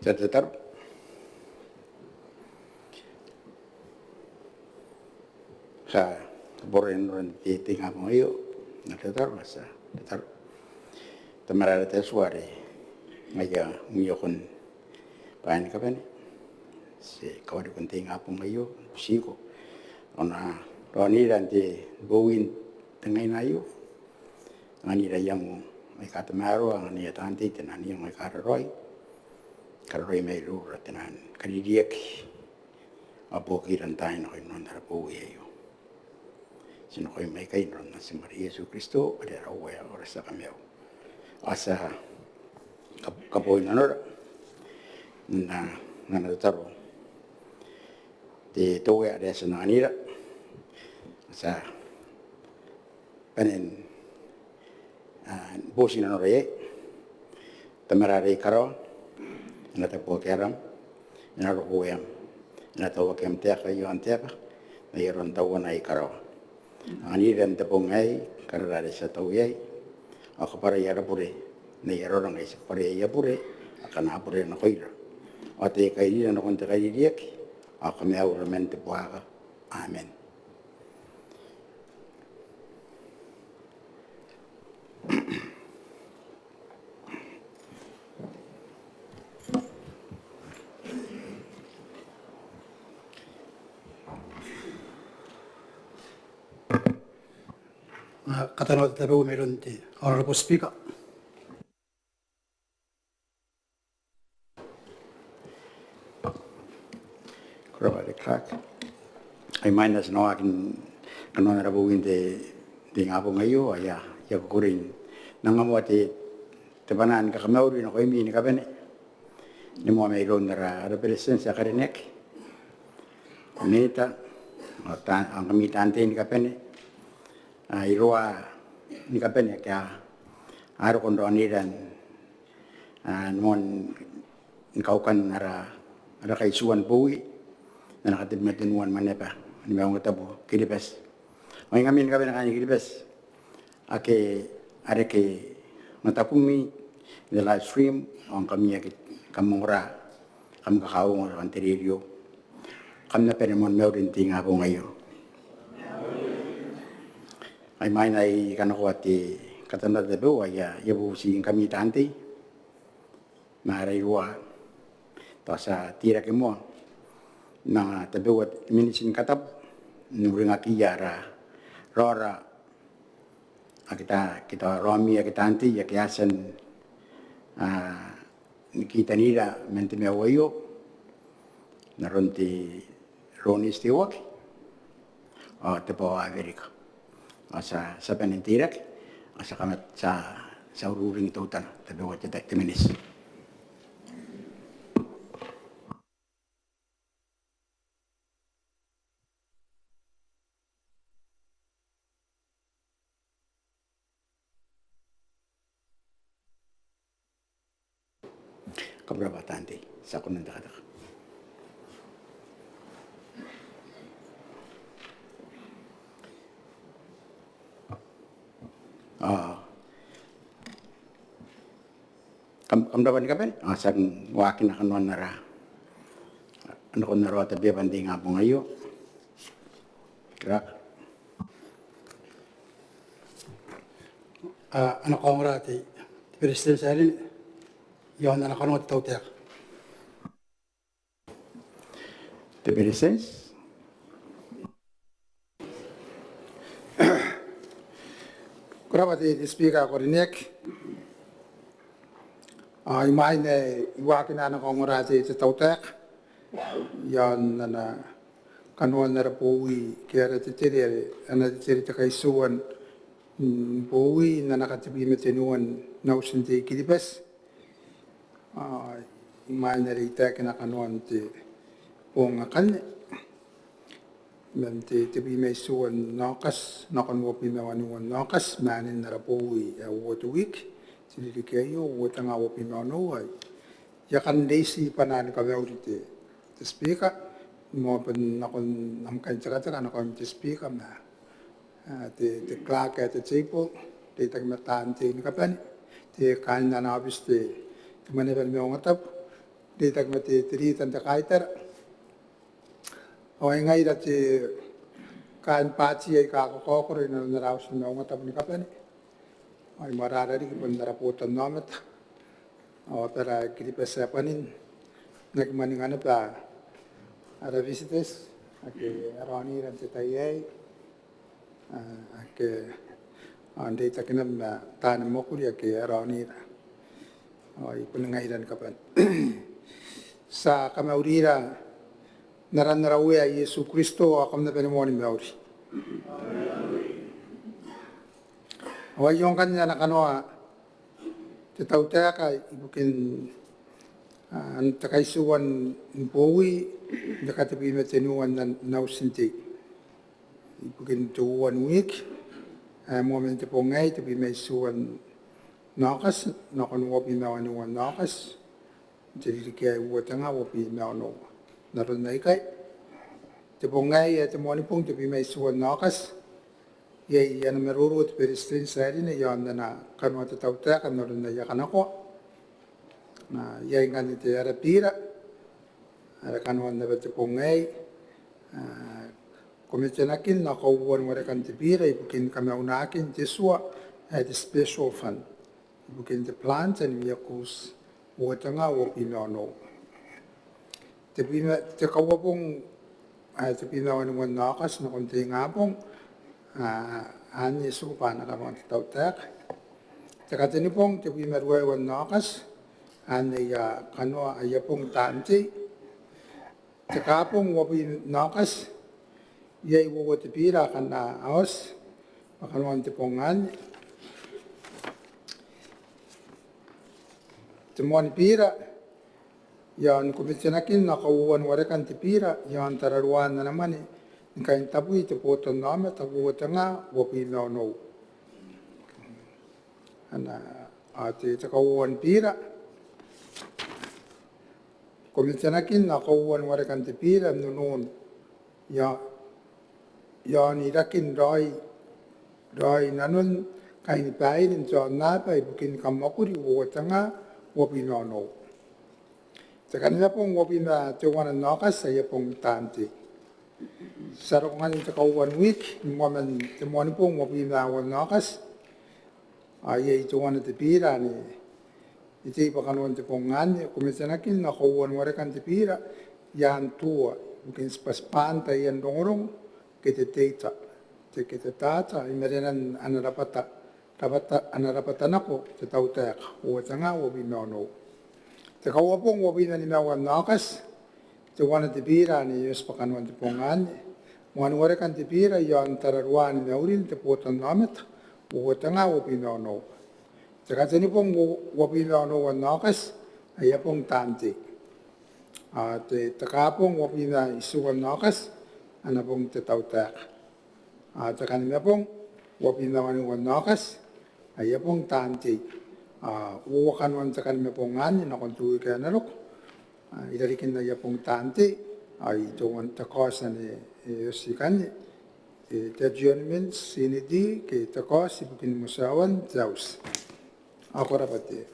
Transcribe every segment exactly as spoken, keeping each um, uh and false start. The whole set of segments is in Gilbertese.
Ti a tataro. Ti a bure n aron te ingabong aio, n na tataro, ti a tataro. Tamara are te Atua are ngaia uiakon bwaai ni kabane, ti kawarekon te ingabong aio, ti butiiko ko na raonira n te bowi n te ngaina aio. Anganira iango aika tamaroa, anganira taan tei te naan iango aika raraoi, kararoai mairoura te naan kaririaki, ao buokira n taai nakoina n ara bowi aio. Ti nakoim aikai n aran Natim are Iesu Kristo, are ara Uea ao ara tia Kamaiu. Ao ti a kab-, kaboi nanora n ana, n ana tataro te, te Uea are e a tia n anganira. Ti a bane n, a, boti nanora iai. Tamara are i karawa, e na tabuaki aram, e na roko ueam, e na tauaki am taeka i aon te aba n ai aron tauana i karawa. Anganira n te bong aei karara are ti a tau iai, ao kabwarai ara bure n ai arora ngkai ti kabwarai aia bure akana bure nakoira. Ao tai kairira nakon te kaririaki, ao kamaiura man te buakaka. Amen. Ao katanoata tabeua mairoun te Honourable Speaker. Ko rabwa te Clerk. Ai imwain ae ti na waaki nakon ara bowi n te, te ingabong aio, ao I a, I a kukurei n anganira te, te bwanaa ni kakamauri nakoimi ni kabane, ni moa mairoun ara, ara Beretitenti ae karineaki, Minita, ao taan, ao ngkami taan tei ni kabane, a, iroura ni kabane ake a roko n raonira n, a, ni moan, ni kaukan ara, ara kaitiua ni bowi n ana katebwi ma tenua ni mwaneaba ni maungatabu Kiribati. Ao ngkami ni kabane kaain Kiribati ake a reke matabumi n te live stream, ao ngkami ake kam ongora, kam kakauongo nakon te rerio, kam na bane ni moan mauri n te ingabong aio. Ai imwain ae I kanakoa te katanoata tabeua, I a, I a bubuti ngkami taan tei ma ara iruwa, tao ti a teirake moa n anga tabeua te miniti ni katabu n uringakiia ara raora ake ta, ake ta raomi ake taan tei ake a tia n, a, ni kitanira man te maiu aio, n aron te Roniti Teuaki ao te Bwaa Aberika. Ao ti a, ti a bane n teirake, ao ti a kamat, ti a, ti a ururing teutana tabeua te, te miniti. Kam rabwa taan tei, ti a kona n tekateka. Ao kam, kam rabwa ni kabane, ao ti a waakina kanoan ara, nakon ara tabeua n te ingabong aio. Clerk. A, a na kaongora te, te Beretitenti ae rine i aon ana kanoa te tautaeka. Te Beretitenti. Ko rabwa te Speaker ae ko rineaki. Ao imwain ae I waakina ana kaongora te tautaeka iaon ana kanoan ara bowi ke ara tetere, ana tetere te kaitiua n bowi n ana katebwi ma tenua n auti n tei Kiribati. Ao imwain are I taekina kanoan te bong akanne man te tebwi ma itiua n Aokati nakon uabwi ma wanua n Aokati, maanin ara bowi ae uoua te wiki, te ririki aio uoua te nga uabwi ma onoua. I a kan reiti bwanaan kamauri te Speaker, moan nakon am kaintekateka nakoim te Speaker ma te clerk at the table, reitaki ma taan tei ni kabane, te kaain ana aobiti te mwaneaba ni maungatabu, reitaki ma te riita n te kaitara. Ao ai ngaira te kaain baati aika kakaokoro inanon ara auti ni maungatabu ni kabane. Ao I mwaiti riki bon ara botannaomata ao abara Kiribati ae bwanin, n aki mwaninga naba ara visitors ake a raonira n te tai aei, ake a reitaki naba ma taani mwakuri ake a raonira. Ao I bon ngaira ni kabane. Ti a kamaurira n aran ara Uea Iesu Kristo, ao kam na bane moa ni mauri. Ao aio ngkanne ana kanoa te tautaeka ibukin te kaitiua n bowi n te katebwi ma tenua n auti n tei ibukin te uoua n wiki ae moa man te bong aei, tebwi ma itiua n Aokati nakon uabwi ma wanua n Aokati, te ririki ae uoua te nga uabwi ma onoua. N aron aikai, te bong aei ae te Moanibong tebwi ma itiua n Aokati, iai ana maroro te Beretitenti ae rineaki iaon ana kanoa te tautaeka n aron ae I a kanakoa. Iai ngkanne te ara bira are kanoan naba te bong aei, kometenakin ao kauoua ni warekan te bira ibukin kamaunakin te tua ae te special fund ibukin te plant and vehicles uoua te nga uabwi ma onoua. Te bwi ma, te kauabong ae tebwi ma wanua n Aokati nakon te ingabong, anne e tiku bwa ana kanoa te tautaeka. Te katenibong tebwi ma ruaiwa n Aokati, anne aia kanoa aia bong taan tei. Te kaabong uabwi n Aokati, iai uoua te bira akanne a oti bwa kanoan te bong anne. Te moani bira iaon kometenakin ao kauoua ni warekan te bira iaon tararuaan ana mwane ni kaintabwi te botannaomata uoua te nga uabwi ma onoua. Ana, ao te kauoua ni bira, kometenakin ao kauoua ni warekan te bira n nonon iaon irakin raoi, raoi nanon kainibaire n te aonnaba ibukin kammwakuri uoua te nga uabwi ma onoua. Te kanimabong uabwi ma teuana n Aokati aia bong taan tei. Ti a roko ngkanne n te kauoua n wiki ni moa man te Moanibong uabwi ma aua n Aokati, ao iai teuana te bira ane e tei bwa kanoan te bong anne, kometenakin ao kauoua ni warekan te bira i aan tua ibukin tibwatibwaan taian rongorongo ke te data, te, ke te data i marenan ana rabwata, rabwata, ana rabwata nako te tautaeka uoua te nga uabwi ma onoua. Te kauabong uabwi ma nimaua n Aokati, teuana te bira ane e oti bwa kanoan te bong anne, moani warekan te bira iaon tararuaan maurin te botannaomata uoua te nga uabwi ma onoua. Te katenibong uabwi ma onoua n Aokati aia bong taan tei. Ao te, te kaabong uabwi ma itiua n Aokati ana bong te tautaeka. Ao te kanimabong uabwi ma waniua n Aokati aia bong taan tei. Ao uoua kanoan te kanimabong anne nakon te wiki ae na roko, irarikin aia bong taan tei, ao i teuana te kaoti ane e oti ikanne, te adjournment, seneti ke te kaoti ibukin motirawan te auti. Ao ko rabwa te,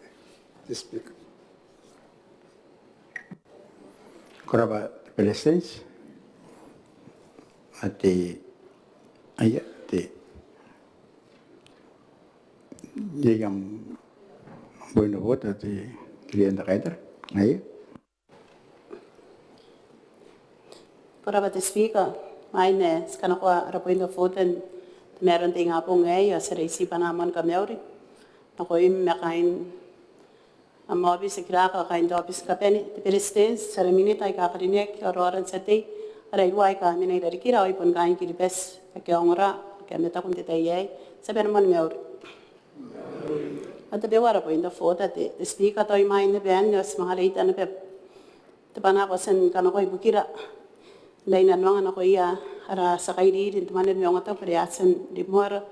te Speaker. Ko rabwa te Beretitenti. Ao te, aia, te, iai am point of order te, te tia kaitara. Aia. Ko rabwa te Speaker, imwain ae ti kanakoa ara point of order n te mairoun te ingabong aei, ao ti a tia ni bane ni kamauri nakoim ma kaain am aobiti, te kiraka, kaain te aobiti ni kabane, te Beretitenti, ara minita aika karineaki, ao raora n tia tei, ara iruwa aika mena irarikira, ao ai bon kaain Kiribati ake a ongora, ake a mataku n te tai aei, ti a bane ni mauri. Ao tabeua ara point of order, te, te Speaker, tao imwain naba anne ao ti manga reita naba te bwai ae ko a tia ni kanakoa ibukira, n aron ae I nang nako iai, ara tia kairiri n te Mwaneaba ni Maungatabu are a tia n rimoara,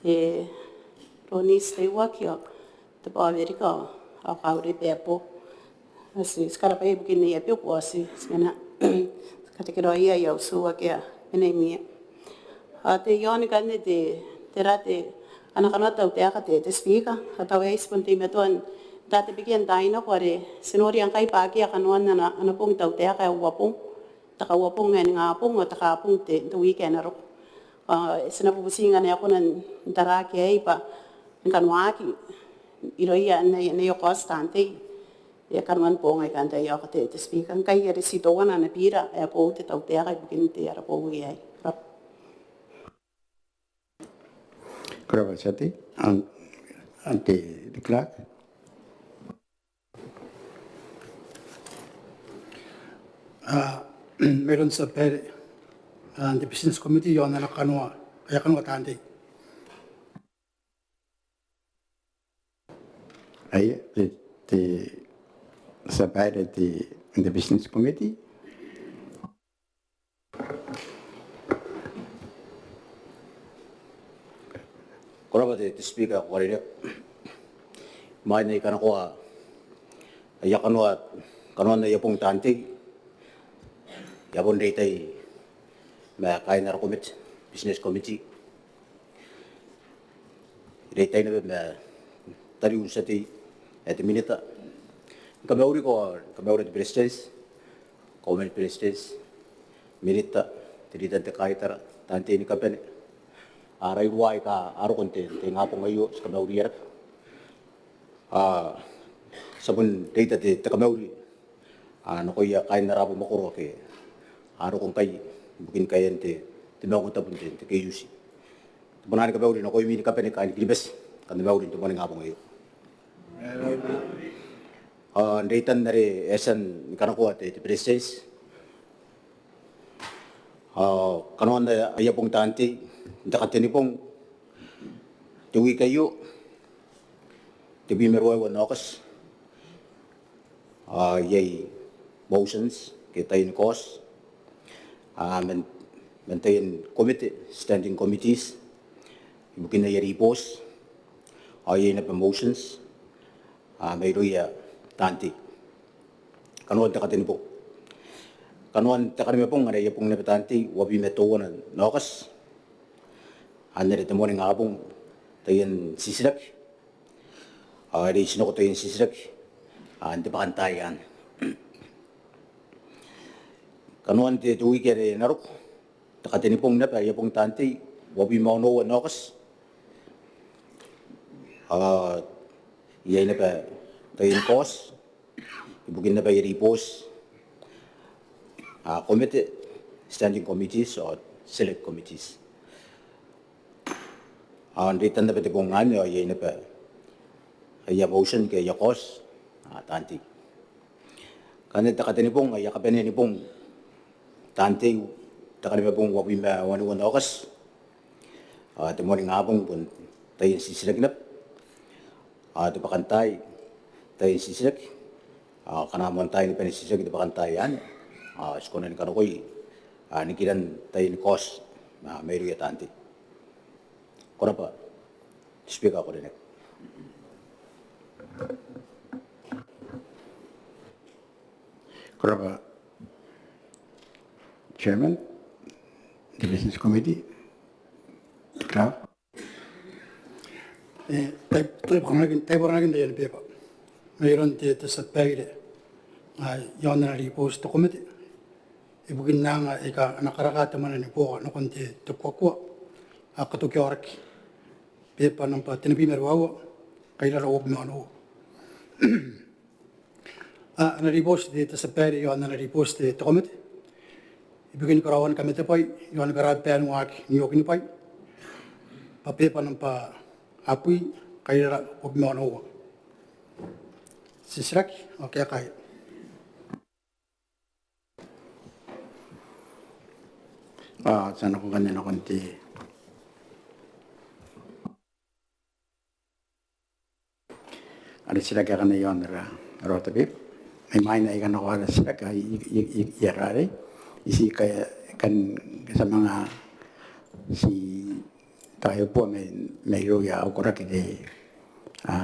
te Roniti Teiwaki ao te Baoerika ao Kaure Bebo. Ao ti, ti karabwaia ibukin aia beku ao ti, ti mena, ti katekeraoia aia utu ake a mena imwina. Ao te, iaon ikanne te, tera te, ana kanoa te tautaeka te, te Speaker, ao tao aei ti bon teimatoa n tabekaki n taai nako are ti noria ngkai bwa akea kanoan ana, ana bong te tautaeka ae uabong, te kauabong ae ningabong ao te kaabong n te, te wiki ae na roko. Ao ti na bubuti ngkana e kona n taraaki aei bwa ni kanoaki irouia n aia, n aia kaoti taan tei. E a kanoan bong aika n tai aio te, te Speaker. Ngkai are ti teuana ana bira ae boou te tautaeka ibukin te ara bowi aei. Ko rabwa. Ko rabwa tia tei. An, an te, te Clerk. A, mairoun te tia babaire, a, n te Business Committee iaon ana kanoa, aia kanoa taan tei. Aia, te, te tia babaire te, te Business Committee. Ko rabwa te, te Speaker ae ko karineaki. Imwain ae I kanakoa aia kanoa, kanoan aia bong taan tei, I a bon reitai ma kaain ara komete, Business Committee. I reitai naba ma tariu n tia tei ae te minita. Ni kamauriko, ni kamauri te Beretitenti, Kauoman ni Beretitenti, minita, te rita n te kaitara, taan tei ni kabane, ara iruwa aika a roko n te, te ingabong aio, ti kamauria naba. A, ti a bon reita te, te kamauri, a, nakoia kaain ara aba makoro ake a roko ngkai ibukin kaean te, te maungatabu n te, te KUC. Te bwanaa ni kamauri nakoimi ni kabane kaain Kiribati, kam na mauri n te moaningabong aio. A, n reitan are e a tia ni kanakoa te, te Beretitenti, a, kanoan aia bong taan tei n te Katenibong te wiki aio, tebwi ma ruaiwa n Aokati. A, iai motions ke taian kaoti, a, man, man taian komete, standing committees, ibukin aia ribooti, ao iai naba motions, a, mairouia taan tei. Kanoan te Katenibong. Kanoan te Kanimabong, are aia bong naba taan tei, uabwi ma teuana n Aokati. Anne are te moaningabong, taian titiraki. A, are ti nako taian titiraki, a, n te bwakantaai anne. Kanoan te, te wiki are na roko, te Katenibong naba, aia bong taan tei, uabwi ma onoua n Aokati. A, iai naba taian kaoti ibukin naba aia ribooti, a, komete, standing committees ao select committees. A, n reitan naba te bong anne ao iai naba aia motion ke aia kaoti, a, taan tei. Kanoan te Katenibong, aia kabanea ni bong taan tei, te Kanimabong uabwi ma waniua n Aokati. A, te moaningabong bon taian titiraki naba. A, te bwakantaai taian titiraki. A, kanga moan tai ni bane n titiraki te bwakantaai anne, a, ti kona ni kanakoi, a, nikiran taian kaoti, a, mairouia taan tei. Ko rabwa, Speaker ae ko karineaki. Ko rabwa, Chairman, the Business Committee. Ko rabwa. E, tai, tai bwakanaki, tai bwakanaki n taian beba. Mairoun te, te tia babaire, a, iaon ana ribooti te komete ibukin anga aika a na karaka te mwane ni buoka nakon te, te kuakua, a, katoki aoraki. Beba nambwa tenibwi ma ruaiwa, kairara uabwi ma onoua. A, ana ribooti te, te tia babaire iaon ana ribooti te, te komete ibukin karaoan kamatebwai iaon karababaaniwaki n okini bwai. bwa beba namba abwi, kairara uabwi ma onoua. Titiraki ao kaeka. Ao ti a nako ngkanne nakon te are titiraki akanne iaon ara, ara order paper. Mai mwaina ae I kanakoa ara titiraki, I, I, I, I a rarei. I ti kan, kan ti a manga ti taekinna mai, mairouia au koraki te, a,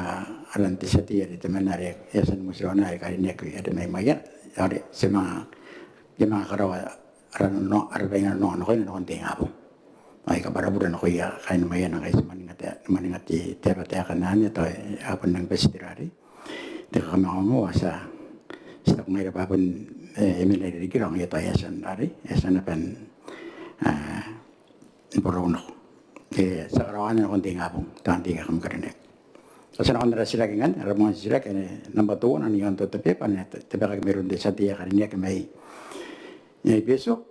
aran te tia tei are temanna are e a tia ni motirawa are karineaki are mai mwaia. Are ti a manga, ti a manga karaoa ara nano, ara bainga nano nakoina nakon te ingabong. Ao I kabwarabure nakoia kaain Maiana ngkai ti mwaninga te, mwaninga te, te aba taekan anne, tao a bon nang bati te rarei. Te kakamangaongao, ti a, ti taku ngaira bwa bon, e, e mena iroura riki, ao ngaia tao e a tia n rarei, e a tia naba n, a, ni borau nako. E, ti a karaoa anne nakon te ingabong, taan tei aika kam karineaki. Ao ti a nakon ara titiraki ngkanne, ara moan titiraki, anne namba teuana iaon te order paper, anne tabekaki mairoun te tia tei ae karineaki mai, mai Betio.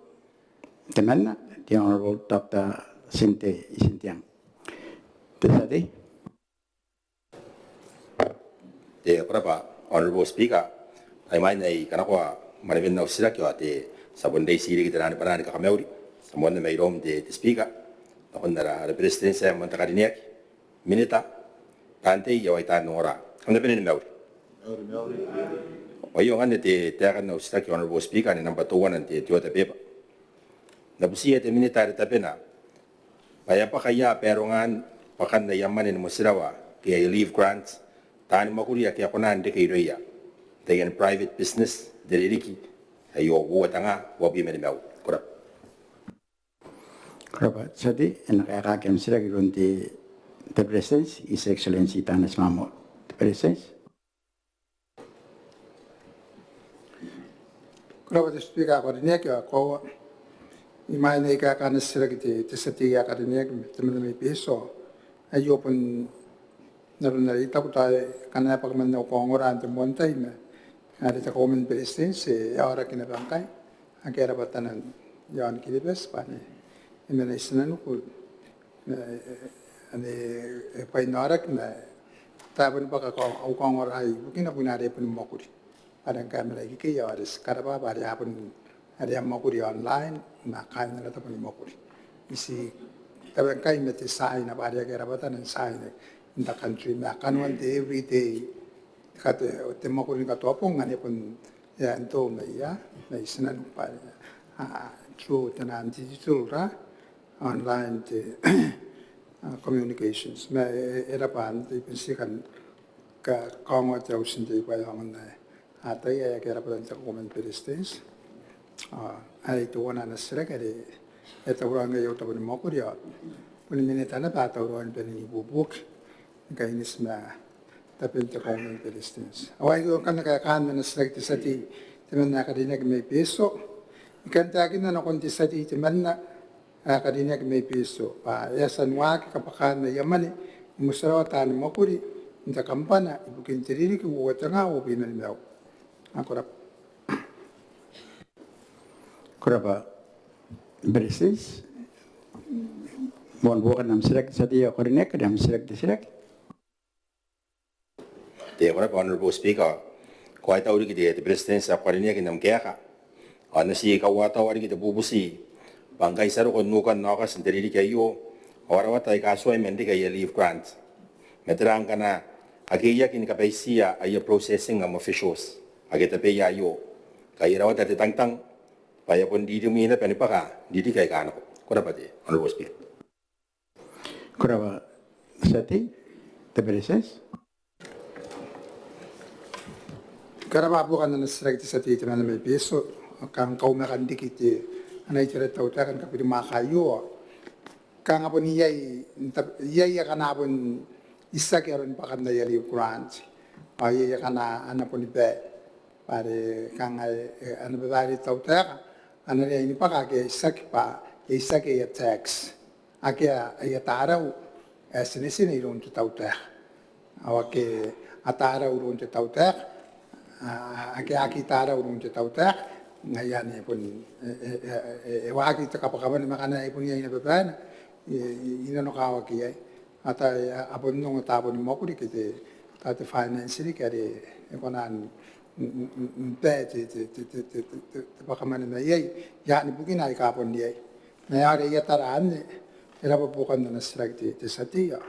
Temanna, the Honorable Doctor Tinte Itinteang. Te tia tei. Te, ko rabwa, Honorable Speaker. Mai mwaina ae I kanakoa mwanewen au titiraki ao te, ti a bon reitia riki te nano ni bwanaa ni kakamauri. Ti a moanna mairoum te, te Speaker, nakon ara, ara Beretitenti ae moan te karineaki, Minita, taan tei ao ai taan ongora. Kam na bane ni mauri. Ao aio ngkanne te, taekan au titiraki, Honorable Speaker, anne namba teuana n te, te order paper. N na butiia te Minita are tabena bwa e a bwaka ia barongaan bwakan aia mwane ni motirawa ke aia leave grant taani mwakuri ake a kona n reke irouia n taian private business n te ririki ae uoua tenga uabwi ma nimaua. Ko rabwa. Ko rabwa te tia tei. E na kaekaaki am titiraki iroun te, te Beretitenti, His Excellency Taneti Maamau. Te Beretitenti. Ko rabwa te Speaker ae karineaki, ao koaua, mai mwaina ae I kaeka ana titiraki te, te tia tei ae karineaki, temanna mai Betio. Aio bon n aron are I taku, tao akana e bwaka man au kaongora n te moan tai ma are te Kauoman ni Beretitenti e aoraki naba ngkai, akea rabwatana iaon Kiribati bwa e mena i tinaniku, e, e, anne e bwainaoraki ma tao e boni bwaka au kaongora ibukina, bukina are e boni mwakuri. Are ngkai e mena ikekei ao are ti karabwa bwa are a bon, are a mwakuri online ma kaain ana tabo ni mwakuri. I ti tabe ngkai ma te China bwa are akea rabwatana n China in the country ma kanoan te everyday, te, te mwakuri ni katoa bong anne bon e a ntoo mai, a, mai tinaniku bwa are, a, through te naan digital, ra, online te, a, communications. Ma e, e rabwa, n te, I bon ti kan kaongoa te auti n te, bwa e aonga n ataia ae akea rabwatan te Kauoman ni Beretitenti. Ao aei teuana ana titiraki are e tauraoi ngkai au tabo ni mwakuri ao boni Minita naba ae tauraoi ni bane n ibuobuoki ni kaineti ma taben te Kauoman ni Beretitenti. Ao aio ngkanne kaekaan ana titiraki te tia tei temanna ae karineaki mai Betio. I kan taekinna nakon te tia tei temanna ae karineaki mai Betio bwa e a tia n waaki kabwakaan aia mwane ni motirawa taani mwakuri n te kambana ibukin te ririki uoua tenga uabwi ma nimaua. Ko rabwa. Ko rabwa Beretitenti. Bon, buokan am titiraki te tia tei ae karineaki, am titiraki te titiraki. Te, ko rabwa Honorable Speaker. Ko a tau riki te, te Beretitenti ae karineaki n am kaeka. Ao N na ti kauataua riki te bubuti bwa ngkai ti a roko n nukan Aokati n te ririki aio ao a rawata aika tuai man reke aia leave grant. Ma tera ngkana a kekeiaki ni kabaitiia aia processing am officials ake tabeia aio ngkai e rawata te tangitang bwa e a bon rimwi naba ni bwaka n ririki aika nako. Ko rabwa te Honorable Speaker. Ko rabwa te tia tei. Te Beretitenti. Ko rabwa, buokan ana titiraki te tia tei temanna mai Betio. Kanga kaumwakan riki te, ana itera te tautaeka ni kabirimwaaka aio. Kanga bon iai, iai akana bon itiaki aron bwakan aia leave grant. Ao iai akana a na boni bae bwa are kanga e, e, ana babaire te tautaeka ana riai ni bwaka ake a itiaki bwa e itiaki aia tax. Akea aia tarau ae tinetine iroun te tautaeka. Ao ake a tarau iroun te tautaeka, a, ake a aki tarau iroun te tautaeka, ngaia anne bon, e, e, e, e, e waaki te kabwakabwane ma ngkana e bon iai naba babaena, i, i, i nanokawaki iai. A ta, a, a bon ongo taboni mwakuri ke te, ta te finance riki are e kona n, n, n, n bae te, te, te bwakamwane mai iai, i aan bukina aika bon iai. Ma are I a tara anne, e raba buokan ana titiraki te, te tia tei ao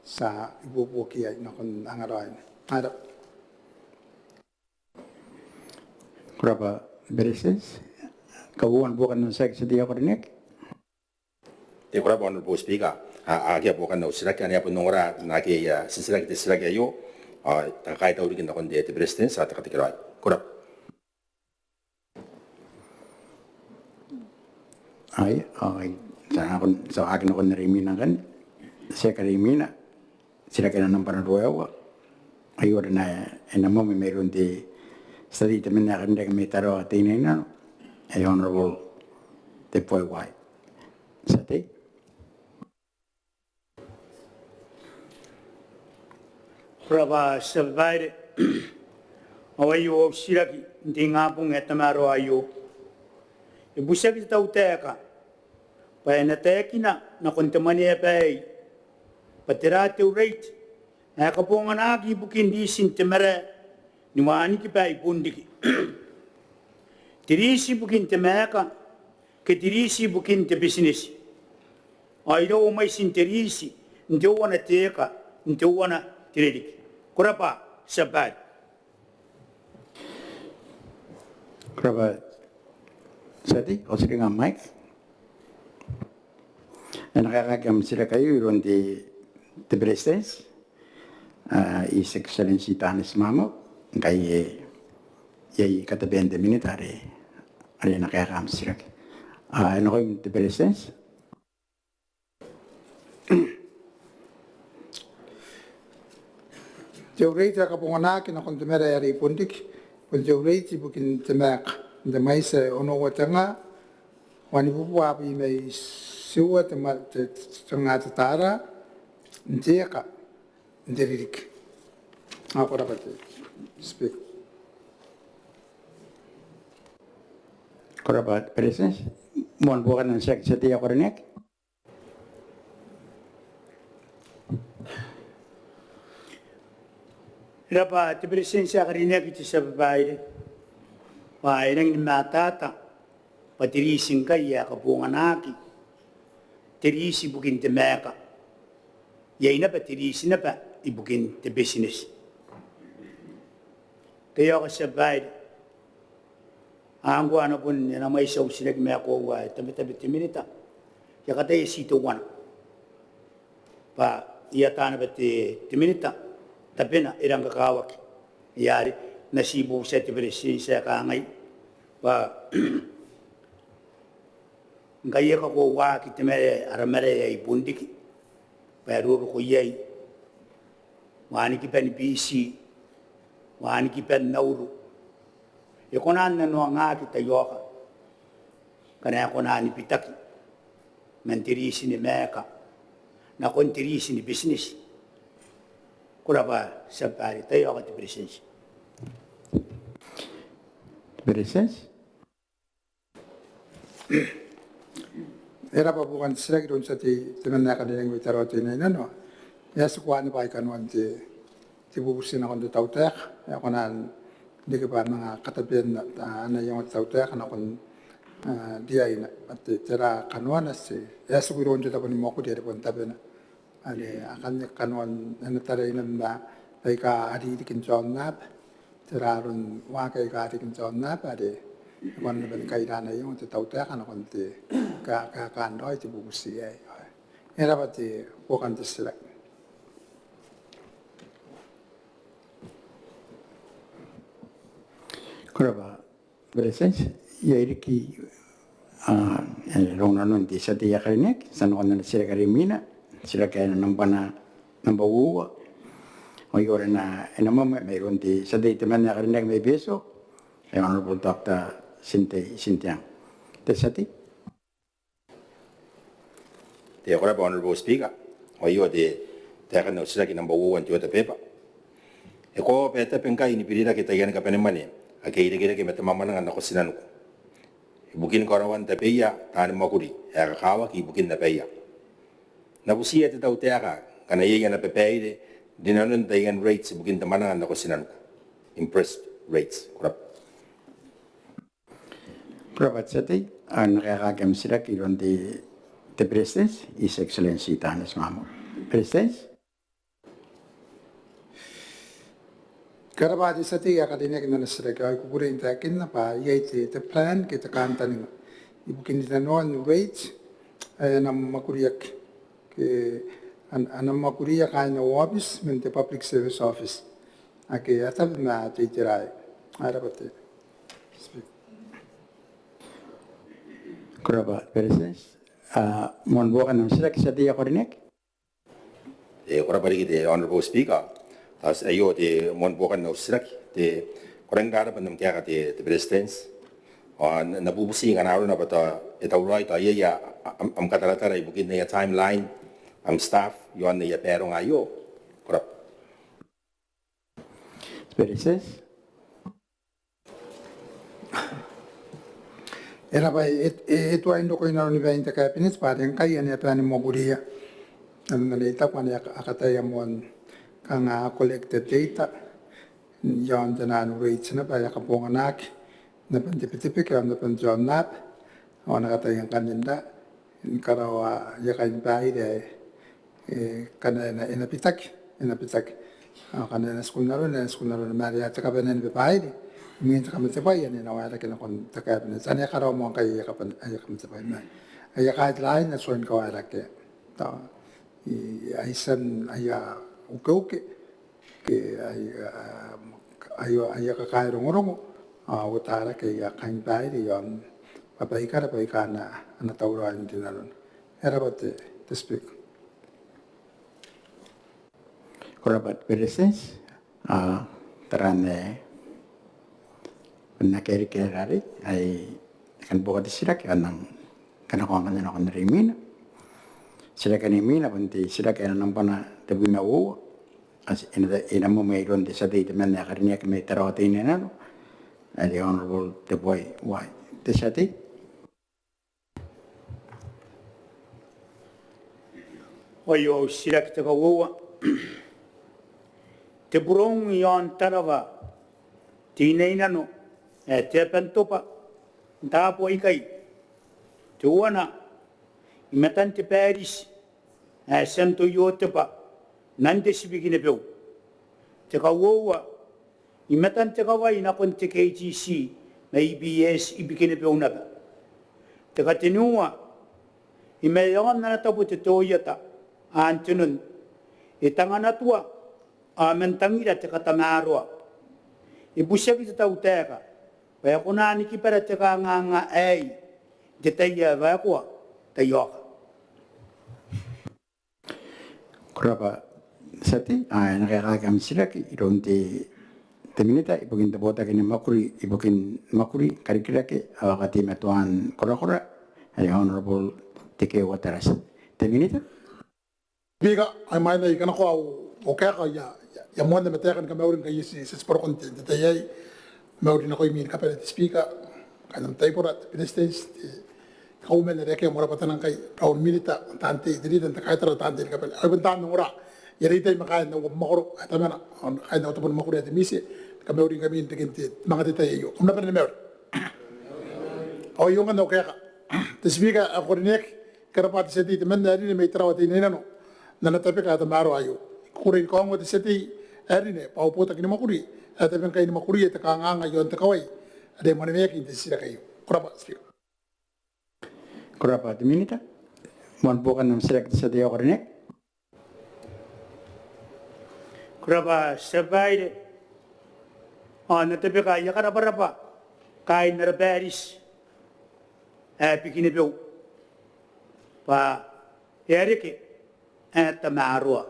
ti a ibuobuoki iai nakon angaraoina. Ko raba. Ko raba Beretitenti. Kauoua ni buokan ana titiraki te tia tei ae karineaki. Te, ko raba Honourable Speaker. A, akea buokan au titiraki, anne ae bon ongora naake I a titiraki te titiraki aio. A, I a kaitau riki nakon te, te Beretitenti ao te katekeraoi. Ko raba. Ai, ai, ti a nakon, ti a aki nakon are imwina ngkanne. Titiraki are imwina, titiraki ae nambwa ruaiwa. Aio are e na, e na mwamwe mairoun te tia tei temanna ae karineaki mai Tarawa Teinainano, ae Honourable Teboa Iwai. Tia tei. Ko raba tia babaire. Ao aio au titiraki n te ingabong ae tamaroa aio. E butiaki te tautaeka bwa e na taekina nakon te mwaneaba aei bwa tera te rate ae kabonganaki ibukin ritin te marae ni wanikiba i Bunriki. Te riti ibukin te maeka ke te riti ibukin te bitineti. Ao iraua mwaitin te riti n teuana te eka, n teuana te ririki. Ko raba tia babaire. Ko raba tia tei, ao tiringa am mic. E na kaekaaki am titiraki aio iroun te, te Beretitenti, His Excellency Taneti Maamau, ngkai e, iai katabean te Minita are, are e na kaeka am titiraki. Ao e nakoim te Beretitenti. Te rate ae kabonganaki nakon te marae are i Bunriki bon te rate ibukin te maeka n te mwaiti ae onoua te nga, wanibubua abwi ma itiua te, te, te nga te tara n te eka n te ririki. Ao ko raba te Speaker. Ko raba Beretitenti. Moan buokan ana titiraki te tia tei ae karineaki. E raba te Beretitenti ae karineaki te tia babaire. Bwa e rangi ni matata bwa te riti ngkai ae kabonganaki te riti ibukin te maeka, iai naba te riti naba ibukin te bitineti. Te tia babaire, ngkoa e na bon, e na mwaiti au titiraki ma e koaua ae tabetabe te Minita. I a kataia ti teuana bwa I ata naba te, te Minita, tabena e rang kakawaki. Ngaia are N na ti bubutia te Beretitenti ae kangai bwa ngkai e kakoauaki te marae, ara marae ae i Bunriki bwa e roroko iai wanikiban Biti, wanikiban Nauru. E kona n nanoangaki taioka ngkana e kona ni bitaki man te riti ni maeka nakon te riti ni bitineti. Ko raba tia babaire, taioka te Beretitenti. Beretitenti. E raba buokan te titiraki iroun te tia tei temanna ae karineaki mai Tarawa Teinainano. E a tiku anne bwa ai kanoan te, te bubuti nakon te tautaeka ae kona n riki bwa a manga katabeaki ana iango te tautaeka nakon riaina, bwa tera kanoana. Ti, e a tiku iroun te tabo ni mwakuri are bon tabena are akanne kanoan ana taraina ma baika a riki n te aonnaba, tera aron waaki aika a riki n te aonnaba are e kona naba ni kaira ana iango te tautaeka nakon te ka, ka, kaekaan raoi te bubuti aei. E raba te buokan te titiraki. Ko raba Beretitenti. Iai riki, a, e, rongorongona te tia tei ae karineaki, ti a nakon ana titiraki are imwina, titiraki ae nambwa, nambwa uoua. Ao aio are e na, e na mwamwe mairoun te tia tei temanna ae karineaki mai Betio, ae Honourable Doctor Tinte Itinteang. Te tia tei. Te, ko raba Honourable Speaker. Ao aio te, taekan au titiraki nambwa uoua n te order paper. E koaua bwa e tabe ngkai ni birirake taiani kabanemwane ake a irekereke ma te mwamwananga nako tinaniku ibukin karaoan tabeia taani mwakuri ae kakawaki ibukin abaia. N na butiia te tautaeka ngkana iai ana babaire rinanon taian rates ibukin te mwananga nako tinaniku, imprest rates. Ko rabwa. Ko rabwa te tia tei, ao e na kaekaaki am titiraki iroun te, te Beretitenti, His Excellency Taneti Maamau. Beretitenti. Ko rabwa te tia tei ae karineaki n ana titiraki, ao I kukurei n taekinna bwa iai te, te plan ke te kantaninga ibukin rinanoan rates ae a na mwakuriaki ke a na, a na mwakuria kaain au aobiti man te Public Service Office ake a tabe ma te itera aei. Ko rabwa te Speaker. Ko rabwa Beretitenti. Ao moan buokan am titiraki te tia tei ae karineaki. E, ko rabwa riki te Honourable Speaker. Ao aio te moan buokan au titiraki. Te, ko rangi n rarabwa n am kaeka te, te Beretitenti. Ao n na, n na bubuti ngkana arona bwa tao e tauraoi, tao iai am, am kataratara ibukin aia timeline am staff iaon aia baronga aio. Ko rabwa. Beretitenti. E rabwa, e, e, e tuai n roko inanon bain te Cabinet bwa are ngkai ane a bane ni mwakuria. Ane, ane I taku ane a, a kataia moan kanga collected data iaon te nano rates naba ae a kabonganaki n aban te Betebeke ao n aban te aonnaba, ao a na kataia ngkanne n ra ni karaoa aia kainibaire ae, e, ngkana e na, e na bitaki, e na bitaki. Ao ngkana e na tiku n arona, e na tiku n arona, ma are a te kabanea ni babaire imwin te kamatebwai ane e na waerake nakon te Cabinet. Ane a karaoa moa ngkai aia kaban-, aia kamatebwai ma aia guideline a tuai ni kawaerakea. Tao, i, ai tian aia ukeuke ke aia, aia, aia kakae rongorongo, ao a uota rake aia kainibaire iaon bwa baikara baika a na, a na tauraoi n rinanona. E rabwa te, te Speaker. Ko rabwa te Beretitenti. Ao taraan ae bon akea riki ae rarei, ai kan buoka te titiraki, ao N nang kanakoa ngkanne nakon are imwina. Titiraki are imwina bon te titiraki ae nambwana tebwi ma uoua. Ao e na, e na moa mairoun te tia tei temanna ae karineaki mai Tarawa Teinainano, are Honourable Teboai Uaai. Te tia tei. Aio au titiraki te kauoua. Te burong iaon Tarawa Teinainano ae te Abantoba n taabo aikai, teuana i matan te bariti ae Santo Ioteba n te Tibikinibeu. Te kauoua, i matan te kawai nakon te K T C ma E B S i Bikenibeu naba. Te katenua, i maeaon ana tabo te Toyota Antenon, e tanganatua ao man tangira te katamaroa. E butiaki te tautaeka bwa e kona ni kibara te kanganga aei n te tai ae waekoa. Taiaoka. Ko rabwa te tia tei, ao e na kaekaaki am titiraki iroun te, te Minita ibukin te botaki ni mwakuri ibukin mwakuri, karikirake ao kateimatoan korakora, are Honourable Tekeeua Tarati. Te Minita. Speaker, ai imwain ae I kanakoa au kaeka, I a, I a moanna ma taeka ni kamauri ngkai I a tia, tia, tia ti boutoka n te, te tai aei. Mauri nakoimi ni kabane te Speaker, kaain am taibora, te Beretitenti, te Kauoman are akea moarabwatana ngkai, raou ni Minita, taan tei, te Leader n te kaitara, taan tei ni kabane. Ao I bon taan ongora, I a reitai ma kaain au mwakoro ae Tamana, ao kaain au tabo ni mwakuri ae te MISE, ni kamauri ngkami n reken te, manga te tai aio. Kam na bane ni mauri. Ao aio ngkanne au kaeka. Te Speaker ae ko karineaki, ko rabwa te tia tei temanna ae rine mai Tarawa Teinainano n ana tabeka ae tamaroa aio. I kukurei ni kaongoa te tia tei ae rine bwa au botaki ni mwakuri ae tabe ngkai ni mwakuria te kanganga iaon te kawai are e mwaneweaki n te titiraki aio. Ko rabwa, Speaker. Ko rabwa te Minita. Moan buokan am titiraki te tia tei ae ko karineaki. Ko rabwa tia babaire. Ao n ana tabeka I a karabwarabwa kaain ara bariti ae Bikenibeu bwa e a reke ae tamaroa.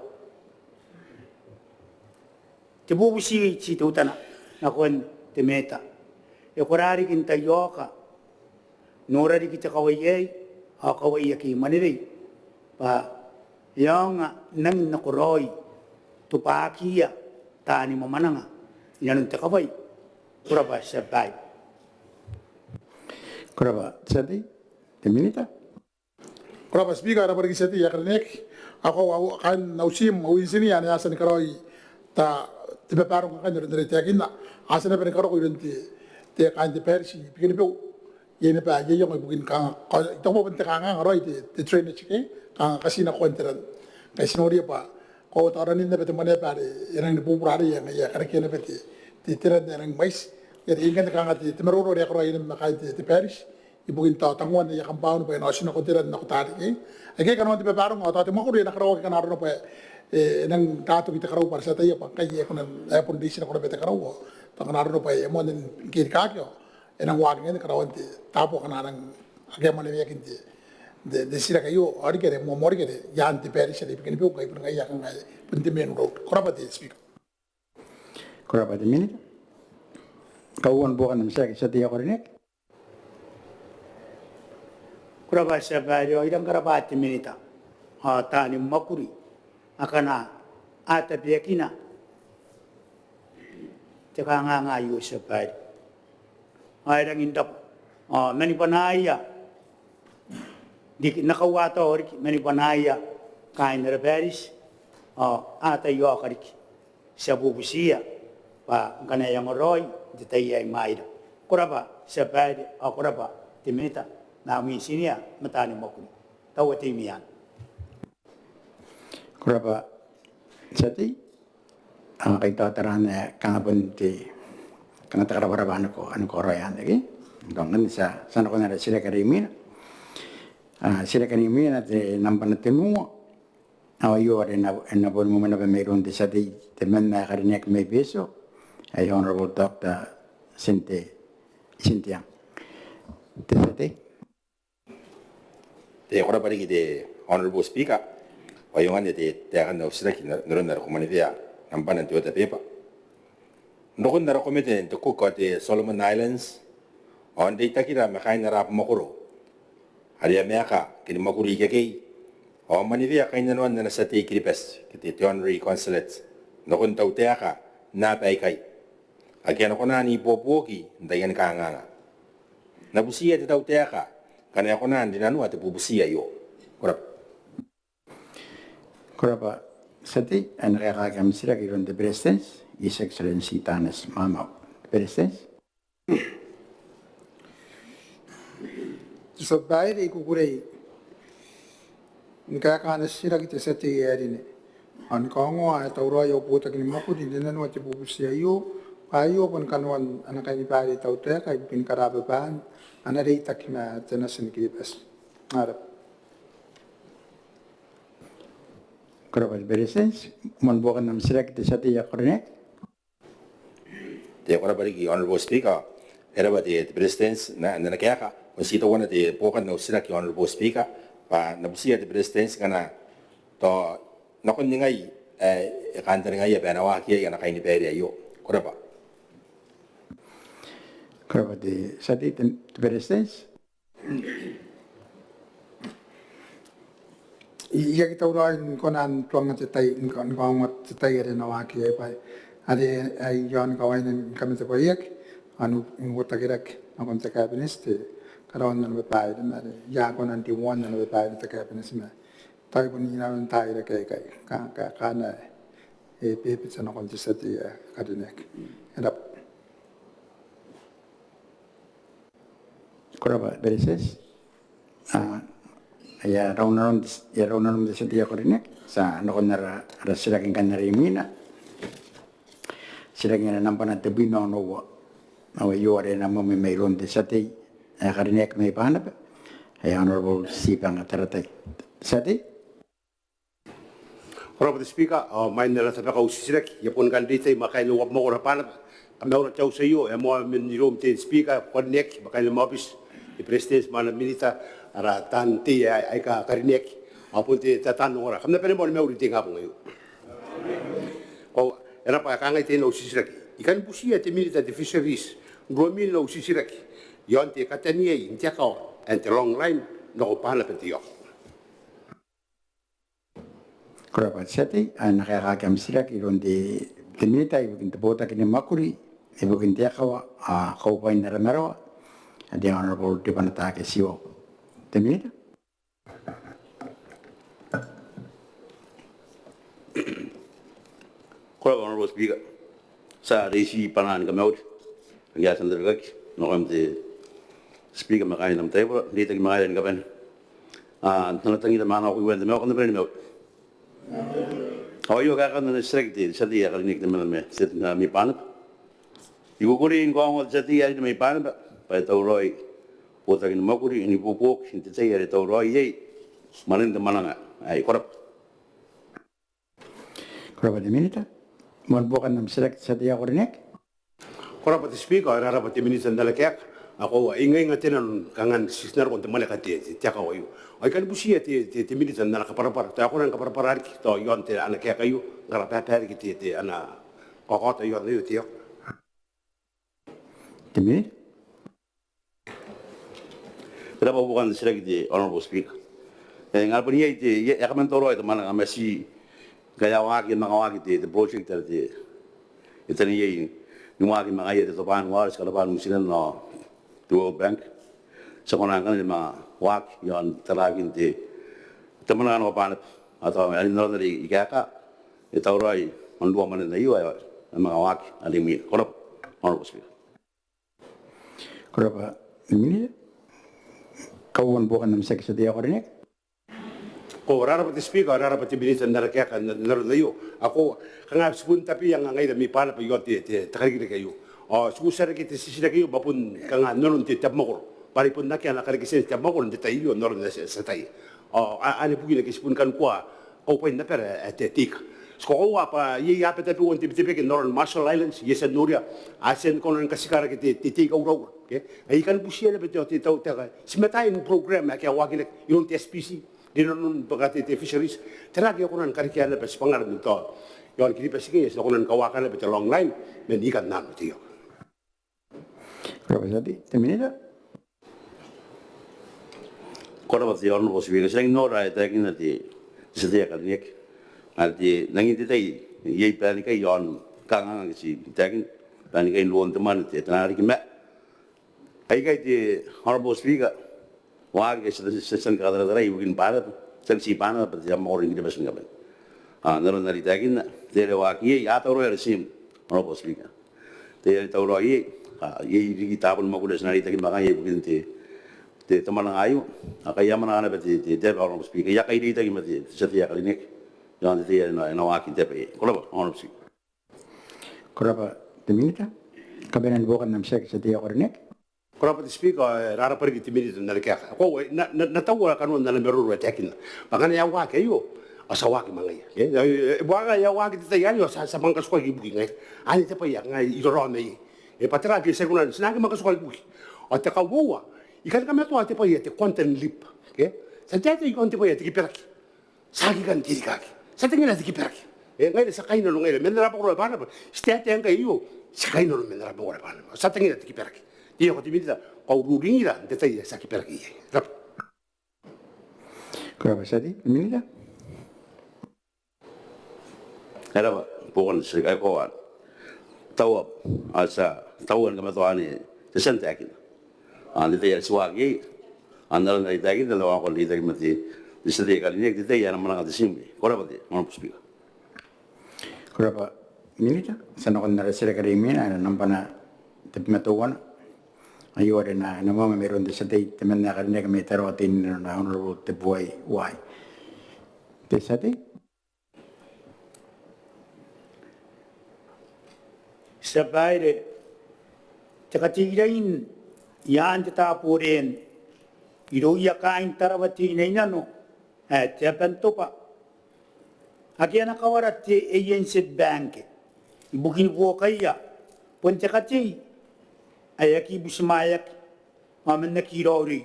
Te bubuti ti teutana nakon te Minita, e kora riki n taiaoka nora riki te kawai aei ao kawai ake i Manerei bwa e aonga n nangi n nakoraoi tobwakiia taani mwamwananga inanon te kawai. Ko rabwa tia babaire. Ko rabwa tia tei. Te Minita. Ko rabwa Speaker, e rabwa riki tia tei ae karineaki. Ao kaain au team, au intinia ane a tia ni karaoi te babaronga ngkai n aron are I taekinna, a tia naba ni karoko iroun te, te kaain te parish i Bikenibeu. Iai naba aia iango ibukin kanga, I taku bwa bon te kanganga raoi te, te drainage ke, kanga katinakoan te ran. Ngkai ti noria bwa koaua tao ranin naba te mwaneaba are e rangi ni bubura arei, ngaia e karekea naba te, te, te ran ae e rangi ni mwaiti. Ngaia are ngkanne kanga te, te maroro are e karaoia naba ma kaain te, te parish ibukin tao tangoan aia compound bwa e na otinako te ran nako taari ke. Aikai kanoan te babaronga ao tao te mwakuri e na karaoaki ngkana arona bwa e, e nang tatoki te karau bwa are ti ataia bwa ngkai e kona, e bon reitinako naba te karau ao tao ngkana arona bwa e moan ngke e rikaaki ao e nang waaki ngkanne karaoan te tabo akana a nang akea mwaneweakin te, te, te titiraki aio ao riki are moa, moa riki are i aan te parish are i Bikenibeu ngkai bon ngaia kanga e bon te main road. Ko rabwa te Speaker. Ko rabwa te Minita. Kauoua ni buokan am titiraki te tia tei ae karineaki. Ko rabwa te Tia Babaire ao I rangi ni karabwa te Minita ao taani mwakuri akana a tabeakina te kanganga aio te Tia Babaire. Ao e rangi n rabwa ao mani bwanaaia riki, N na kauataoa riki, mani bwanaaia kaain ara parish ao a taiaoka riki. Ti a bubutiia bwa ngkana e ongo raoi n te tai ae imwaira. Ko rabwa te Tia Babaire ao ko rabwa te Minita ma am intinia ma taani mwakuri. Tau ataei mai iaan. Ko rabwa te tia tei. Ao ngkai tao taraan ae kanga bon te, kanga te karabwarabwa anne ko, anne ko raoi anne ke. Tao ngkanne ti a, ti a nakon ara titiraki are imwina. Ao titiraki are imwina te nambwa tenua. Ao aio are e na, e na boni mwemwe naba mairoun te tia tei temanna ae karineaki mai Betio, ae Honourable Doctor Tinte, Tintiang. Te tia tei. Te, ko rabwa riki te Honourable Speaker. Ao aio ngkanne te, te taeka n au titiraki n aron are ko mwaneweia nambwana n te order paper. N rokon ara komete n te cook ao te Solomon Islands ao n reitakira ma kaain ara abamwakoro are a maeka ke ni mwakuri ikekei ao a mwaneweia kainnanoan ana tia tei Kiribati ke te, te Honorary Consulate nakon tautaeka n aaba aikai ake a na kona n ibuobuoki n taiani kanganga. N na butiia te tautaeka ngkana e kona n rinanoa te bubuti aio. Ko rabwa. Ko rabwa te tia tei. Ao e na kaekaaki am titiraki iroun te Beretitenti, His Excellency Taneti Maamau. Te Beretitenti. Te tia babaire, I kukurei ni kaeka ana titiraki te tia tei ae rine ao ni kaongoa ae e tauraoi au botaki ni mwakuri n rinanoa te bubuti aio bwa aio boni kanoan ana kainibaire te tautaeka ibukin karababaan ana reitaki ma te nati ni Kiribati. Ko rabwa. Ko rabwa te Beretitenti. Moan buokan am titiraki te tia tei ae karineaki. Te, ko rabwa riki Honourable Speaker. E rabwa te, te Beretitenti n ana, n ana kaeka. Bon ti teuana te buokan au titiraki Honourable Speaker bwa N na butiia te Beretitenti ngkana tao nakon ningai ae e kantaningaia bwa e na waaki iai ana kainibaire aio. Ko rabwa. Ko rabwa te tia tei. Te, te Beretitenti. I, I aki tauraoi ni kona n tuanga te tai, ni ka, ni kaongoa te tai are e na waaki iai bwa are ai iaon kawaina ni kamatebwaiaki ao n uotakiraki nakon te Kaebineti te karaoan ana babaire ma are I aki kona n riuoua ana babaire te Kaebineti ma tao I bon inanon taai rake aikai. Ka, ka, kanga e bebete nakon te tia tei ae karineaki. E rabwa. Ko rabwa Beretitenti. Ao e a rau nanom, e a rau nanom te tia tei ae karineaki. Ti a nakon ara, ara titiraki ngkanne are imwina. Titiraki are nambwana tebwi ma onoua. Ao aio are e na mwemwe mairoun te tia tei ae karineaki mai Banaba, ae Honourable Tibanga Taratai. Te tia tei. Ko rabwa te Speaker, ao imwain ara tabeka au titiraki I a boni kan reitai ma kaain au abamwakoro ae Banaba. Kam na ongora te auti aio, e a moa man iroum te Speaker ae ko karineaki ma kaain am aobiti, te Beretitenti ma ana Minita, ara taan tei aika karineaki ao bon te, te taan ongora. Kam na bane moa ni mauri n te ingabong aio. Ko, e rabwa, e kangai tein au titiraki. I kan butiia te Minita te Fisheries n uoman au titiraki iaon te kataniai n te akawa ae te long line nako Banaba n te aoka. Ko rabwa te tia tei. Ao e na kaekaaki am titiraki iroun te, te Minita ibukin te botaki ni mwakuri ibukin te akawa ao kaubwain ara marawa, ae te Honourable Ribanataake Tiwau. Te Minita. Ko rabwa Honourable Speaker. Ti a reiti bwanaan kamauri ake a tia n tabekaki nakoim te Speaker ma kaain am taibora, n reitaki ma ngaira ni kabane. N ana tangira ma ana okiwante ma okan te bane ni mauri. Ao aio kaekaan ana titiraki te tia tei ae karineaki temanna mai Banaba. I kukurei ni kaongoa te tia tei ae karineaki mai Banaba bwa e tauraoi botaki ni mwakuri n ibuobuoki n te tai are e tauraoi iai mwanen te mwananga aei. Ko rabwa. Ko rabwa te Minita. Moan buokan am titiraki te tia tei ae karineaki. Ko rabwa te Speaker, ao e rarabwa te Minita n ana kaeka. Ao koaua, e ingainga te nano kanga ti na roko n te mwaneka te akawa aio. Ao I kan butiia te Minita n ana kabwarabwara, tao e kona ni kabwarabwara riki tao iaon te ana kaeka aio, ngkana e bae riki te ana kaokaota iaon aio. Te Minita. Ko rabwa buokan te titiraki te Honourable Speaker. E ngae bon iai te, e a kaman tauraoi te mwananga ma ti ngkai a waaki, e manga waaki te project are e taneiai ni waaki ma ngaia te Tobwaan Waleti, Kalabaa New Zealand ao te World Bank. Ti a kona ngkanne ni manga waaki iaon tarakin te mwananga nako Banaba. Ao tao are n aron are I kaeka, e tauraoi man ruo mwanen aio ae e manga waaki are imwina. Ko rabwa Honourable Speaker. Ko rabwa te Minita. Kauoua ni buokan am titiraki te tia tei ae karineaki. Ko rabwa te Speaker, ao e rarabwa te Minita n ana kaeka n aron aio. Ao koaua, kanga ti bon tabeia ngaira mai Banaba iaon te karikirake aio. Ao ti uotia reke te titiraki aio bwa bon kanga nanon te abamwakoro, bwa are bon akea ana kareketia te abamwakoro n te tai aio n aron ae ti ataia. Ao anne bukina ake ti bon kan kua kaubwain abara ae te ika. Ti kakoaua bwa iai aaba tabeua n te Betebeke n aron Marshall Islands, I a tia n noria, a tia ni kona ni katika rake te ika uraura. Ao I kan butiia naba te tautaeka, ti mataai n program ake a waakinaki iroun te S P C, rinanon bwa te fisheries, tera ake a kona ni karekea naba tibwangara n tao iaon Kiribati ngkai ti a kona ni kawaaka naba te long line man ika n anne. Te ika. Ko rabwa te tia tei. Te Minita. Ko rabwa te Honourable Speaker. Ti rangi n nora ae taekinna te tia tei ae karineaki. Are te, n angin te tai iai baanikai iaon kanganga ake ti taekin, baanikai n ruon te mwane, te, te nang riki ma aikai te Honourable Speaker, waaki ake ti a tia ni kakataratara ibukin Banaba, tiaki ti Banaba bwa te abamwakoro ni Kiribati ni kabane. Ao n aron are I taekinna, te tia tei ae waaki iai a tauraoi are tii, Honourable Speaker. Te tia tei ae tauraoi iai, iai riki taabo ni mwakuri ae ti na reitaki ma kaaina ibukin te mwananga aio. Ao ngkai e a mwananga naba te aba, Honourable Speaker, I a kai reitaki ma te tia tei ae karineaki iaon te tai ae e na waaki n te aba aei. Ko rabwa Honourable Speaker. Ko rabwa te Minita. Kabanean buokan am titiraki te tia tei ae karineaki. Ko rabwa te Speaker, ao e rarabwa riki te Minita n ana kaeka. Ao koaua, I na taua kanoan ana maroro ae taekinna bwa ngkana e a waaki aio ao ti a waaki ma ngaia. E waaki, e a waaki te tai anne ao ti a manga katukaki ibukin ngaia. Anne te bwai ae kanga I raraoma iai. E bwa tera ake ti aki kona, ti na aki manga katukaki ibukin. Ao te kauoua, I kan kamatoa te bwai ae te content leap. Ti a taetae iaon te bwai ae te kiberaki. Ti a aki kan teirikaki. Ti a tangina te kiberaki. E ngaira ti a kainnano ngaira man ara abamwakoro ae Banaba. Ti taetae ngkai aio ti a kainnano man ara abamwakoro ae Banaba. Ti a tangina te kiberaki. Te tia tei, te Minita, ko a ururingira n te tai ae ti a kiberaki iai. Ko rabwa. Ko rabwa te tia tei. Minita. E raba buokan te titiraki ae koaua. Tao, a tia, tao ni kamatoa anne te tia n taekina. Ao n te tai are ti waaki iai, ao n aron are I taekinna, N na waekoa n reitaki ma te tia tei ae karineaki te tai ae e na mwananga te tiim. Ko rabwa te Honourable Speaker. Ko rabwa Minita. Ti a nakon ara titiraki are imwina, ae nambana tebwi ma teuana. Aio are e na mwaninga mairoun te tia tei temanna ae karineaki mai Tarawa Teinainano, Honourable Tebuai Uai. Te tia tei. Tia Babaire, te kateirain i aan te Taboreen irouia kaain Tarawa Teinainano ae te Abantoba, ake a na kawara te ANZ Bank ibukin buokaia, bon te katei ae aki butimwaeaki ao man aki raoiroi,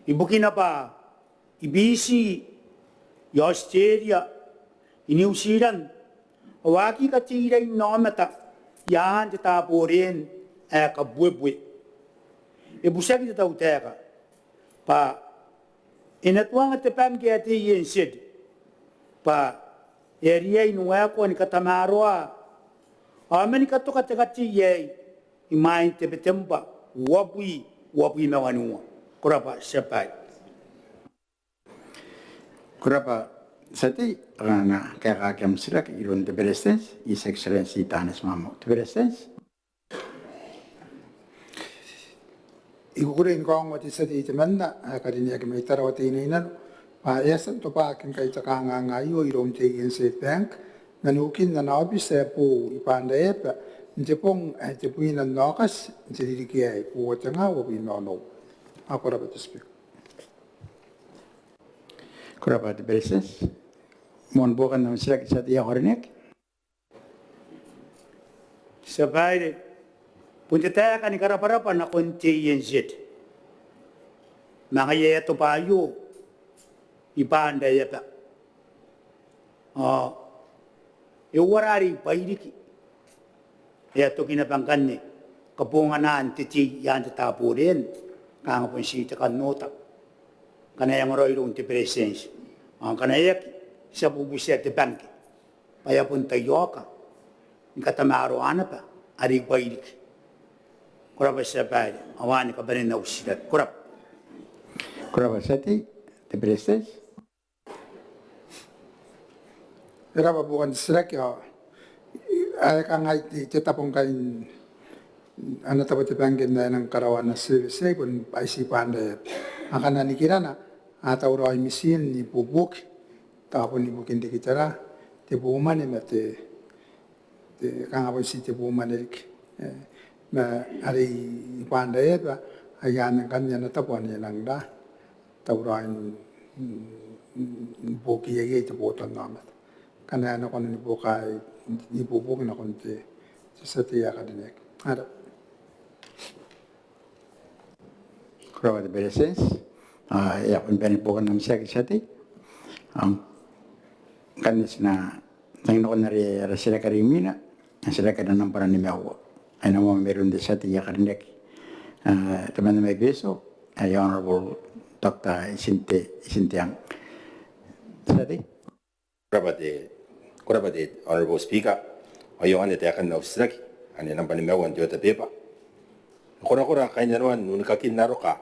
ibukina bwa i Biti, i Aotiteria, i New Zealand, ao a aki kateirain aomata i aan te Taboreen ae kabuebue. E butiaki te tautaeka bwa e na tuanga te bangke ae te ANZ bwa e a riai ni waekoa ni katamaroa ao mani katoka te katei aei imwain Tebetembwa uabwi uabwi ma wanua. Ko rabwa, Tia Babaire. Ko rabwa Te tia tei, e na kaekaaki am titiraki iroun te Beretitenti, His Excellency Taneti Maamau. Te Beretitenti. I kukurei ni kaongoa te tia tei temanna ae karineaki mai Tarawa Teinainano bwa e a tia n tobwaaki ngkai te kanganga aio iroun te ANZ Bank man ukin ana aobiti ae boou i Banraeaba n te bong ae tebwina n Aokati n te ririki aei, uoua tenga uabwi ma onoua. Ko rabwa te Speaker. Ko rabwa te Beretitenti. Moan buokan am titiraki te tia tei ae karineaki. Tia Babaire, bon te taeka ni karabwarabwa nakon te ANZ ma ngaia e a tobwa aio i Banraeaba. Ao e uara are i Bairiki? E a toki naba ngkanne kabonganaan te tei i aan te Taborean, kanga bon ti te kan oota ngkana e ongora iroun te Beretitenti. Ao ngkana e aki, ti a bubutia te bangke bwa e a bon taiaoka ni katamaroa naba are i Bairiki. Ko rabwa tia babaire, ao anne kabanean au titiraki. Ko rabwa. Ko rabwa tia tei. Te Beretitenti. E rabwa buokan te titiraki. Ao ae kangai, te tabo ngkai ana tabo te bangke n ae e nang karaoa ana service aei bon aiti i Banraeaba. Akana nikirana a tauraoi mitiin n ibuobuoki tao bon ibukin riki tera, te bumwane ma te, te kanga bon ti te bumwane riki. E, ma are i Banraeaba, ai anne ngkanne ana tabo ane e nang ra tauraoi n, n, n buokiia iai te botannaomata. Ngkana e a nako n ibuobuoki, ibuobuoki nakon te, te tia tei ae karineaki. Ko rabwa. Ko rabwa te Beretitenti. Ao e a bon bane buokan am titiraki te tia tei. Ao ngkanne ti na tangi nakon are ara titiraki are imwina, titiraki are nambwa nimaua. Ae nambwa mairoun te tia tei ae karineaki, temanna mai Betio, ae Honourable Doctor Itinteang. Te tia tei. Ko rabwa te, ko rabwa te Honourable Speaker. Ao anne taekan au titiraki, ane nambwa nimaua n te order paper. E korakora kainnanoan unikakin aroka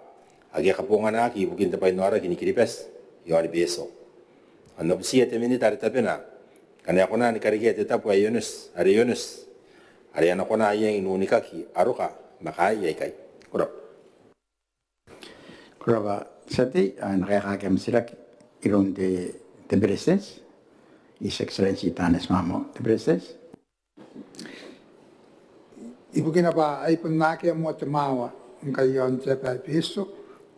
ake a kabonganaaki ibukin te bwainaoraki ni Kiribati iaon Betio. Ao N na butiia te Minita are tabena ngkana e kona ni karekea te tabo ae onoti, are onoti, are a na kona iai n unikaki aroka ma kaai aikai. Ko rabwa. Ko rabwa te tia tei. Ao e na kaekaaki am titiraki iroun te, te Beretitenti, His Excellency Taneti Maamau. Te Beretitenti. Ibukina bwa ai bon akea moa te maawa ngkai iaon te aba ae Betio,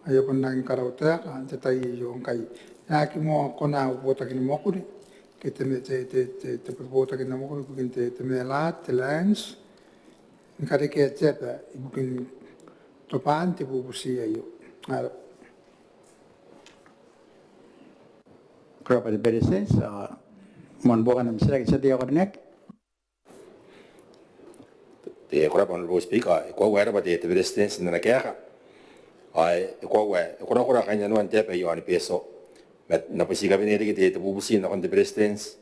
ao e a bon rangi ni karautaeka n te tai aio ngkai e aki moa kona au botaki ni mwakuri ke te, te, te, te, te botaki ni mwakuri ibukin te, te MELAD, te Lands, ni karekea te aba ibukin tobwaan te bubuti aio. Ko rabwa. Ko rabwa te Beretitenti. Ao moan buokan am titiraki te tia tei ae karineaki. Te, ko rabwa Honourable Speaker. E koaua e rabwa te, te Beretitenti n ana kaeka. Ao e koaua e korakora kainnanoan te aba iaon Betio. Ma N na boti kabanea riki te, te bubuti nakon te Beretitenti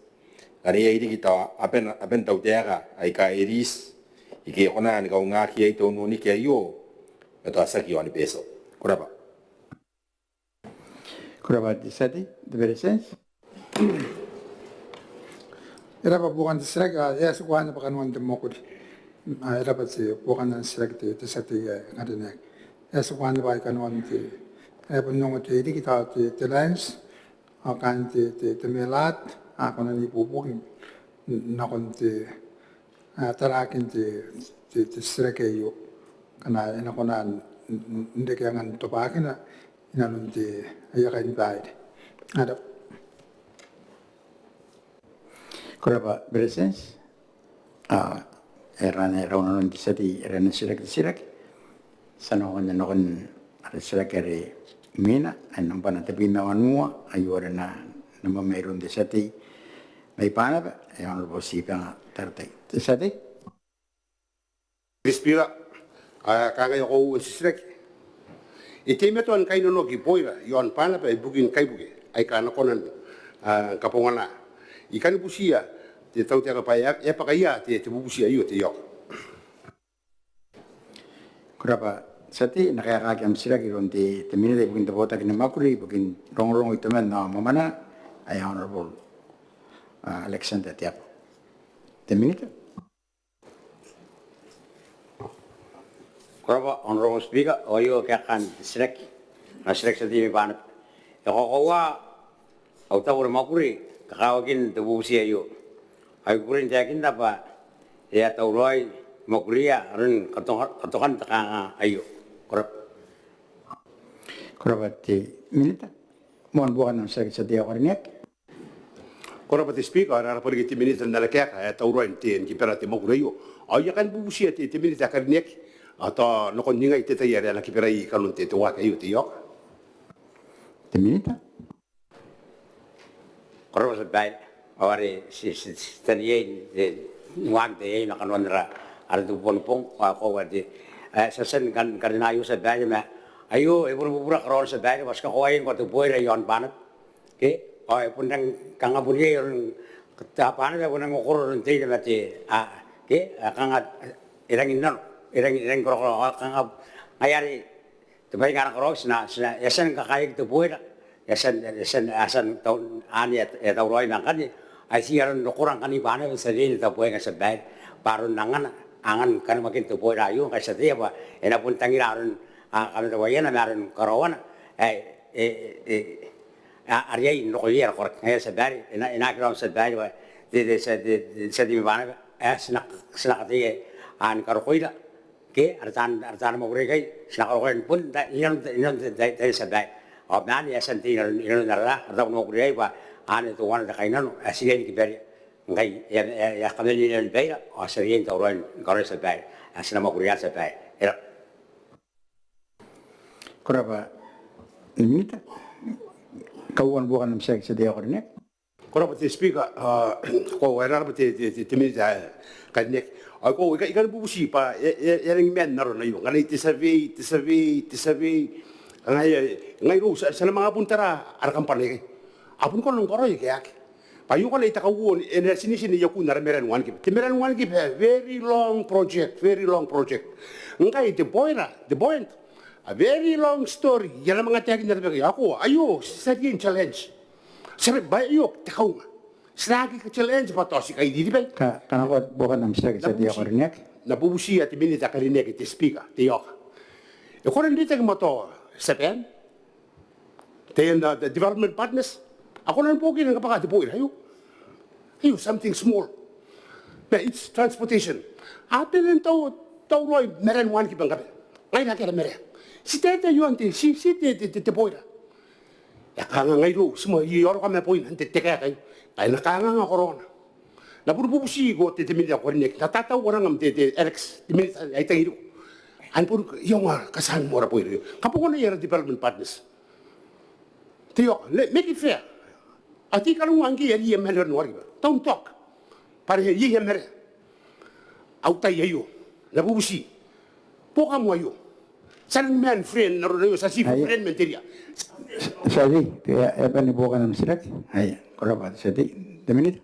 ngkana iai riki tao aban, aban tautaeka aika e riti ike e kona ni kaungaaki iai te ununiki aio ma tao tiaki iaon Betio. Ko rabwa. Ko rabwa te tia tei. Te Beretitenti. E rabwa buokan te titiraki. Ao e a tikuana bwa kanoan te mwakuri. Ao e rabwa te buokan te titiraki te, te tia tei ae karineaki. E a tikuana bwa kanoan te, e a bon ongo te riki tao te, te Lands, ao kaain te, te, te MELAD a kona n ibuobuoki nakon te, a, taraakin te, te, te titiraki aio ngkana e na kona n, n, n reke angan tobwaakina inanon te, aia kainibaire. Ko rabwa. Ko rabwa Beretitenti. Ao e rang, e rang nanon te tia tei are e na titiraki te titiraki. Ti a nako nakon ara titiraki are imwina, ae nambwa tebwi ma wanua, aio are e na nambwa mairoun te tia tei mai Banaba, ae Honourable Tibenga Tarutai. Te tia tei. Te Speaker, ao e kangai au titiraki. E teimatoa ni kainnanoaki boira iaon Banaba ibukin kaibuke aika a na kona ni, a, kabongana. I kan butiia te tautaeka bwa e a, e a bwaka ia te, te bubuti aio te ioka. Ko rabwa te tia tei. E na kaekaaki am titiraki iroun te, te Minita ibukin te botaki ni mwakuri ibukin rongorongo, itoman ao mwamwananga, ae Honourable Alexander Teabo. Te Minita. Ko rabwa Honourable Speaker, ao aio kaekaan te titiraki, ana titiraki tia tei mai Banaba. E kakoaua au tabo ni mwakuri kakawakin te bubuti aio. Ao I kukurei n taekinna bwa e a tauraoi mwakuria aron katokan te kanganga aio. Ko rabwa. Ko rabwa te Minita. Moan buokan am titiraki tia tei ae karineaki. Ko rabwa te Speaker, ao e rabwa riki te Minita n ana kaeka ae tauraoi n tei ni kibara te mwakuri aio. Ao I a kani bubutia te Minita ae karineaki, ao tao nakon ningai te tai are a na kibara iai kanoan te waaki aio, te ioka. Te Minita. Ko rabwa tia babaire, ao are ti taneiai n waaki n te aine kanoan ara ara te bubua ni bong, ao e koaua te, e, ti a tia ni kan, karina aio tia babaire, ma aio e boni bubura karaoana tia babaire, bwa ti kakoaua ngkoa te boira iaon Banaba. Ke, ao e bon rang kanga bon iai aron, Banaba e bon rang okoro aron teina ma te, a, ke, a, kanga e rangi n nano, e rangi, e rangi n korokoro, ao kanga ngaia are te bwai ae karaoaki, ti na, ti na, e a tia ni kakaeaki te boira, e a tia, e a tia, e a tia n tau, anne e a tauraoi ma ngkanne, ai ti aron rokora ngkanne i Banaba n tia riai n tabuainga tia babaire, bwa aron angana, angan kanimakin te boira aio ngkai ti ataia bwa e na bon tangira aron, a, kamatabuaiana ma aron karaoana ae e, e, e, a, a riai n roko iai ara koraki. Ngaia tia babaire, e na, e na aki raom tia babaire bwa te, te, te, te, te tia tei mai Banaba ae ti na, ti na kataia ni karokoira. Ke, ara taan, ara taan mwakuri aikai, ti na karokoa ni bon, inanon, inanon te, te, te tia babaire. Ao ma anne e a tia n tei inanon, inanon ara, ara tabo ni mwakuri aei bwa anne teuana te kainnano ae ti riai ni kibaria. Ngkai e a, e a, e a kaman inanon baira, ao ti riai n tauraoi ni karaoia tia babaire. Ae ti na mwakuria tia babaire. E rabwa. Ko rabwa te Minita. Kauoua ni buokan am titiraki tia tei ae karineaki. Ko rabwa te Speaker, a, ko, e rabwa te, te, te, te Minita ae karineaki. Ao ko, I kan, I kan bubuti bwa e, e, e rangi ni maan arona aio. Ngkana iai te survey, te survey, te survey. Ngaia, ngaia irou ti a, ti a na manga bon tara ara kambana aikai. A bon kona ni karaoia ke aki. Bwa aio ngkana e a kauoua, e na tinetine iakun ara marae ni wanikiba. Te marae ni wanikiba, very long project, very long project. Ngkai te boira, te point, a very long story. I a na manga taekinna naba ngkai. Ao ko, aio, ti a riai n challenge. Ti a riai, bwa aio te kaunga. Ti na aki challenge bwa tao ti kairiribai. Ka, kanakoa buokan am titiraki tia tei ae karineaki. N na bubutia te Minita ae karineaki, te Speaker, te ioka. E kona n reitaki ma tao Japan, taian, a, development partners. A kona ni buokira ni kabwaka te boira aio. Aio something small. Ma it's transportation. A bane n tau, tauraoi marae ni wanikiba ngkana ngaira ake ara marae. Ti taetae iaon te, ti, ti te, te, te, te boira. E a kanga ngai irou, ti moa, I oroka ma boina n te, te kaeka aio. Ngkai e na kanganga karaoana. N na boni bubuti ngkoa te, te Minita ae karineaki. N na tatauangam te, te Alex, te Minita ae I tangiriko. Ao boni iangoa katean moa ara boira aio. Kabonganaia ara development partners. Te ioka, make it fair. Ao te I karaunga ngke e a riai ma marae ni wanikiba. Don't talk. Bwa are e a riai ma marae. Ao tai aio. N na bubuti. Buoka moa aio. Ti a nang maan friend n aron aio, ti a tii friend man te ria. Tia tei, e a bane buokan am titiraki. Aia, ko rabwa tia tei. Te Minita.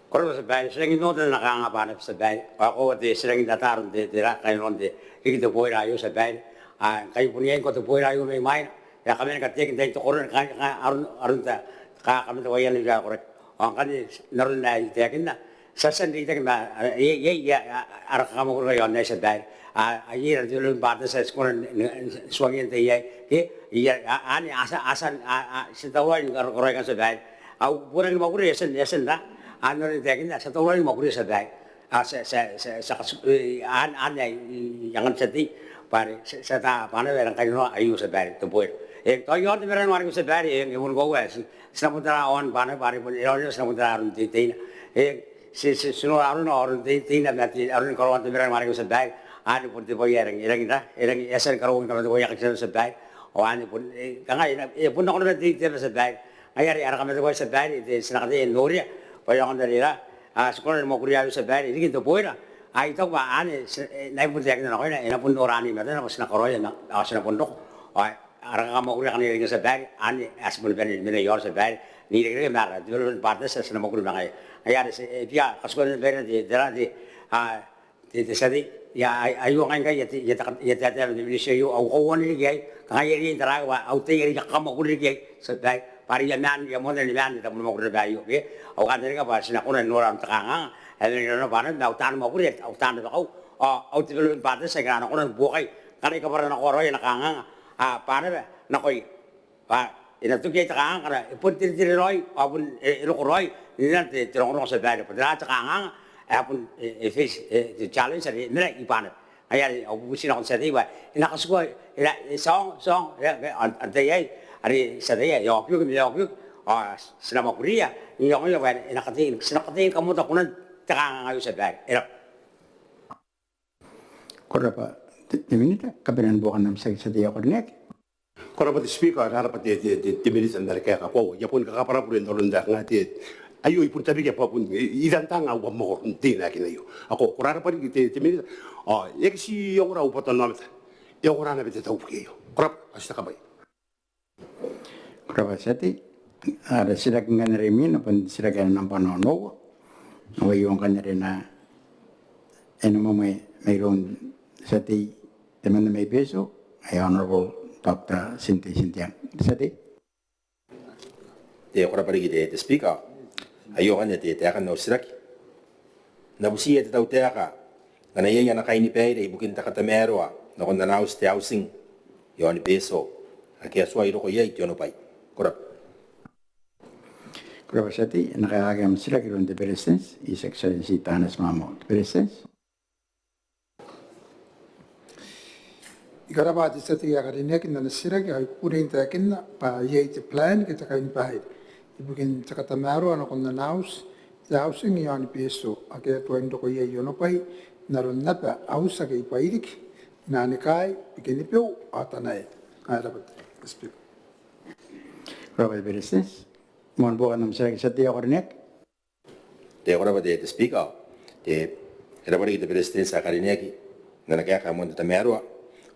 Ko rabwa tia babaire, ti rangi n ota n ana kanganga Banaba tia babaire. Ao e koaua te, ti rangi n ata aron te, te ra, kainnano n te, riki te boira aio tia babaire. A, ngkai bon iai ngkoa te boira aio mai mwaina. E a kaman kateaki n tain te korona, ka, ka, aron, aron ta, ka, kamatabuaiana irouia koraki. Ao ngkanne n aron ae I taekinna, ti a tia n reitaki ma, a, iai, iai, iai, a, ara kakammwakuri iaon aei tia babaire. A, a, iai ara development partners ae ti kona n, n, n tuangiia n tai aei. Ke, iai, a, anne, a tia, a tia, a, a, ti tauraoi ni karaoia tia babaire. Au bure ni mwakuri e a tia n, e a tia n ra, a, n aron ae I taekinna, ti a tauraoi ni mwakuria tia babaire. A, ti a, ti a, ti a, ti a, e, an, anne, e, e, angan tia tei, bwa are, ti a, ti a ata Banaba e rang kainnanoa aio tia babaire, te boira. E, tao iaon te marae ni wanikiba tia babaire, e, e bon koaua, ti, ti na bon tara aon Banaba, bwa are bon, e, ti na bon tara aron te, teina. E, ti, ti, ti nora arona, aron te, teina, ma te, aron karaoan te marae ni wanikiba tia babaire. Anne bon te bwai ae e rangi, e rangi n ra, e rangi, e a tia ni karaoaki n kamatabuaia tia babaire. Ao anne bon, e, kanga, e, e bon nakon te, te, tia babaire. Ngaia are ara kamatabuai tia babaire, te, ti na kataia n noria bwa e aonga n ra, a, ti kona ni mwakuria aio tia babaire, riki n te boira. Ao I taku bwa anne, ti, e, ngai bon taekina nakoina, e na bon nora anne i matana bwa ti na karaoia, ao ti na bon roko. Ao ara kakammwakuri akanne riki tia babaire, anne ae ti boni bane ni mena iaona tia babaire, n irekereke ma ara development partners ae ti na mwakuri ma ngaia. Ngaia are ti, e, bia katikua babaire te, te, te, a, te, te tia tei, I a, ai, aio ngai ngkai I a, I a, I a taetae ma te Minita aio, au kauoua riki aei, kanga I a riai n taraaki bwa au tai are I a kakammwakuri riki iai tia babaire, bwa are I a maan, I a moanna ni maan n te tabo ni mwakuri naba aio, ke? Au kantaninga bwa ti na kona n nora aron te kanganga ae mena inanona bwa naba au taani mwakuri, au taani rabakau, ao au development partners aika a na kona ni buokai ngkana I kabwaranakoa raoi ana kanganga bwa naba nakoia. Bwa e na toki iai te kanganga ngkana e bon teretere raoi ao bon e roko raoi n te rongorongo, tia babaire, bwa tera te kanganga ae bon e face te challenge are e mena i Banaba. Ngaia are au bubuti nakon te tia tei bwa e na katikua, e na, e, tiaong, tiaong, e, e, antai aei are tia tei aei, e okioki ma e okioki ao ti na mwakuria n iangoia bwa e na katei, ti na katei ni kamoamoa kunan te kanganga aio, tia babaire. E rab'a. Ko rab'a te Minita. Kabanean buokan am titiraki, tia tei ae karineaki. Ko rab'a te Speaker, ao e rab'a te Minita n ana kaeka. Koaua, I a bon kakabwarabure n aron ae kanga te, aio I bon tabekia bwa bon I tangitang au mwakoro n teinakin aio. Ao ko rab'a riki te Minita. Ao e aki ti ongora au botannaomata, e ongora naba te taubuki aio. Ko rab'a, ao ti a kabwaia. Ko rab'a tia tei. Ara titiraki ngkanne are imwina bon titiraki ae nambwa onoua, ao aio ngkanne are e na mwemwe mairoun tia tei temanna mai Betio, ae Honourable Doctor Tinte Titiang. Tia tei. Te, ko rab'a riki te Speaker. Aio ngkanne te taekan au titiraki. N na butiia te tautaeka ngkana iai ana kainibaire ibukin te katamaroa nakon ana auti te Housing iaon Betio ake a tuai roko iai te onobwai. Ko rab'a. Ko rab'a tia tei. E na kaekaaki am titiraki iroun te Beretitenti, His Excellency Taneti Maamau. Te Beretitenti. I karabwa te tia tei ae karineaki n ana titiraki, ao I kukurei n taekinna bwa iai te plan ke te kainibaire ibukin te katamaroa nakon ana auti te Housing iaon Betio ake a tuai n roko iai onobwai n aron naba auti ake i Bairiki, Inaanikai, Bikenibeu ao Tanaea. Ao e rab'a te Speaker. Ko rab'a te Beretitenti. Moan buokan am titiraki, tia tei ae karineaki. Te, ko rab'a te Speaker. Te, e rab'a riki te Beretitenti ae karineaki n ana kaeka ae moan te tamaroa.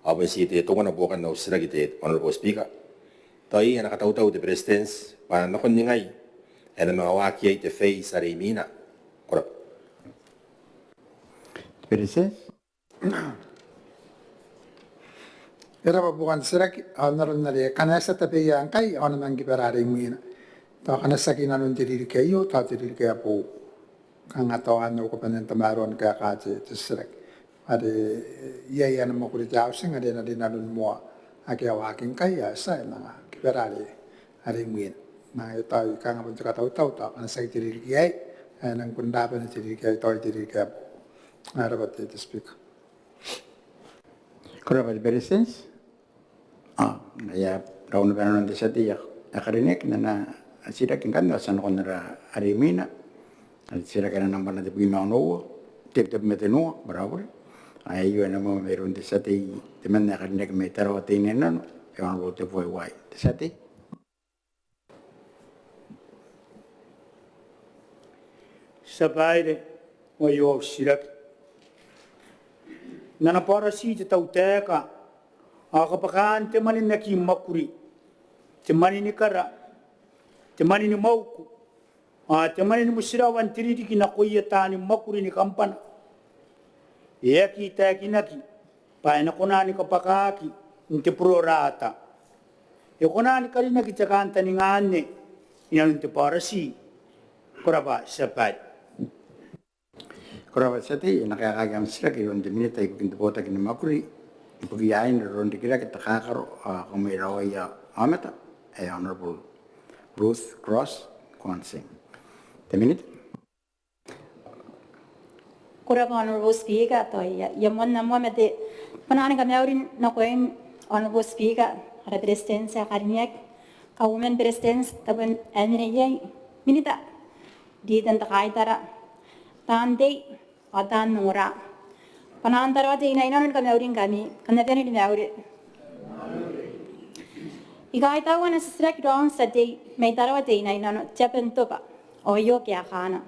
Ao bon ti te teuana buokan au titiraki, te Honourable Speaker. Tao iai ana katautau te Beretitenti bwa nakon ningai ae e na manga waaki iai te phase are imwina? Ko rab'a. Te Beretitenti. E rab'a buokan titiraki. Ao n aron are ngkana e a tia tabeia ngkai ao e na manga kibara are imwina. Tao ngkana tiaki inanon te ririki aio, tao te ririki ae boou. Kanga tao anne au kabanean tamaroa ni kaeka te titiraki. Are iai ana mwakuri te Housing are e na rinanon moa ake a waaki ngkai, ao e a tia, e manga kibara are imwina. Ma tao I kanga bon te katautau, tao ngkana tiaki te ririki aei, e nang bon rabana te ririki aei, tao te ririki ae boou. E rab'a te Speaker. Ko rab'a te Beretitenti. Ao ngaia raou naba nanon te tia tei ae karineaki n ana titiraki ngkanne, ao ti a nakon ara are imwina. Are titiraki ae nambwa tebwi ma onoua, tebwi ma tenua, ko rab'a. Aio e na mwemwe mairoun te tia tei temanna ae karineaki mai Tarawa Teinainano, ae Honourable Tebuai Uaai. Te tia tei. Tia Babaire, aio au titiraki. N ana bwaorati te tautaeka ao kabwakaan te mwane n aki mwakuri, te mwane ni kara, te mwane ni mwauku, ao te mwane ni motirawa n te ririki nakoia taani mwakuri ni kambana, e aki taekinaki bwa e na kona ni kabwakaaki n te pro rata. E kona ni karinaki te kantaninga anne inanon te bwaorati? Ko rab'a, Tia Babaire. Ko rab'a tia tei. E na kaekaaki am titiraki iroun te Minita ibukin te Botaki ni Mwakuri ibukia Aine, Roronrikirake, Takakaro ao Kamweraoia Aomata, ae Honourable Ruth Cross Kwansing. Te Minita. Ko rab'a Honourable Speaker, tao I a moanna moa ma te bwanaa ni kamauri nakoim Honourable Speaker, ara Beretitenti ae karineaki, Kauoman ni Beretitenti, tabon ae mena iai, Minita, rita n te kaitara, taan tei ao taan ongora. Bwanaan Tarawa Teinainano ni kamauringkami, kam na bane ni mauri. I kaitaua ana titiraki raou tia tei mai Tarawa Teinainano, te aba n tobwa, ao aio kaekaana.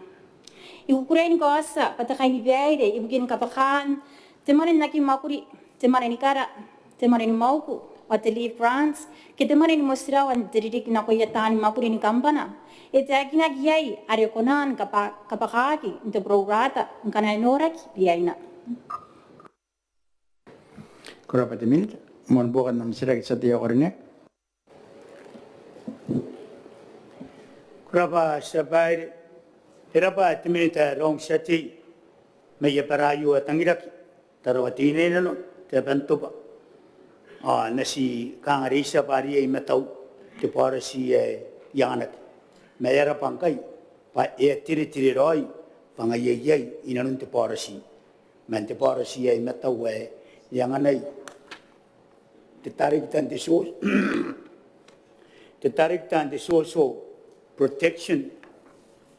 I kukurei ni kaotia bwa te kainibaire ibukin kabwakaan te mwane n aki mwakuri, te mwane ni kara, te mwane ni mwauku, ao te leave grants, ke te mwane ni motirawa n te ririki nakoia taani mwakuri ni kambana, e taekinaki iai are kona ni kabwa-, kabwakaaki n te pro rata ngkana e noraki riaina? Ko rab'a te Minita. Moan buokan am titiraki tia tei ae karineaki. Ko rabwa tia babaire. E rabwa te minita ae raong tia tei mai abara aio ae tangiraki, Tarawa Teinainano, te Abantoba. Ao N na ti kangaanga reitia bwa are iai i matau te policy ae I anganaki, ma e a rabwa ngkai bwa e a teretere raoi bwa ngaia iai inanon te policy. Man te policy ae i matau ae e anganai te director n te so- te director n te social protection,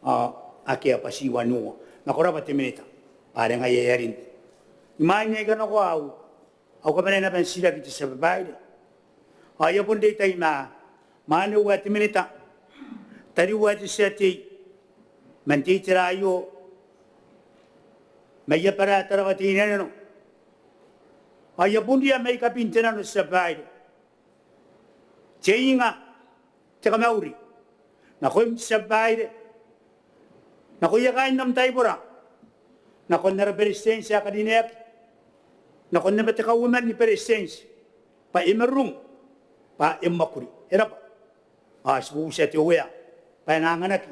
ao akea bwa ti wanua. Ma ko rabwa te minita bwa are ngaia ae e a rin. Imwain ae I kanakoa au, au kabanea naba n titiraki te tia babaire, ao I a bon reitai ma mwaane ae te minita, tariu ae te tia tei man te itera aio mai abara Tarawa Teinainano, ao I a bon ria mai kabin te nano, tia babaire, te inga, te kamauri nakoim, tia babaire, nakoia kaain am taibora, nakon ara beretitenti ae karineaki, nakon naba te kauoman ni beretitenti, bwa e marurung bwa e mwakuri. E rabwa. Ao ti bubutia te Uea bwa e na anganaki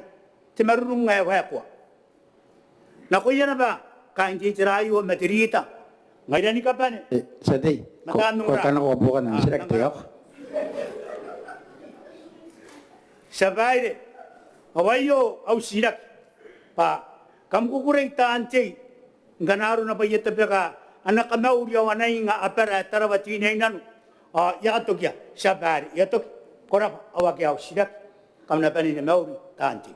te marurung ae waekoa nakoia naba kaain te itera aio ma te rita, ngaira ni kabane. E, tia tei, ma ko, taan ko ongora. Kanakoa buokan am titiraki te aoka. Tia babaire, ao aio au titiraki bwa kam kukurei taan tei ngkana arona bwa I a tabeka ana kamauri ao ana inga abara ae Tarawa Teinainano, ao I a katokia, tia babaire, I a toki. Ko rabwa, ao akea au titiraki. Kam na bane ni mauri taan tei.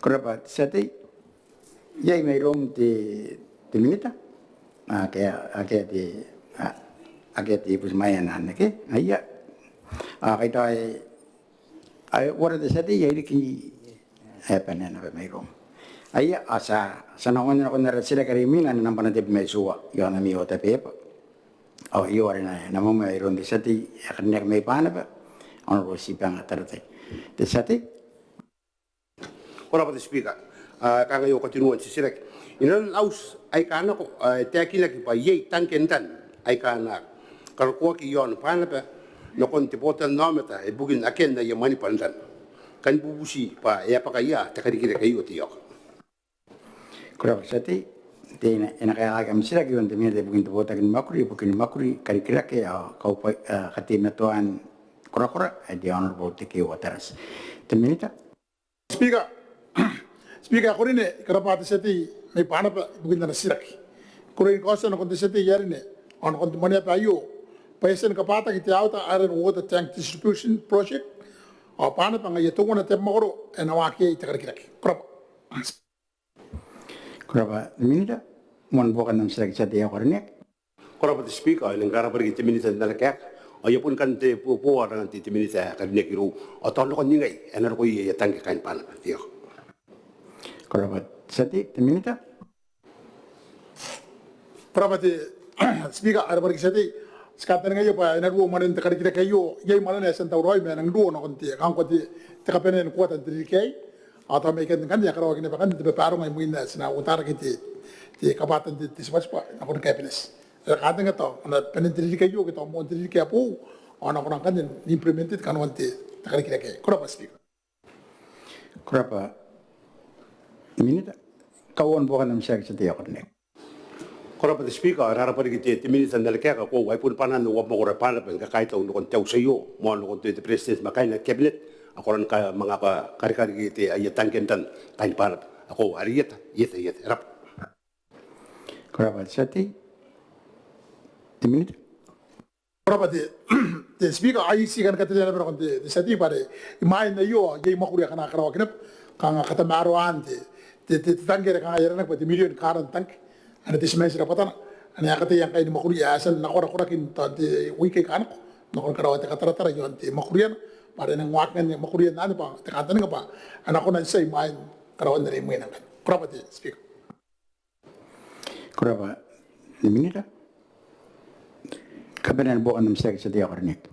Ko rabwa tia tei. Iai mairoum te, te minita? Akea, akea te, a, akea te butimwaea n anne ke? Aia. A, kaitau, ai uara te tia tei ae riki ae bane naba mairoum. Aia, a, ti a, ti a nako nakon ara titiraki are imwina, ae nambwana tebwi ma itiua iaon ami otabeba. Ao aio are e na, e na mwamwea iroun te tia tei ae karineaki mai Banaba, Honourable Tibanga Taratai. Te tia tei. Ko rabwa te Speaker. A, kanga aio katinua n titiraki. Inanon auti aika nako, a, e taekinaki bwa iai tangke n ran aika a na karokoaki iaon Banaba nakon te botannaomata ibukin akean aia mwaneaba n ran. Kan bubuti bwa e a bwaka ia te karikirake aio, te aoka. Ko rabwa tia tei. Te, e na, e na kaekaaki am titiraki iroun te minita ibukin te botaki ni mwakuri, ibukin mwakuri, karikirake ao kaubwai, a, kateimatoan korakora, ae te Honourable Tekeeua Tarati. Te minita. Speaker, Speaker ae karineaki, I karabwa te tia tei mai Banaba ibukin ana titiraki. I kukurei ni kaotia nakon te tia tei ae karineaki ao nakon te mwaneaba aio bwa e a tia ni kabwataki te Outer Island Water Tank Distribution Project ao Banaba ngaia teuana te abamwakoro ae na waaki iai te karikirake. Ko rabwa. Ko rabwa te minita. Moan buokan am titiraki te tia tei ae karineaki. Ko rabwa te Speaker, ao e nang karabwa riki te minita n ana kaeka. Ao I a bon kan te buobuoki nakon te, te minita ae karineaki irou. Ao tao nakon ningai ae na roko iai aia tangke kaain Banaba, te aoka. Ko rabwa te tia tei. Te minita. Ko rabwa te Speaker, e rabwa riki tia tei. Ti kantaningaia bwa e na ruo mwanen te karikirake aio, iai mwanena ae e a tia n tauraoi ma e nang ruo nakon te, kanga ngkoa te, te kabanea ni kuata n te ririki aei. Ao tao mai ikanne ngkanne e a karaoaki naba ngkanne te babaronga imwina ae ti na uotarake te, te kabwatan te, te tibwatibwa nakon te Cabinet. E kantaninga tao ana banen te ririki aio ke tao moan te ririki ae boou ao a na kona ngkanne n implement-ia kanoan te, te karikirake aei. Ko rabwa Speaker. Ko rabwa minita. Kauoua ni buokan am titiraki te tia tei ae karineaki. Ko rabwa te Speaker, ao e rarabwa riki te, te minita n ana kaeka. Koaua ai bon bwanaan abamwakoro ae Banaba ni kakaitau nakon te auti aio, moan nakon te, te Beretitenti ma kaain ana Cabinet, a kona ni ka, manga ka, karikaki te, aia tangke n ran kaain Banaba. Koaua are i eta, i eta, i eta. E rabwa. Ko rabwa te tia tei. Te minita. Ko rabwa te, te Speaker, ao I ti kan katerea naba nakon te, te tia tei bwa are imwain aio ao iai mwakuri akana karaoaki naba, kanga katamaroaan te, te, te, te tangke are kanga e aranaki bwa te mirion karan tangke. Anne te simanti rabwatana. Anne a kataia ngkai ni mwakuri ae a tia n nakorakoraki n tao te wiki aika nako, nakon karaoan te kataratara iaon te mwakuri anne bwa are e nang waaki ngkanne mwakuriana anne bwa te kantaninga bwa a na kona n tia imwain karaoan are imwina ngkanne. Ko rabwa te Speaker. Ko rabwa te minita. Kabanean buokan am titiraki te tia tei ae karineaki.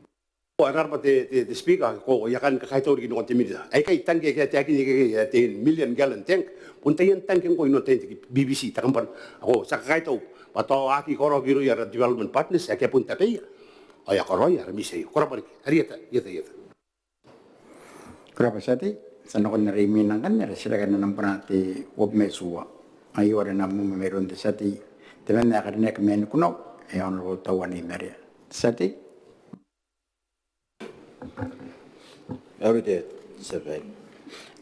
Ko rabwa te, te, te Speaker, ko, I a kan kakaitau riki nakon te minita. Aikai tangke aika a taekinaki, ae te million gallon tank, bon taian tangke ngkoa inanon tain te B B C, te kambana. Ao ti a kakaitau bwa tao a aki karaoaki irouia ara development partners ake a bon tabeia ao e a karaoia ara miti aio. Ko rabwa riki. Ao ieta, ieta, ieta. Ko rabwa te tia tei. Ti a nakon ara imwina ngkanne, ara titiraki ae nambana te uabwi ma itiua. Aio are e na mwamwa mairoun te tia tei temanna ae karineaki mai Nikunau, e Honourable Tauanei Marea. Te tia tei. Mauri te tia babaire.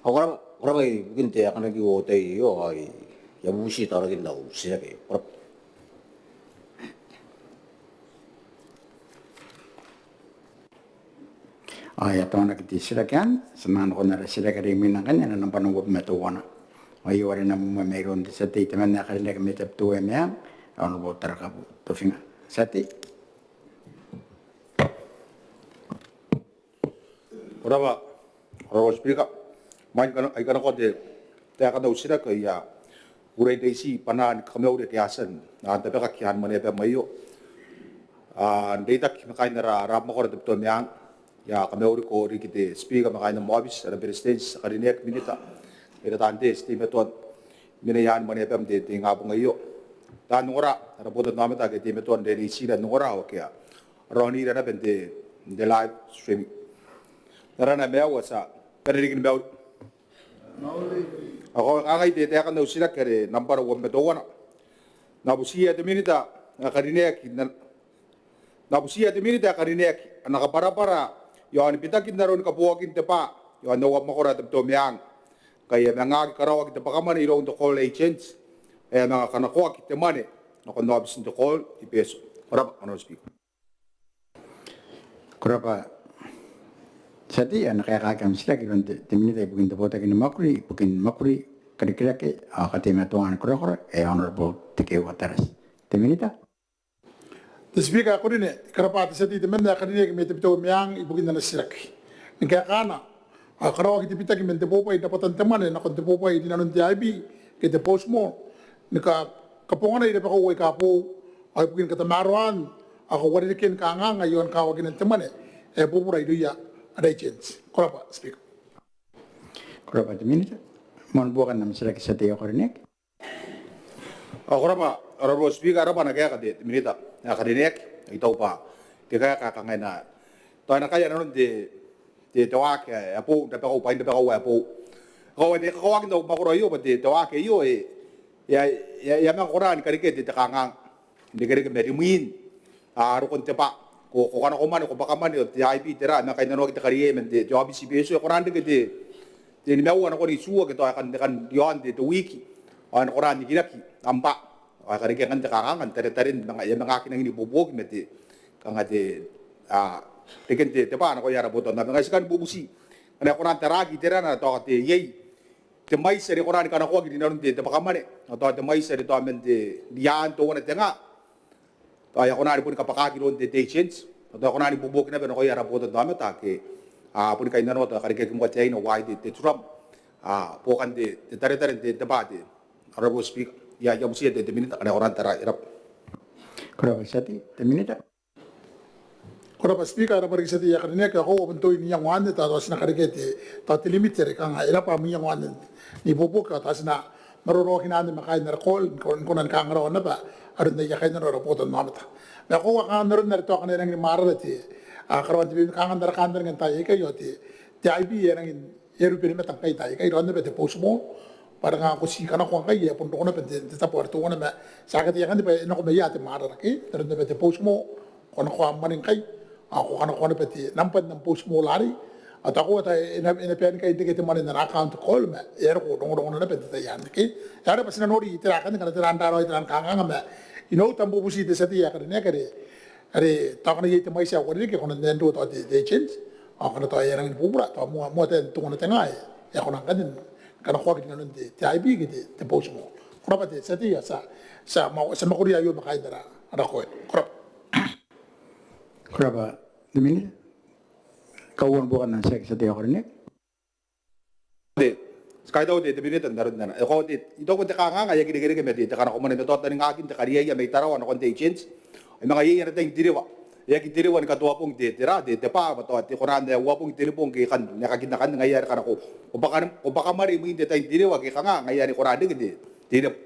Ao ko rabwa, ko rabwa ibukin te aekan riki n te tai aio, ao I a bubuti taorakin au titiraki. Ko rabwa. Ao e a taonaki te titiraki anne, ti a manga nakon ara titiraki are imwina ngkanne, ae nambana uabwi ma teuana. Aio are e na mwamwa mairoun te tia tei temanna ae karineaki mai Tabiteuea Meang, e Honourable Tarakabu Tofinga. Te tia tei. Ko rabwa, Honourable Speaker. Imwain ae I kanakoa te, te aekan au titiraki ao I a kukurei n reiti bwanaan kamauri ake a tia n tabekaki i aan mwaneabam aio. Ao n reitaki ma kaain ara, ara mwakoro Tabiteuea Meang, I a kamauriko riki te Speaker ma kaain am aobiti, ara Beretitenti, te karineaki, minita, ao taan tei aika a teimatoa n mena i aan mwaneabam n te, te ingabong aio. Taan ongora, ara botannaomata ake a teimatoa n reireitira n ongora ao ake a raonira naba n te, n te live streaming. N arana ae maiu ao ti a bane riki ni mauri. Ao e kangai te, te aekan au titiraki are nambana uabwi ma teuana. N na butiia te minita ae karineaki, n na, n na butiia te minita ae karineaki ana kabwarabwara iaoni bitakin aron kaboakin te bwa iaon aua mwakoro ae Tabiteuea Meang, ngkai e a manga aki karaoaki te bwakamwane iroun te call agent, e a manga kanakoaki te mwane nakon aobitin te call i Betio. Ko rabwa, Honourable Speaker. Ko rabwa te tia tei. Ao e na kaekaaki am titiraki iroun te, te minita ibukin te botaki ni mwakuri ibukin mwakuri, karikirake ao kateimatoan korakora, e Honourable Tekeeua Tarati. Te minita. Te Speaker ae ko rine, I karabwa te tia tei temanna ae karineaki mai Tabiteuea Meang ibukin ana titiraki. Ni kaekaana, ao e karaoaki te bitaki man te bobwai n rabwatan te mwane nakon te bobwai rinanon te IB ke te Portsmouth, ni ka, kabonganai rabakau aika boou, ao ibukin katamaroaan ao kauarerekean kanganga iaon kawakinan te mwane ae bubura irouia ara agents. Ko rabwa, Speaker. Ko rabwa te minita. Moan buokan am titiraki te tia tei ae ko rine. Ao ko rabwa, Honourable Speaker, e rabwa ana kaeka te, te minita ae karineaki. I taku bwa te kaeka ae kangai, tao e na kaea nanon te, te, te waaki ae boou, rabakau, bwain rabakau ae boou. Ao e kakawaki n au mwakoro aio bwa te, te waaki aio e, e a, e a, e a manga kona ni karekea te, te kanganga n irekereke ma rimwin, a, rokon te bwa. Ko, ko kanako mwane, ko bwaka mwane ao te IB, tera, e manga kainnanoaki te kariaia man te, te aobiti i Betio, e kona n reke te, te nimaua nakon itiua ke tao aekan, aekan iaon te, te wiki, ao e na kona n nikiraki am bwa. Ao e karekea ngkanne te kanganga n taretaren, manga, e a manga aki nangi ni buobuoki ma te, kanga te, a, reken te, te bwa nakoia ara botannaomata. Ngai ti kan bubuti ngkana e kona n taraaki iterana tao te, iai te mwaiti are e kona ni kanakoaki rinanon te, te bwaka mwane, ao tao te mwaiti are tao man te, riaan teuana te nga, tao e a kona ni boni kabwakaki iroun te, te agents, ao tao e kona ni buobuoki naba nakoia ara botannaomata ake a boni kainnanoa tao e karekea moa te aine, ao ai te, te turam, a, buokan te, te taretare n te, te bwa, te Honourable Speaker. I a, I a butiia te, te minita ngkana e kona n tarai. E rabwa. Ko rabwa te tia tei. Te minita. Ko rabwa Speaker, e rabwa riki te tia tei ae karineaki. Ao koaua bon te iango anne, tao, tao ti na karekea te, tao te limit are kanga, e rabwa am iango anne n ibuobuoki, ao tao ti na maroroakina anne ma kaain ara call ni ko, ni kona ni kangaraoa naba aron aia kainnano ara botannaomata. Ma koaua kanga n aron are tao akana e rangi ni mwarara te, a, karaoan te bwai, kanga n ara kantaninga n taai aikai ao te, te IB e rangi n, e a rubenimata ngkai taai aikai, raon naba te Portsmouth, bwa are kanga ko ti kanakoa ngkai e a bon roko naba n te, te tabo are teuana, ma ti aki ataia ngkanne bwa e nako maia te mwarara ke, n aron naba te Portsmouth, ko kanakoa am mwane ngkai, ao ko kanakoa naba te nambwan am Portsmouth lorry, ao tao koaua tao e na, e na bae ni kaai n reke te mwane n ana account te call, ma e a roko rongorongona naba n te tai anne ke. E aera bwa ti na nori tera akanne, ngkana tera n raroa, tera ni kanganga, ma I na ota am bubuti te tia tei ae karineaki are, are tao akana iai te mwaiti ae uarereke, e kona n ae n roko tao te, te agent, ao akana tao e a rangi ni bubura, tao moa, moa taen teuana te nga, e a kona ngkanne ni kanakoaki rinanon te, te IB ke te, te Portsmouth. Ko rabwa te tia tei, ao ti a, ti a mwa, ti a mwakuria aio ma kaain ara, ara call. Ko rabwa. Ko rabwa te minita. Kauoua ni buokan am titiraki te tia tei ae karineaki. Te, ti kaitau te, te minita n aron anne. E koaua te, I taku bwa te kanganga e aki irekereke ma te, te kanako mwane, ma tao taningakin te kariaia mai Tarawa nakon te agents. E manga iai ana tai n deliver. E aki deliver ni katoabong te, tera, te, te bwa, ma tao te kona n ae uabong te ribong ke kan, n aekakin akanne, ngaia are kanga ko, ko bwaka, ko bwaka mwane imwin te tai n deliver ke kanga, ngaia are e kona n reke te, te ribong.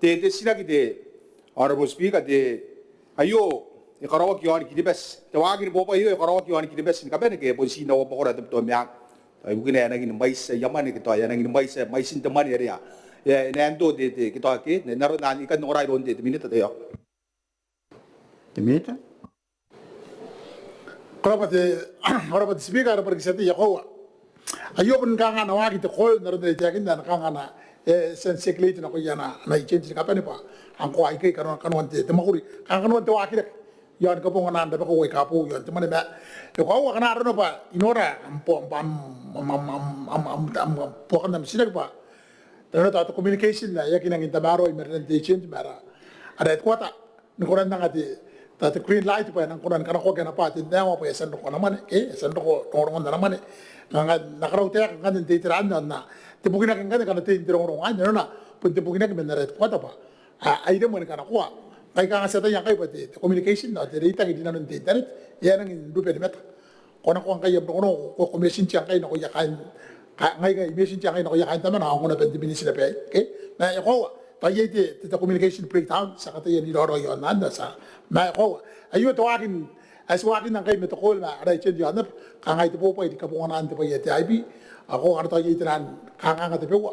Te, te titiraki te, Honourable Speaker, te aio e karaoaki i aon Kiribati. Te waaki ni bobwai aio e karaoaki i aon Kiribati ni kabane ke bon ti n au abwabwakora Tabiteuea Meang. Tao ibukina ae e nangi ni mwaiti aia mwane ke tao e nangi ni mwaiti, mwaitin te mwane are e na ento te, te, ke tao ke n aron anne. I kan ongora iroun te, te Minita. Te aio. Te Minita. Ko rabwa te, ko rabwa te Speaker, ko rabwa riki te tia tei. E koaua aio bon kanga ana waaki te call n aron are I taekinna, ana kanga ana, e, e tia n circulate nakoia ana, ana agent ni kabane bwa ngkoa aikai kanoan, kanoan te, te mwakuri, kanga kanoan te waakirake i aon kabonganaan rabakau aika boou i aon te mwane. Ma e koaua akana arona bwa I nora am, am, buakan am titiraki bwa tao te communication ae e aki nangi n tamaroa i marenan te agent ma ara, ara headquarter ni kona n anga te, tao te green light bwa e nang kona ni kanakoaki ana bwa te aoa bwa e a tia n roko ana mwane, e a tia n roko rongorongon ana mwane. Kanga N na karautaeka ngkanne n te itera anne ao N na, te bukinaki ngkanne ngkana tei n te rongorongo anne, nanona bon te bukinaki man ara headquarter bwa a, a iremwe ni kanakoa. Ngkai kanga ti ataia ngkai bwa te, te communication ao te reitaki rinanon te internet e a nangi n rube ni mata. Ko nakoa ngkai am rongorongo, ko, ko messenger ngkai nakoia kaain, ka, ngai, ngai messenger ngkai nakoia kaain Tamana ao ngkoa naba n te miniti naba aei. Okay? Ma e koaua tao iai te, te, te communication breakdown, ti a kataia n iraorao i aon anne, ti a, ma e koaua aio te waaki ae ti waakinna ngkai ma te call ma ara agent i aon aba, kangai te bobwai ni kabonganaan te bwai ae te I B. Ao ngkana tao iai te naan kanganga tabeua,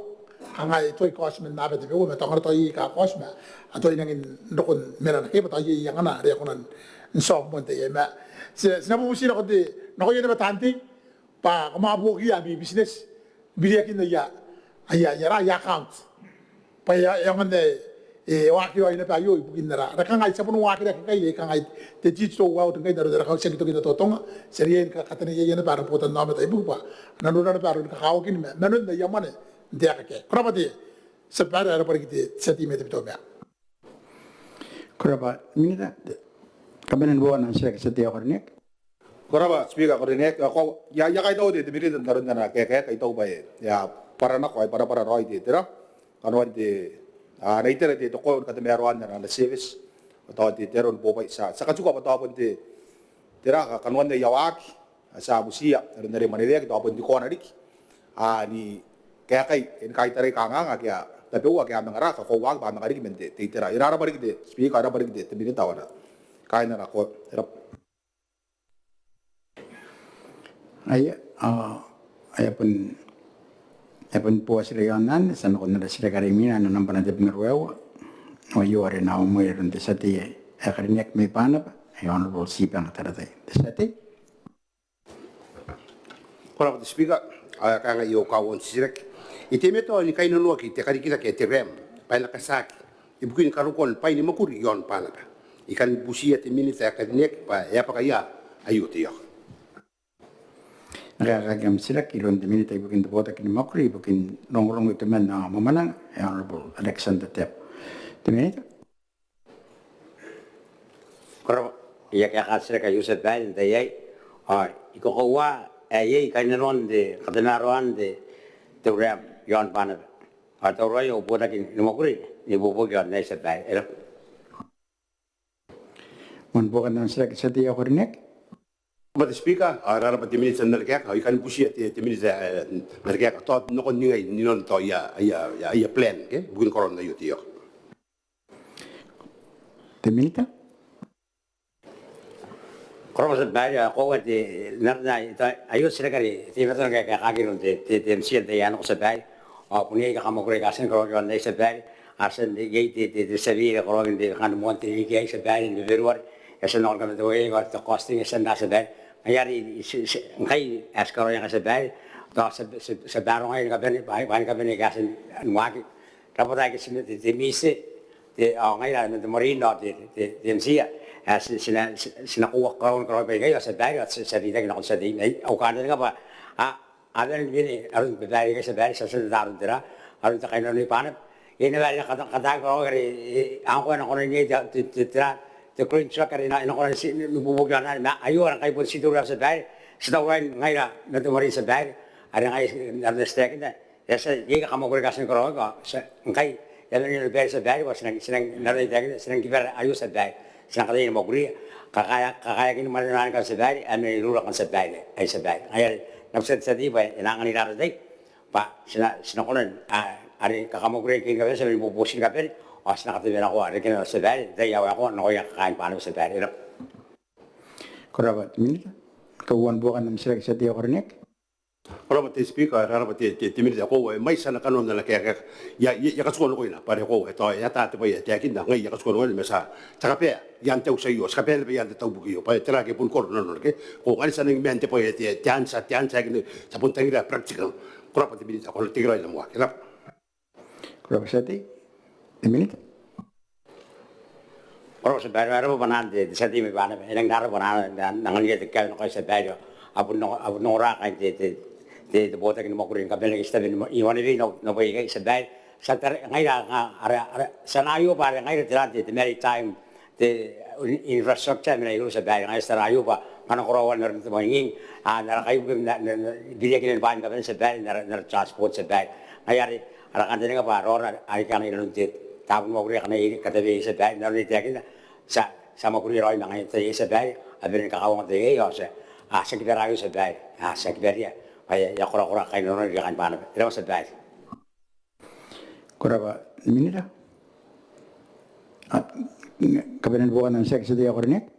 kangai e tuai kaoti man aba tabeua, ma tao ngkana tao iai aika kaoti ma a tuai nangi n roko n menana ke bwa tao iai angana are e kona n solve moan te tai aei. Ma ti, ti na bubuti nakon te, nakoia naba taan tei bwa kam a buokiia ami business n biriakin aia, aia, aia, aia account bwa e, e aonga n, e, e waaki raoi naba aio ibukin ara, ara kangai ti a bon waakirake ngkai, e, kangai te digital world ngkai n aron ara kautiaki tokin totonga. Ti a riai ni kakataneiaia naba ara botannaomata ibukin bwa a na nora naba aroni kakawakin ma, manon aia mwane n te aekaki aei. Ko rabwa te tia babaire, ko rabwa riki te tia tei mai Tabiteuea Meang. Ko rabwa Minita. Kabanean buokan am titiraki, tia tei ae ko karineaki. Ko rabwa Speaker ae ko karineaki. Ao I a, I a kaitaua te, te Minita n aron ana kaeka, kaitau bwa e a bwara nako, e bwarabwara raoi te, tera, kanoan te, a, ana itera te, te call ni katamaroaan ana, ana service. Ao tao te, te aro ni bobwai ti a, ti a katikua bwa tao bon te, tera, kanoan aia waaki ae ti a butiia n aron are e mwaneweaki, tao bon te koona riki, a, ni kaekai, e, ni kaitarai kanganga ake a tabeua ake a manga ra, kakoauaki bwa a manga riki man te, te itera. E na rabwa riki te Speaker, e rabwa riki te, te Minita ao ana, kaain ana call. E rabwa. Aia, a, aia bon, aia bon bua titiraki i aon anne. Ti a nakon ara titiraki are imwina, ae nambwana tebwi ma ruaiwa. Ao aio are e na mwaiti iroun te tia tei ae karineaki mai Banaba, ae Honourable Tibanga Taratai. Te tia tei. Ko rabwa te Speaker, ao e kangai au kauoua n titiraki. E teimatoa ni kainnanoaki te karikirake ae te RAMP bwa e na katiaki ibukin karokoan bwai ni mwakuri i aon Banaba. I kan butiia te Minita ae karineaki bwa e a bwaka ia aio, te aio. E na kaekaaki am titiraki iroun te Minita ibukin te botaki ni mwakuri ibukin rongorongo, itoman ao mwamwananga, ae Honourable Alexander Teabo. Te Minita. Ko rabwa. I a kaeka am titiraki aio, tia babaire, n te tai aei. Ao I kakoaua ae iai kainnanoan te katamaroaan te, te RAMP i aon Banaba. Ao e tauraoi au botaki ni mwakuri n ibuobuoki i aon aei, tia babaire. E rabwa. Moan buokan am titiraki, tia tei ae ko karineaki. Ko rabwa te Speaker, ao e rarabwa te Minita n ana kaeka, ao I kan butiia te, te Minita, e, n ana kaeka. Tao nakon ningai, n ningai tao aia, aia, aia plan ke ibukin karaoan aio, te aio. Te Minita. Ko rabwa tia babaire, ao e koaua te, n aron ae, tao aio titiraki are e teimatoa ni kaekaaki iroun te, te, te MIA n te tai ae nako, tia babaire. Ao bon iai kakamwakuri aika a tia ni karaoaki i aon aei, tia babaire. A tia n, iai te, te, te survey are karaoaki n te, kanga moan te ririki aei, tia babaire, ni Beberuare. E a tia n nako ni kamatebwaiaia, ao te costing e a tia n ra, tia babaire. Ngaia are, ti, ti, ngkai ae ti karaoia ngkai, tia babaire, tao ti a, ti a, ti a barongaia ni kabane, bwa, bwa ni kabane aika a tia ni waaki. Rabwata aika ti, te, te MIA, te, ao ngaira man te Marine ao te, te, te MIA, ae ti, ti na, ti, ti na koaua karaoan, karaoan baikai, ao tia babaire, ao ti, ti a reitaki nakon tia tei mai. Au kantaninga bwa a, a bane ni bane aron babaire aikai, tia babaire, ti a tia n ata aron tera, aron te kainnano i Banaba. Iai naba are e na kata, kataaki karaoaki are, e, ngkoa e na kona n iai te, te, te, tera, te crane truck are e na, e na kona ni, ni buobuoki i aon anne. Ma aio are ngkai bon ti te ura, tia babaire, ti tauraoi ngaira man te Marine, tia babaire, are ngaia n aron ae ti taekinna. E a tia, iai kakamwakuri aika a tia ni karaoaki, ao ti a, ngkai e a mena ni baere, tia babaire, bwa ti nang, ti nang, n aron ae I taekinna, ti nang kiba aio, tia babaire. Ti nang kataia ni mwakuria, kakaea, kakaeakin mwanena ngkanne, tia babaire, a mena n rura ngkanne, tia babaire, aei, tia babaire. Ngaia are N na butiia te tia tei bwa e na anganira ara tai bwa ti na, ti na kona, a, are kakamwakuri aike ni kabane, ti a mena ni bubuti ni kabane, ao ti na kateimatoa reken tia babaire n te tai ae waekoa nakoia kaain Banaba tia babaire. Ko rabwa. Ko rabwa te Minita. Kauoua ni buokan am titiraki tia tei ae karineaki. Ko rabwa te Speaker, ko rabwa te, te, te Minita. Koaua e mwaiti ana kanoan ana kaeka ae I a, I a, I a katikua nakoina bwa are koaua e tao e ata te bwai ae taekinna, ngai I a katikua nakoina ma ti a, ti a kabaea i aan te auti aio, ti a kabaea naba i aan te tau ibukiia bwa tera ake bon koro nanona ke. Koaua ngkana ti a nangi maan te bwai ae te, te ansa, te ansa ae kina ti a bon tangira practical. Ko rabwa te Minita, ko na tekeraoi am waaki. Ko rabwa. Ko rabwa tia tei. Te Minita. Ko rabwa tia babaire, e rabwa bwanaan te, te tia tei mai Banaba. E rangi n rabwa bwanaan, n anganiia te kaeka nakoia tia babaire. A bon, a bon ongora kaain te, te, te, te botaki ni mwakuri ni kabane ni stabin i Wanewei naba ikai tia babaire. Ti a tara ngaira, nga, ara, ara, ti a na aio bwa are ngaira te ran te, te maritime, te, in-, infrastructure ae mena iroura tia babaire. Ngaia ti a tara aio bwa ngkana ko rawa n aron te mwaing, a, n ara kaibuke, n ara, n ara, n ara biriakina ni bwai ni kabane tia babaire, n ara, n ara transport tia babaire. Ngaia are ara kantaninga bwa raora are kanga inanon te tabo ni mwakuri akana e katabeaki tia babaire, n aron ae I taekinna, ti a, ti a mwakuria raoi ma ngaia n te tai aei tia babaire, a bane ni kakauongo te tai aei ao ti a, a, ti a kibara aio tia babaire, a, ti a kibaria bwa e a korakora kainnanona irouia kaain Banaba. E rabwa tia babaire. Ko rabwa Minita. A, kabanean buokan am titiraki tia tei ae karineaki.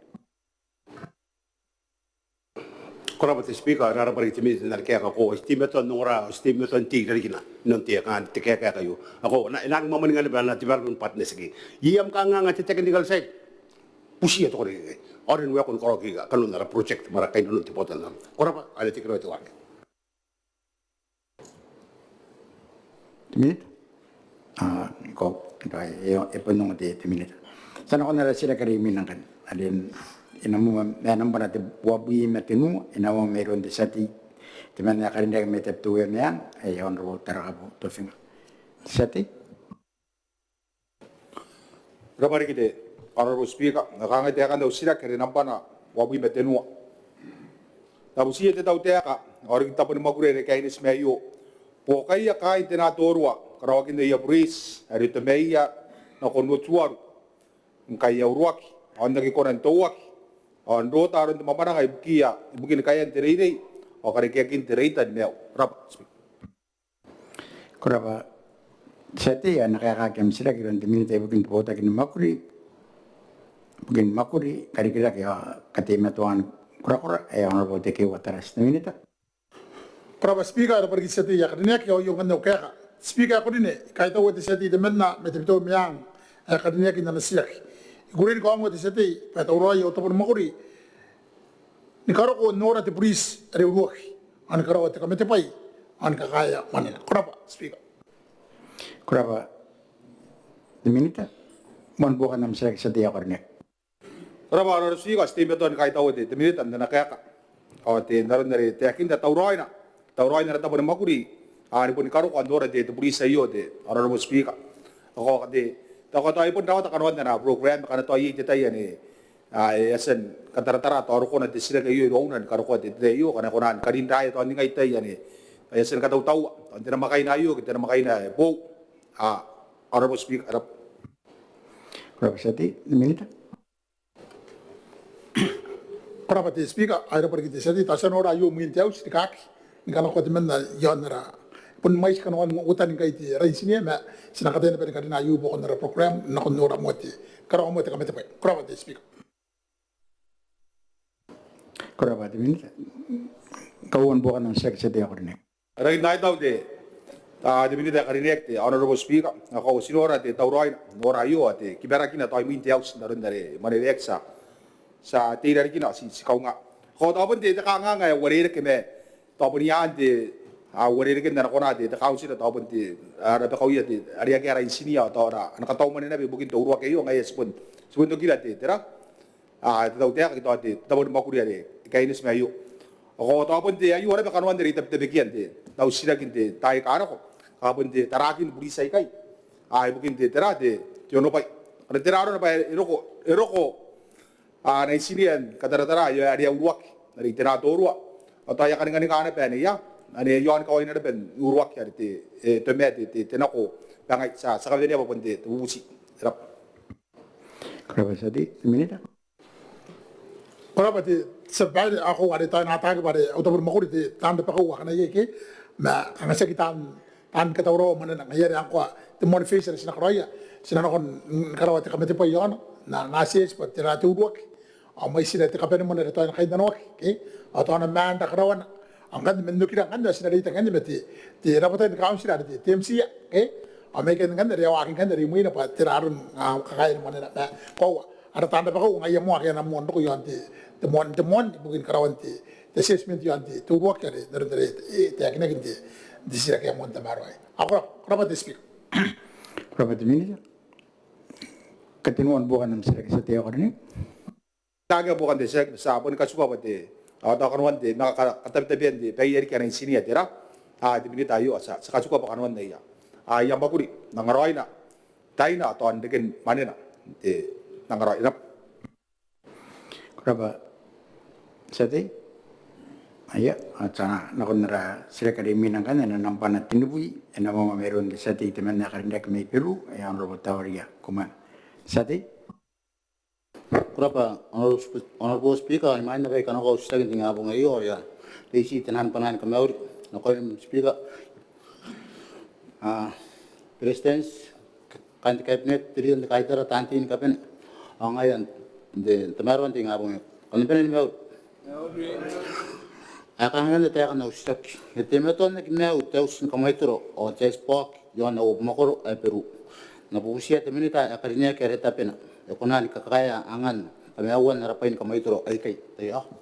Ko rabwa te Speaker, e rabwa riki te Minita n ana kaeka. Koaua ti teimatoa n ongora, ti teimatoa n tei i rarikina inanon te, kanga te kaeka aio. Ao koaua e na, e nang mwamwaninga naba ana development partners ke. Iai am kanganga te technical side, butiia te koraki aika a rin waekoa ni karaoaki kanoan ara project ma ara kainnano n te botanaomata. Ko rabwa, ao e na tekeraoi te waaki. Te Minita. A, ko, e, e bon ongo te, te Minita. Ti a nakon ara titiraki are imwina ngkanne are e na moa, e na moa nambwana te uabwi ma tenua, e na moa mairoun te tia tei temanna ae karineaki mai Tabiteuea Meang, ae Honourable Tarakabo Tofinga. Te tia tei. Ko rabwa riki te Honourable Speaker, ao kangai taekan au titiraki are nambwana uabwi ma tenua. N na butiia te tautaeka ao riki te tabo ni mwakuri are kaineti ma aio, buokaia kaain te Natorua karaoakin aia buriti are Tomaia nakon Otuaru ngkai a uruaki ao n aki kona n touaki ao n rota aron te mwamwananga ibukiia, ibukin kaean te reirei ao karekeakin te reita ni maiu. Ko rabwa Speaker. Ko rabwa te tia tei, ao e na kaekaaki am titiraki iroun te Minita ibukin te botaki ni mwakuri, ibukin mwakuri, karikirake ao kateimatoan korakora, ae Honourable Tekeeua Tarati. Te Minita. Ko rabwa Speaker, e rabwa riki te tia tei ae karineaki, ao aio ngkanne au kaeka. Speaker ae karineaki, I kaitaua te tia tei temanna mai Tabiteuea Meang ae karineaki n ana titiraki. I kukurei ni kaongoa te tia tei bwa e tauraoi au tabo ni mwakuri ni karoko n nora te buriti are uruaki ao ni karaoa te kamatebwai ao ni kakaea mwanena. Ko rabwa Speaker. Ko rabwa te Minita. Moan buokan am titiraki te tia tei ae karineaki. Ko rabwa Honourable Speaker, ti teimatoa ni kaitaua te, te Minita n ana kaeka. Ao te, n aron are e taekinna, tauraoina, tauraoina ara tabo ni mwakuri, a, ni boni karoko ao n nora te, te buriti aio te Honourable Speaker. Ao ko, te, tao, tao e bon rawata kanoan ana program ngkana tao iai te tai ane a, e a tia ni kataratara tao rokona te titiraki aio irouna ni karokoa te, te tai aio, ngkana e kona ni karinraea tao n ningai tai ane e a tia ni katautaua tao n te namwakaina aio ke te namwakaina ae boou. A, Honourable Speaker, e rabwa. Ko rabwa te tia tei. Te Minita. Ko rabwa te Speaker, ao e rabwa riki te tia tei, tao ti a nora aio imwin te auti rikaaki ni kanakoa temanna i aon ara, bon mwaiti kanoan otan ngkai te, ara intinia, ma ti na kataia naba ni karina aio i buakon ara program nakon nora moa te, karaoa moa te kamatebwai. Ko rabwa te Speaker. Ko rabwa te Minita. Kauoua ni buokan am titiraki te tia tei ae karineaki. E rangi n kaitau te, a, te Minita ae karineaki, te Honourable Speaker, ao koaua ti nora te tauraoi, nora aio ao te kibarakina tao imwin te auti n aron are e mwaneweaki, ti a, ti a tei i rarikina ao ti, ti kaunga. Ao tao bon te, te kanganga ae uarereke ma tao bon i aan te, a, uarereken ana kona te, te kauntira, tao bon te, a, rabakauia te, are akea ara intinia, tao ara, ana katau mwane naba ibukin te uruaki aio, ngaia ti bon, ti bon tokira te, tera, a, te tautaeka ke tao te, te tabo ni mwakuri are e kaineti ma aio. Ao tao bon te, aio naba kanoan are I tabetabekia n te, n au titiraki n te taai aika a nako, a, bon te tarakin buriti aikai, a, ibukin te, tera, te, te onobwai. Are tera arona bwa e roko, e roko a, ana intinia ni kataratara aio are a uruaki are i Tenatorua. Ao tao e a kaninganinga naba ane ia, ane e a aoni kawaina naba n uruaki are te, e, Tomaia te, te, te nako Bangai. Ti a, ti a kawenea bwa bon te, te bubuti. E rabwa. Ko rabwa te tia tei. Te Minita. Ko rabwa te tia babaire, ao koaua are tao e na ataaki bwa are au tabo ni mwakuri te taan rabakau akana iai ke, ma kanga tiaki taan taan katauraoa mwanena. Ngaia are ngkoa te moan phase are ti na karaoia, ti na nako ni karaoa te kamatebwai iaona, n na assess bwa tera te uruaki ao mwaitira te kabanemwane are tao e na kainnanoaki, okay? Ao tao maan ara karaoana. Ao ngkanne man okira ngkanne ao ti na reitaki ngkanne ma te, te rabwata ni kauntira are te, te MCA, okay? Ao mai ikanne ngkanne are e a waaki ngkanne are imwina bwa tera aron kakaean mwanena. Ma koaua, ara taan rabakau ngaia moa ake a na moa n roko iaon te, te moan, te moan ibukin karaoan te, te assessment iaon te, te uruaki are n aron are e taekinaki n te, te titiraki ae moan tamaroa aei. Ao ko rabwa, ko rabwa te Speaker. Ko rabwa te Minita. Kateniua buokan am titiraki tia tei ae karineaki. Kaekaaki buokan te titiraki, ti a boni katikua bwa te, ao tao kanoan te, ma ka, katabetabean te bwai ae riki ana intinia tera, a, te Minita aio, ti a, ti a katikua bwa kanoan aia, a, aia mwakuri n angaraoina taina ao tao n reken mwanena, te, n angaraoi. Ko rabwa. Ko rabwa tia tei. Aia, ao ti a nakon ara titiraki are imwina ngkanne, ae nambwana tenibwi, e na moa mairoun te tia tei temanna ae karineaki mai Beru, ae Honourable Tawaria Kumanga. Tia tei. Ko rabwa Honourable Spe-, Honourable Speaker, imwain naba I kanakoa au titiraki n te ingabong aio, I a reiti te nano ni bwanaa ni kamauri nakoim Speaker, a, Beretitenti, kaain te Cabinet, te Leader n te Kaitara, taan tei ni kabane, ao ngaia n te, n tamaroan te ingabong aio. Kam na bane ni mauri. Ae kangai ngkanne taekan au titiraki. E teimatoa n aki maiu te auti ni kamwaitoro ao te ice box iaon au mwakoro ae Beru. N na bubutia te Minita ae karineaki are tabena, e kona ni kakaea angan kamaiuan ara bwai ni kamwaitoro aikai? Taiaoka.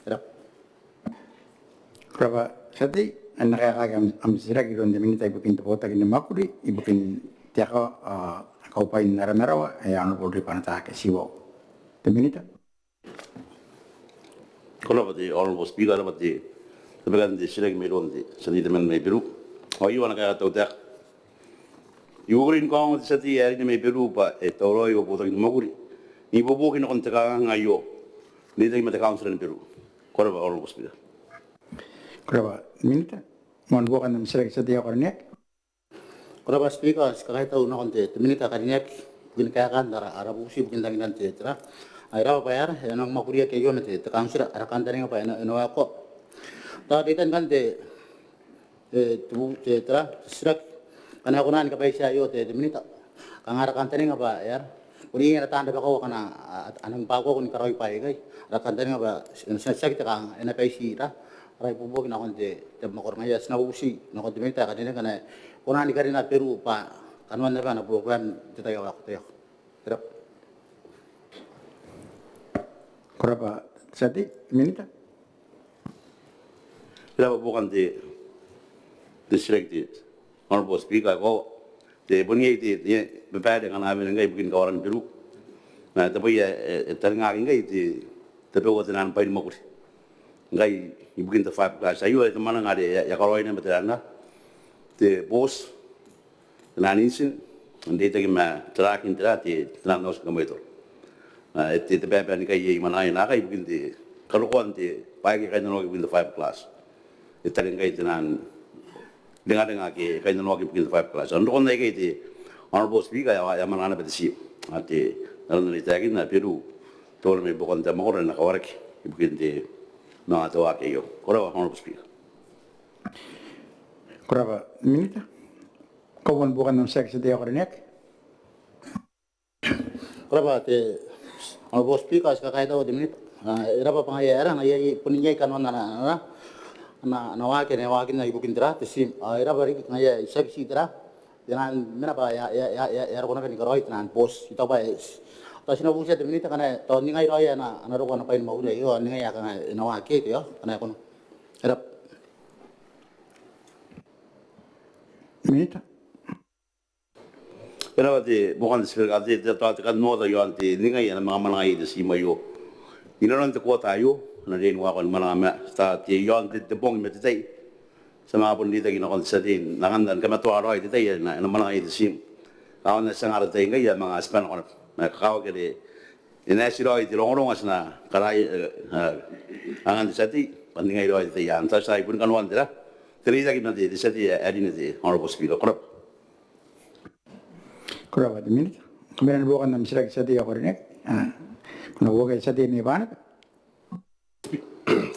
Ko rabwa. Ko rabwa tia tei. E na kaekaaki am, am titiraki iroun te Minita ibukin te botaki ni mwakuri ibukin te akawa, a, kaubwain ara marawa, ae Honourable Ribanataake Tiwau. Te Minita. Ko rabwa te Honourable Speaker, ko rabwa te, tabekan te titiraki mairoun te tia tei temanna mai Beru. Ao aio ana kaeka te tautaeka. I kukurei ni kaongoa te tia tei ae karineaki mai Beru bwa e tauraoi au botaki ni mwakuri n ibuobuoki nakon te kanganga aio n reitaki ma te kauntira ni Beru. Ko rabwa Honourable Speaker. Ko rabwa Minita. Moan buokan am titiraki tia tei ae karineaki. Ko rabwa Speaker, ti kakaitau nakon te, te Minita ae karineaki ibukin kaekaan ara, ara bubuti ibukin tangiran te, tera. Ai raba bwa e aera e nang mwakuriaki aio ma te, te kauntira, ara kantaninga bwa e na, e na waekoa. Tao reitan ngkanne te, e, te bu-, te, tera, te titiraki. Ngkana e kona ni kabaitia aio te, te Minita. Kanga ara kantaninga bwa e aera, bon iai ara taan rabakau akana a, a nang bwakuaku ni karaoi bwaai aikai. Ara kantaninga bwa ti-, ti-, tiaki te kanganga, e na baiti, tera, ara ibuobuoki nakon te, te mwakoro. Ngaia ti na bubuti nakon te Minita ae karineaki ngkana e kona ni karina Beru bwa kanoan naba ana program n te tai ae waekoa. Taiaoka. Ko rabwa. Ko rabwa tia tei. Minita. Ko rabwa buokan te, te titiraki te Honourable Speaker. Ko, te bon iai te, te babaire ngkana a wene ngkai ibukin kawaran Beru. Ma te bwai ae, e, e taningaaki ngkai te, tabeua te nano ni bwai ni mwakuri ngkai ibukin te fiberglass. Aio ae te mwananga are e a, e a karaoia ma te nano, te booti, te nano n intin, n reitaki ma tarakin, tera, te, te nano n auti ni kamwaitoro. A, e te, te babaire ngkai ae I mwanangaia naakai ibukin te karokoan te bwai aike kainnanoaki ibukin te fiberglass. E taku ngkai te nano n ringaringa aike kainnanoaki ibukin te fiberglass. Ao n rokon aikai te Honourable Speaker, e a, e a mwananga naba te tiim. A, te, n aron are I taekinna, Beru teuana mai buakon te mwakoro ae na kawaraki ibukin te manga te waaki aio. Ko rabwa Honourable Speaker. Ko rabwa Minita. Kauoman buokan am titiraki tia tei ae karineaki. Ko rabwa te Honourable Speaker, ti kakaitau te Minita. A, e raba bwa ngaia e aera ngaia bon iai kanoan ana, ana, ana, ana waaki ae e na waakinna ibukin tera, te tiim. A, e raba riki ngaia e tiaki ti tera, te nano mena bwa e a, e a, e a, e a roko naba ni karaoi te nano booti. I taku bwa e, tao ti na bubutia te Minita ngkana tao ningai raoi ana, ana roko ana bwai ni mwakuri aio, ao ningai ae kanga e na waaki, taiaoka, ngkana e kona. E raba. Minita. E raba te buokan te titiraki. Te, te, tao te kan noora iaon te ningai ae e na manga mwananga iai te tiim aio inanon te quarter aio, a na riai ni waekoa ni mwananga ma tao te iaon te, te bong ma te tai. Ti a manga bon reitaki nakon te tia tei n anganna ni kamatoa raoi te tai ae e na, e na mwananga iai te tiim. Ao n na tia ngkai ara tai ngkai a manga tibwa nako naba. Ma e kakawaki are e na eti raoi te rongorongo ae ti na karaoia, e, e, angan te tia tei bwa n ningai raoi te tai. Ao n tau ti a bon kanoan tera, te reitaki ma te, te tia tei ae karineaki, te Honourable Speaker. Ko rabwa. Ko rabwa te Minita. Kam bane ni buokan am titiraki tia tei ae karineaki. A, ko na buokia tia tei mai Banaba.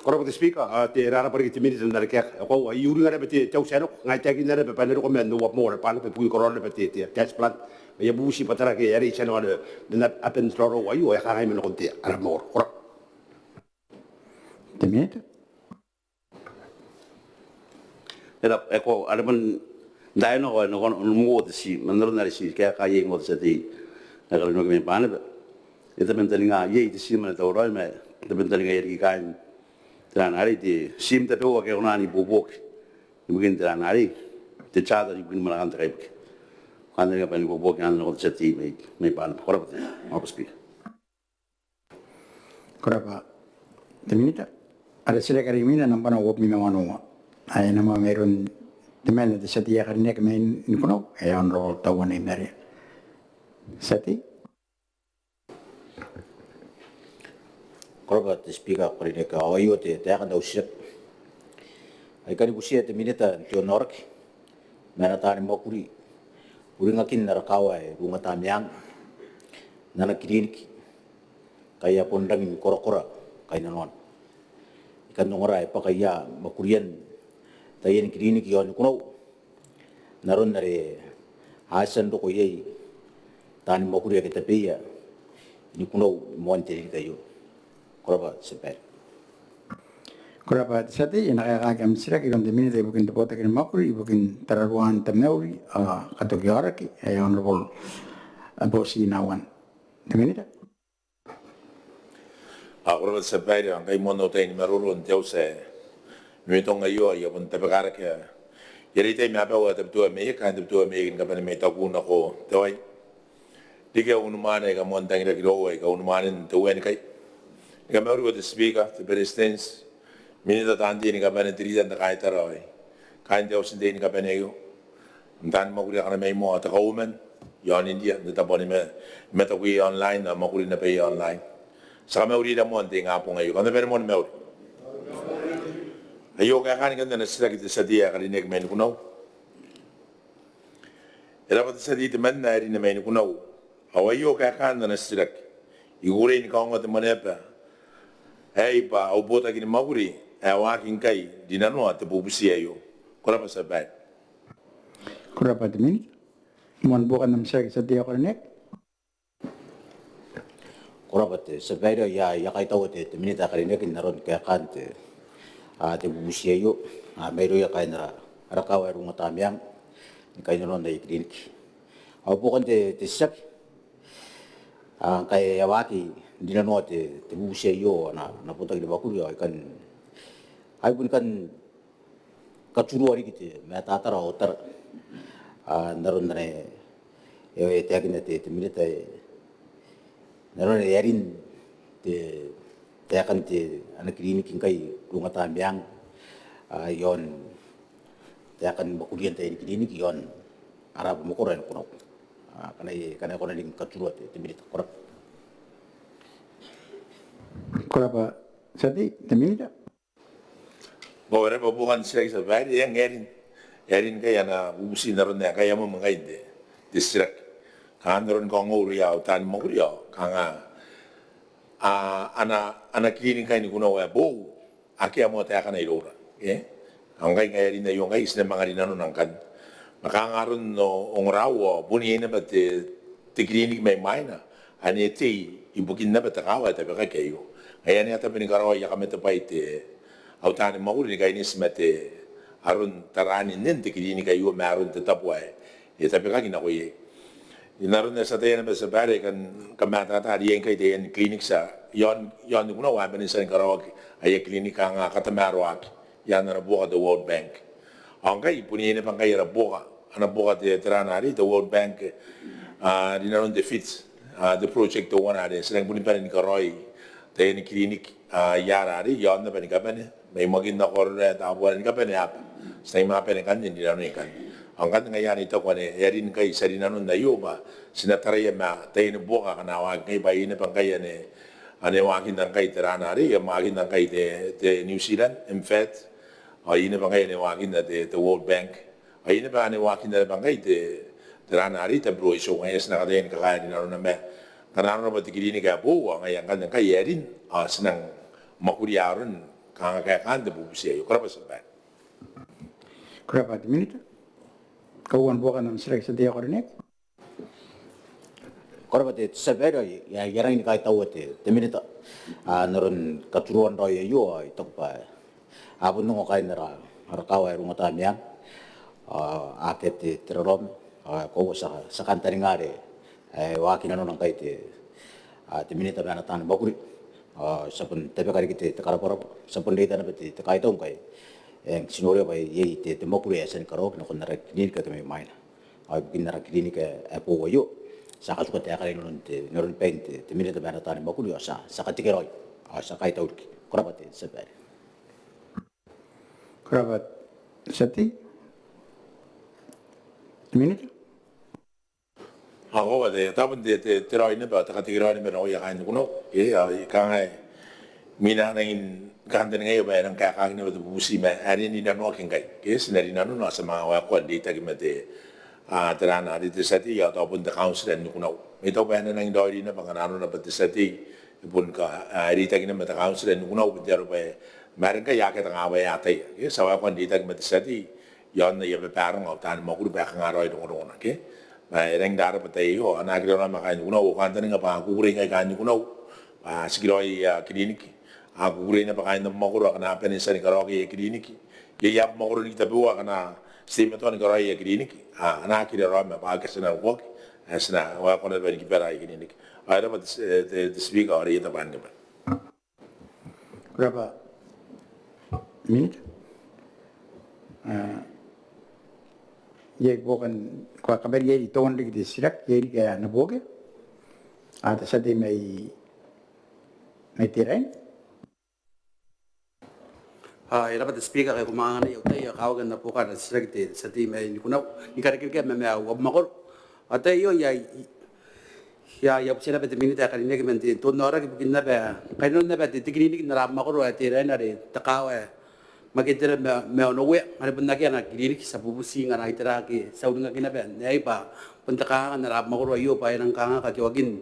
Ko Ko rabwa te Speaker, ao te rarabwa riki te Minita n ana kaeka. Ao I uringa naba te auti ae nako, ngai I taekinna naba bwa e na roko man Uabumau are Banaba ibukin karaoan naba te, te gas plant. Ma I a bubuti bwa tera ake e a reitia nakon aban te raoraou aio, e kangai man nakon te aro ae moan. Ko rabwa. Te Minita. E rabwa, e koaua, are bon tai nako, nako, nako, nako te tia, man aron are ti kaeka iai ngkoa te tia tei ae karineaki mai Banaba. E tabe n taninga iai te tia mwane tauraoi ma e tabe n taninga iai riki kaain te ran arei, te tia tabeua ake a kona n ibuobuoki ibukin te ran arei, te charter ibukin manakan te kaibuke. Kanga n taninga bwa e na ibuobuoki anne nakon te tia tei mai, mai Banaba. Ko rabwa te Honourable Speaker. Ko rabwa te Minita. Ara titiraki are imwina nambwa uabwi ma wanua ae e na mwamwai iroun temanna te tia tei ae karineaki mai Nikunau, ae Honourable Tauanei Marea. Tia tei. Ko rabwa te Speaker ae karineaki, ao aio te, te taeka n au titiraki. I kan bubutia te Minita n te onaoraki ma ana taani mwakuri uringakin ara kaawa ae Rungatameang n ana kiriniki ngkai e a bon rangi ni korakora kainnanoana. I kan ongora ae bwaka ia mwakurian taiani kiriniki i aon Nikunau n aron are a tia n roko iai taani mwakuri ake tabeia i Nikunau i moan te ririki aio. Ko rabwa te tia babaire. Ko rabwa te tia tei. E na kaekaaki am titiraki iroun te Minita ibukin te botaki ni mwakuri ibukin tararuaan te mauri ao katoki aoraki, ae Honourable Boti Nauan. Te Minita. Ao ko rabwa te tia babaire, ao ngkai moan au tai ni maroro n te auti ae Memetong aio, I a bon tabekarake. I a reitai ma abau ae Tabiteuea Maiaki, kaain Tabiteuea Maiaki ni kabane mai Taku nako Tewain, riki aika unimwane aika moan tangiraki iroua aika unimwanen te Uea ni kai. Ni kamauri te Speaker, te Beretitenti, Minita, taan tei ni kabane, te Leader n te kaitara ao kaain te auti n tei ni kabane aio, n taani mwakuri akana mai moa, te Kauoman i aon India n te tabo ni ma, mataku i aon online ao mwakuri naba i aon online. Ti a kamauri ira moa n te ingabong aio. Kam na bane moa ni mauri. Aio kaekaan ngkanne ana titiraki te tia tei ae karineaki mai Nikunau. E rabwa te tia tei temanna ae rinna mai Nikunau. Ao aio kaekaan ana titiraki. I kukurei ni kaongoa te mwaneaba aei bwa au botaki ni mwakuri ae waaki ngkai rinanoa te bubuti aio. Ko rabwa te tia babaire. Ko rabwa te Minita. Moan buokan am titiraki te tia tei ae karineaki. Ko rabwa te tia babaire, ao I a, I a kaitaua te, te Minita ae karineaki n aron kaekaan te, a, te bubuti aio, a, mairouia kaain ara, ara kaawa ae Rungatameang ni kainnanoan aia kiriniki. Au buokan te, te titiraki, a, ngkai e a waaki n rinanoa te, te bubuti aio ana, ana botaki ni mwakuri, ao I kan, ai bon kan katurua riki te mataatara ao tara, a, n aron are e, e taekinna te, te Minita, e, n aron are e a rin te, taekan te, ana kiriniki ngkai Rungatameang, a, i aon taekan mwakurian taiani kiriniki i aon ara abamwakoro ae Nikunau. A, ngkana e, ngkana e kona ni katurua te, te Minita. Ko rabwa. Ko rabwa te tia tei. Te Minita. Ao e rabwa buokan titiraki te tia babaire. Eng, e a rin, e a rin ngkai ana bubuti n aron ae ngkai e a mwamwa ngkai n te, te titiraki. Kanga n aron kaongoa irouia au taani mwakuri ao kanga, a, ana, ana kiriniki ngkai Nikunau ae boou, akea moa taekana iroura. E? Ao ngkai, ngkai e a rin aio ngkai ti na manga rinanona ngkanne. Ma kanga aron ongoraua ao bon iai naba te, te kiriniki mai mwaina ane e tei ibukin naba te kaawa ae tabekaki aio. Ngaia ane a tabe ni karaoi aia kamatebwai te, au taani mwakuri ni kaineti ma te, aron taraan nnen te kiriniki aio ma aron te tabo ae e tabekaki nako iai. N aron ae ti ataia naba te tia babaire, I kan kamataata are iai ngkai taiani kiriniki tia i aon, i aon Nikunau ae a bane n tia ni karaoaki aia kiriniki kanga katamaroaki i aan ana buoka te World Bank. Ao ngkai bon iai naba ngkai ara buoka, ana buoka te, te ran arei, te World Bank, a, rinanon te FIT, a, te project teuana are ti rangi boni bane ni karaoi taiani kiriniki, a, i aara arei, i aon naba ni kabane, mai Makin nako Arorae, Tabuaeran, ni kabane aba. Ti na imwain bane ngkanne n rinanoi ngkanne. Ao ngkanne ngaia anne I taku ane e a rin ngkai ti a rinanon aio bwa ti na taraia ma taiani buoka akana waaki ngkai bwa iai naba ngkai ane, ane waakinna ngkai te ran arei, e waakinna ngkai te, te New Zealand, MFAT, ao iai naba ngkai ane waakinna te, te World Bank. Ao iai naba ane waakinna naba ngkai te, te ran arei, te W H O, ngaia ti na kataia ni kakaea rinanona ma ngkana arona bwa te kiriniki ae boou, ao ngaia ngkanne ngkai e a rin, ao ti nang mwakuria aron kanga kaekaan te bubuti aio. Ko rabwa te tia babaire. Ko rabwa te minita. Kauoua ni buokan ana titiraki te tia tei ae karineaki. Ko rabwa te tia babaire. I a rangi ni kaitaua te minita n aron katuruan raoi aio. I taku bwa a bon ongo kaain ara kaawa ae Rungota Meang ake te raraoma. Koaua ti a kantaninga are e waaki nanona ngkai te minita ma ana taani mwakuri. Ti a bon tabeka riki te karabwarabwa, ti a bon reita naba te kaitau ngkai e ti noria bwa iai te mwakuri ae a tia ni karaoaki nakon ara kiriniki ake mai mwaina. Ao ibukin ara kiriniki ae boou aio ti a katuka taekana inanon te, inanon bain te minita ma ana taani mwakuri ao ti a katekeraoi ao ti a kaitau riki. Ko rabwa te tia babaire. Ko rabwa te tia tei. Minita. Ao koaua te, tao bon te raoi naba, te katekeraoi naba nakoia kaain Nikunau. Ke ao I kangai, imwina nangi kantaningaia bwa e nang kaekaaki naba te bubuti ma are e rinanoaki ngkai. Ke ti na rinanona ao ti a manga waekoa n reitaki ma te, tera arei, te tia tei ao tao bon te kauntira n Nikunau. Ma I taku bwa e na nangi raoiroi naba ngkana arona bwa te tia tei e bon ka, a, reitaki naba ma te kauntira n Nikunau, bon te aro bwa e, ma are ngkai akea te kanga bwa e ataia. Ke ti a waekoa n reitaki ma te tia tei iaon aia babaronga au taani mwakuri bwa e kanga raoi rongorongona. Ke ma e rangi n rarabwa te tai aio, a na aki raraoma kaain Nikunau. Au kantaninga bwa a kukurei ngkai kaain Nikunau bwa a tikiraoi aia kiriniki, a kukurei naba kaain abamwakoro akana a bane n tia ni karaoaki aia kiriniki. Iai abamwakoro riki tabeua akana ti teimatoa ni karaoi aia kiriniki, a na aki raraoma bwa akea ti na rokoaki, a ti na waekoa naba ni kibara aia kiriniki. Ao e rabwa te, te, te Speaker, ao are I a tabe ni kabane. Ko rabwa minita. A, iai buokan, ko a kabwara iai teuana riki te titiraki, iai riki ae na buokaki. A, te tia tei mai, mai Teraina. A, e rabwa te Speaker, ngkai ko manga anganai au tai ao e kakawaki n na buoka ana titiraki te tia tei mai Nikunau ni karekerekea ma, ma au abamwakoro. Ao te tai aio I a, I a, I a butia naba te minita ae karineaki man te onnaoraki ibukin naba kainnanoan naba te, te kiriniki n ara abamwakoro ae Teraina are te kaawa ae Maketera ma, ma Onouea, are bon akea ana kiriniki. Ti a bubuti ngkana itera ake ti a uringaki naba n aei bwa bon te kanganga n ara abamwakoro aio bwa e nang kanga kakioakin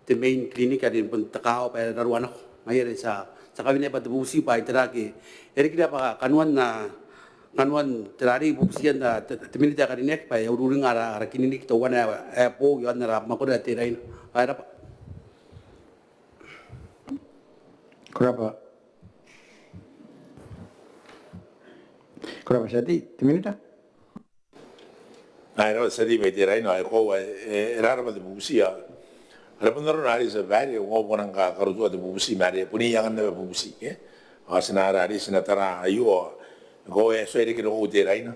te main clinic are bon te kaawa bwa e raroa nako. Ngaia are ti a, ti a kawenea bwa te bubuti bwa itera ake e rikirake bwa kanoan, a, kanoan tera arei, bubutian te, te minita ae karineaki bwa e a ururinga ara, ara kiriniki teuana ae, ae boou iaon ara abamwakoro ae Teraina. Ao e rabwa. Ko rabwa. Ko rabwa tia tei, te minita. Ao e rabwa te tia tei mai Teraina, ao e koaua, e, e rarabwa te bubuti. Are bon arona arei, tia babaire, e koaua bwa ko nang ka, karokoa te bubuti ma are bon iai angan naba bubuti, ke? Ao ti na, are arei ti na tara aio, e koaua e tuai reke rokou Teraina.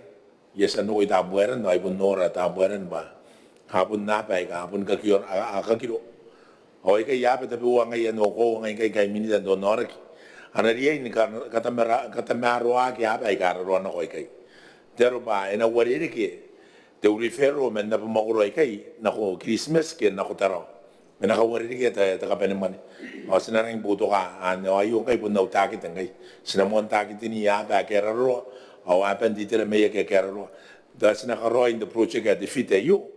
I a tia n roko i Tabuaeran ao I bon nora Tabuaeran bwa a bon aaba aika a bon kakiro, a, a kakiro. Ao aikai aaba tabeua ngai ae N O koaua ngai ngkai, ngkai minita n te onnaoraki, a na riai ni ka, katamara, katamaroaki aaba aika a raroa nako aikai. Te aro bwa e na uarereke te referral man abamwakoro aikai nako Kiritimati ke nako Tarawa. E na kauarerekea te, te kabanemwane. Ao ti na rangi ni boutoka anne, ao aio ngkai bon au takete ngkai. Ti na moan taketini aaba ake a raroa ao aaba n te itera mai ake, ake a raroa. Ti na karaoi n te project ae te fit aio.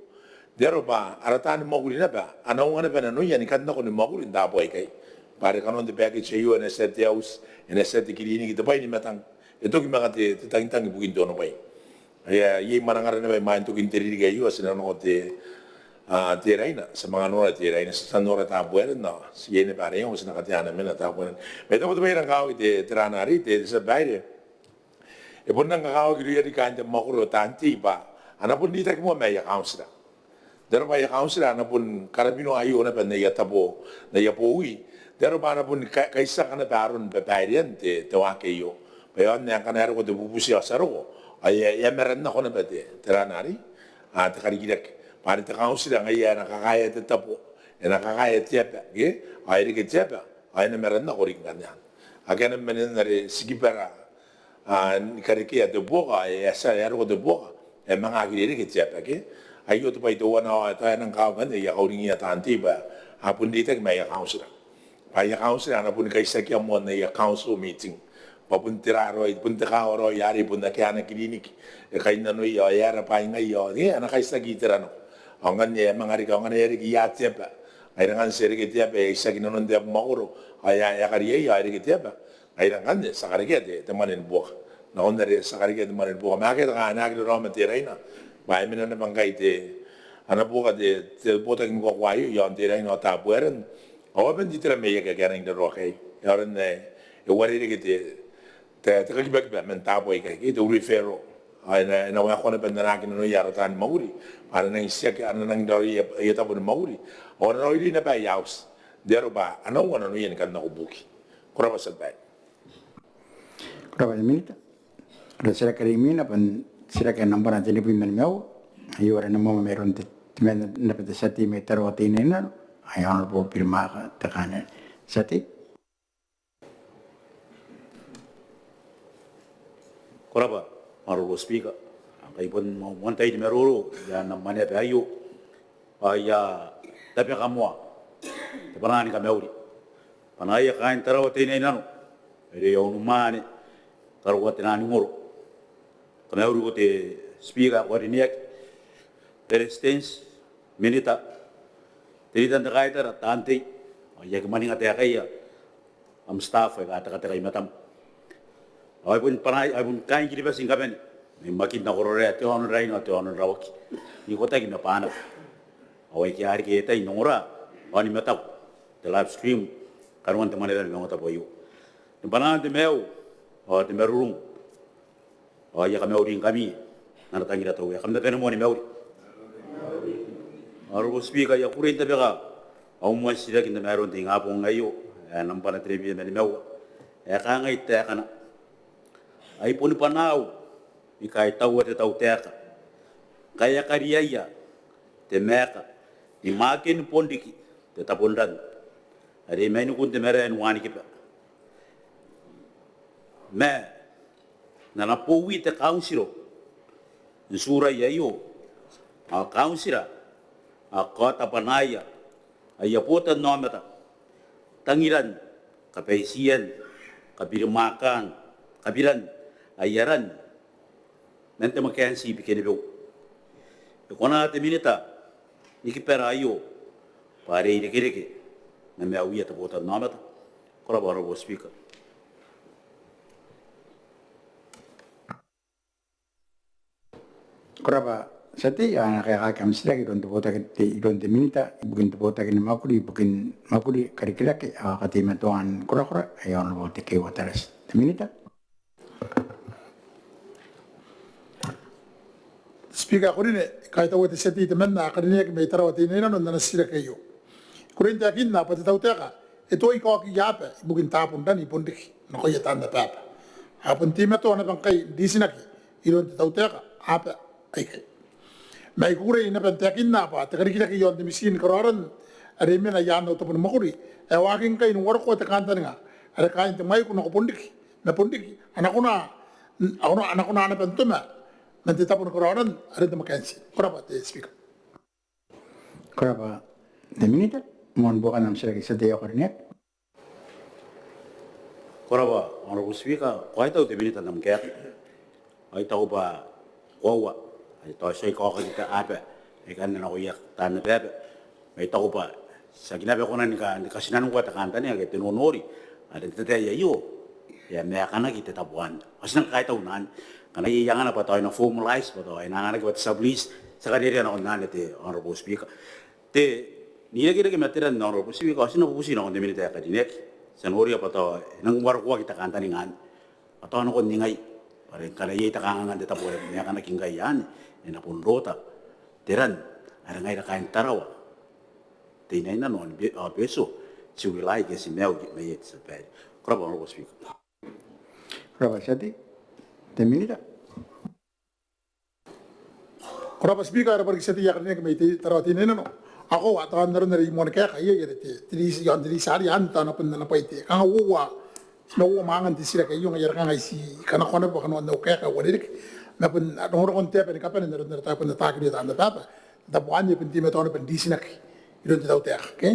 Te aro bwa ara taani mwakuri naba a na unga naba nanoia ni kan nako ni mwakuri n taabo aikai. Bwa are kanoan te package aio e na tia te auti, e na tia te kiriniki, te bwai ni matang. E toki manga te, te tangitang ibukin te onobwai. Aia, iai mwanangara naba imwain tokin te ririki aio, ti na nako te, a, Teraina, ti a manga nora Teraina, ti a tia n nora Tabuaeran, ao iai naba are iango ti na katea ana mena Tabuaeran. Ma I taku te bwai ae rang kakawaki te, tera arei, te, te tia babaire. E bon rang kakawaki irouia riki kaain te mwakoro taan tei bwa a na bon reitaki moa ma aia kauntira. Te aro bwa aia kauntira a na bon karabinoa aio naba n aia tabo, n aia bowi. Te aro bwa a na bon ka, kaitiaka naba aron babairean te, te waaki aio. Bwa iaon ae ngkana e roko te bubuti ao ti a roko, ao e a, e a maran nako naba te, tera arei, a, te karikirake. Bwa are te kauntira ngaia ae e na kakaea te tabo, e na kakaea te aba, ke? Ao e reke te aba, ao e na maran nako riki ngkanne. Akea naba manen are ti kibara a, ni karekea te buoka, e a tia, e a roko te buoka, e a manga aki rereke te aba, ke? Aio te bwai teuana ao tao e nang kakawaki aia kauringia taan tei bwa a bon reitaki ma aia kauntira. Bwa aia kauntira a na bon kaitiakia moa n aia council meeting. Bwa bon tera raoi, bon te kaawa raoi arei, bon akea ana kiriniki, e kainnanoia, ao e aera bwaai ngaia, ao e a na kaitiaki itera nako. Ao ngkanne e a manga reke, ao ngkana e a reke ia te aba, ai rangan ti a reke te aba, e a itiaki nanon te abamwakoro, ao e a, e a kariaia, ao e reke te aba. ngaira ngkanne ti a karekea te, te mwane ni buoka. Nakon are ti a karekea te mwane ni buoka, ma akea te kanganga ae aki raraoma te raina bwa e mena naba ngkai te, ana buoka te, te botaki ni kakoaua aio iaon te raina ao Tabuaeran. Ao a bon titirakinaki aika a nangi raroa aei, e aonga n, e uarereke te, te, te kakibakiba man taabo aikai, ke te referral. Ao e na, e na waekoa naba n anaaki nanoia ara taan mwakuri bwa a na nangi tiaki, a na nangi raoiroi aia, aia tabo ni mwakuri. Ao a na raoiroi naba aia auti n te aro bwa a na ua nanoia ni kan nako buki. Ko rabwa tia babaire. Ko rabwa te minita. Ara titiraki are imwina bon titiraki ae nambana tenibwi ma nimaua. Aio are e na moa mairoun te, te mwaane naba te tia tei mai Tarawa Teinainano, ae Honourable Birimaka Tekanene. Tia tei. Ko rabwa Honourable Speaker. Ngkai bon moan tai ni maroro, I a na mwaneaba aio ao I a tabeka moa te bwanaa ni kamauri bwanaia kaain Tarawa Teinainano, aia unimwaane, karokoa te nangingoro. Kam na mauri ko te Speaker ae ko karineaki, Beretitenti, Minita, te rita n te kaitara, taan tei, ao I aki mwaninga taekaia, am staff aika tekateka i matam. Ao ai bon bwanai, ai bon kaain Kiribati ni kabane mai Makin, Aoraia, te aono n Raina ao te aono n Rawaki, ikotaki ma bwanaa. Ao aike a reke aia tai n ongora ao ni mataku n te live stream kanoan te mwaneaba ni maungatabu aio. Ni bwanaan te maiu ao te marurung ao I a kamauri ngkami n ana tangira te Uea. Kam na bane moa ni mauri. Honourable Speaker, I a kukurei n tabeka au moan titiraki n tamaroan te ingabong aio ae nambana tenibwi ma nimaua, ae kangai taekana: Ai boni bwanaau ni kaitaua te tautaeka ngkai e a kariaia te maeka ni Maaken Bonriki te Tabonran are e mainikun te marae ni wanikiba, ma n ana bowi te kauntiro n Turai aio, ao kauntira a kaota bwanaaia aia botannaomata, tangiran, kabaitian, kabirimwakaan, kabiran aia ran man te McKenzie Bikenibeu. E kona te Minita ni kibara aio bwa are e irekereke ma maiuia te botannaomata? Ko rabwa Honourable Speaker. Ko rabwa tia tei. Ao e na kaekaaki am titiraki iroun te botaki, te, iroun te Minita ibukin te botaki ni mwakuri ibukin mwakuri, karikirake ao kateimatoan korakora, ae Honourable Tekeeua Tarati. Te Minita. Speaker ae ko karineaki, I kaitaua te tia tei temanna ae karineaki mai Tarawa Teinainano n ana titiraki aio. I kukurei n taekinna bwa te tautaeka e tuai kaokiia aba ibukin taabo n ran i Bonriki nakoia taan abaaba. A bon teimatoa naba ngkai n ritinaki iroun te tautaeka aba aikai. Ma I kukurei naba n taekinna bwa te karikirake iaon te mitiin ni karaoa ran are e mena i aan au tabo ni mwakuri ae waaki ngkai n uarokoa te kantaninga are kaain te mwaiku nako Bonriki ma Bonriki a na kona, a na kona, a na kona naba n toma man te tabo ni karaoa ran are te McKenzie. Ko rabwa te Speaker. Ko rabwa te Minita. Moan buokan am titiraki tia tei ae ko karineaki. Ko rabwa Honourable Speaker, ko a kaitau te Minita n am kaeka. Ao I taku bwa koaua ae tao e tuai kaokaki aba aikanne nakoia taan abaaba. Ma I taku bwa tiaki naba kona ni ka, ni katinaningkoa te kantaninga ke te nonori are n te tai aio e a maekanaki te tabo anne. Ao ti nang kaitau n anne ngkana iai angana bwa tao e na formalize, bwa tao e na anganaki bwa te sublease. Ti a kariaria nakon anne te Honourable Speaker. Te, n irekereke ma te ran Honourable Speaker, ao ti na bubuti nakon te Minita ae karineaki. Ti a noria bwa tao e nang uarokoaki te kantaninga anne. Ao tao nakon ningai bwa are ngkana iai te kanganga n te tabo are e maekanaki ngkai anne, e na bon rota te ran are ngaira kaain Tarawa Teinainano ao Be, ao Betio ti rely ke ti maiu mai iai, tia babaire. Ko rabwa Honourable Speaker. Ko rabwa tia tei. Te Minita. Ko rabwa Speaker, e rabwa riki tia tei ae karineaki mai Tarawa Teinainano. Ao koaua tao n aron are I moan kaeka iai are te, te riti, iaon te riti arei anne tao e na bon ana bwai te kanga uoua, ti na uoua mwaangan te titiraki aio ngaia are kanga I ti kanakoa naba bwa kanoan au kaeka e uarereke. Ma bon rongorongon te aba ni kabane n aron are tao e bon ataaki irouia taan abaaba. N tabo anne e bon teimatoa naba n ritinaki iroun te tautaeka, ke?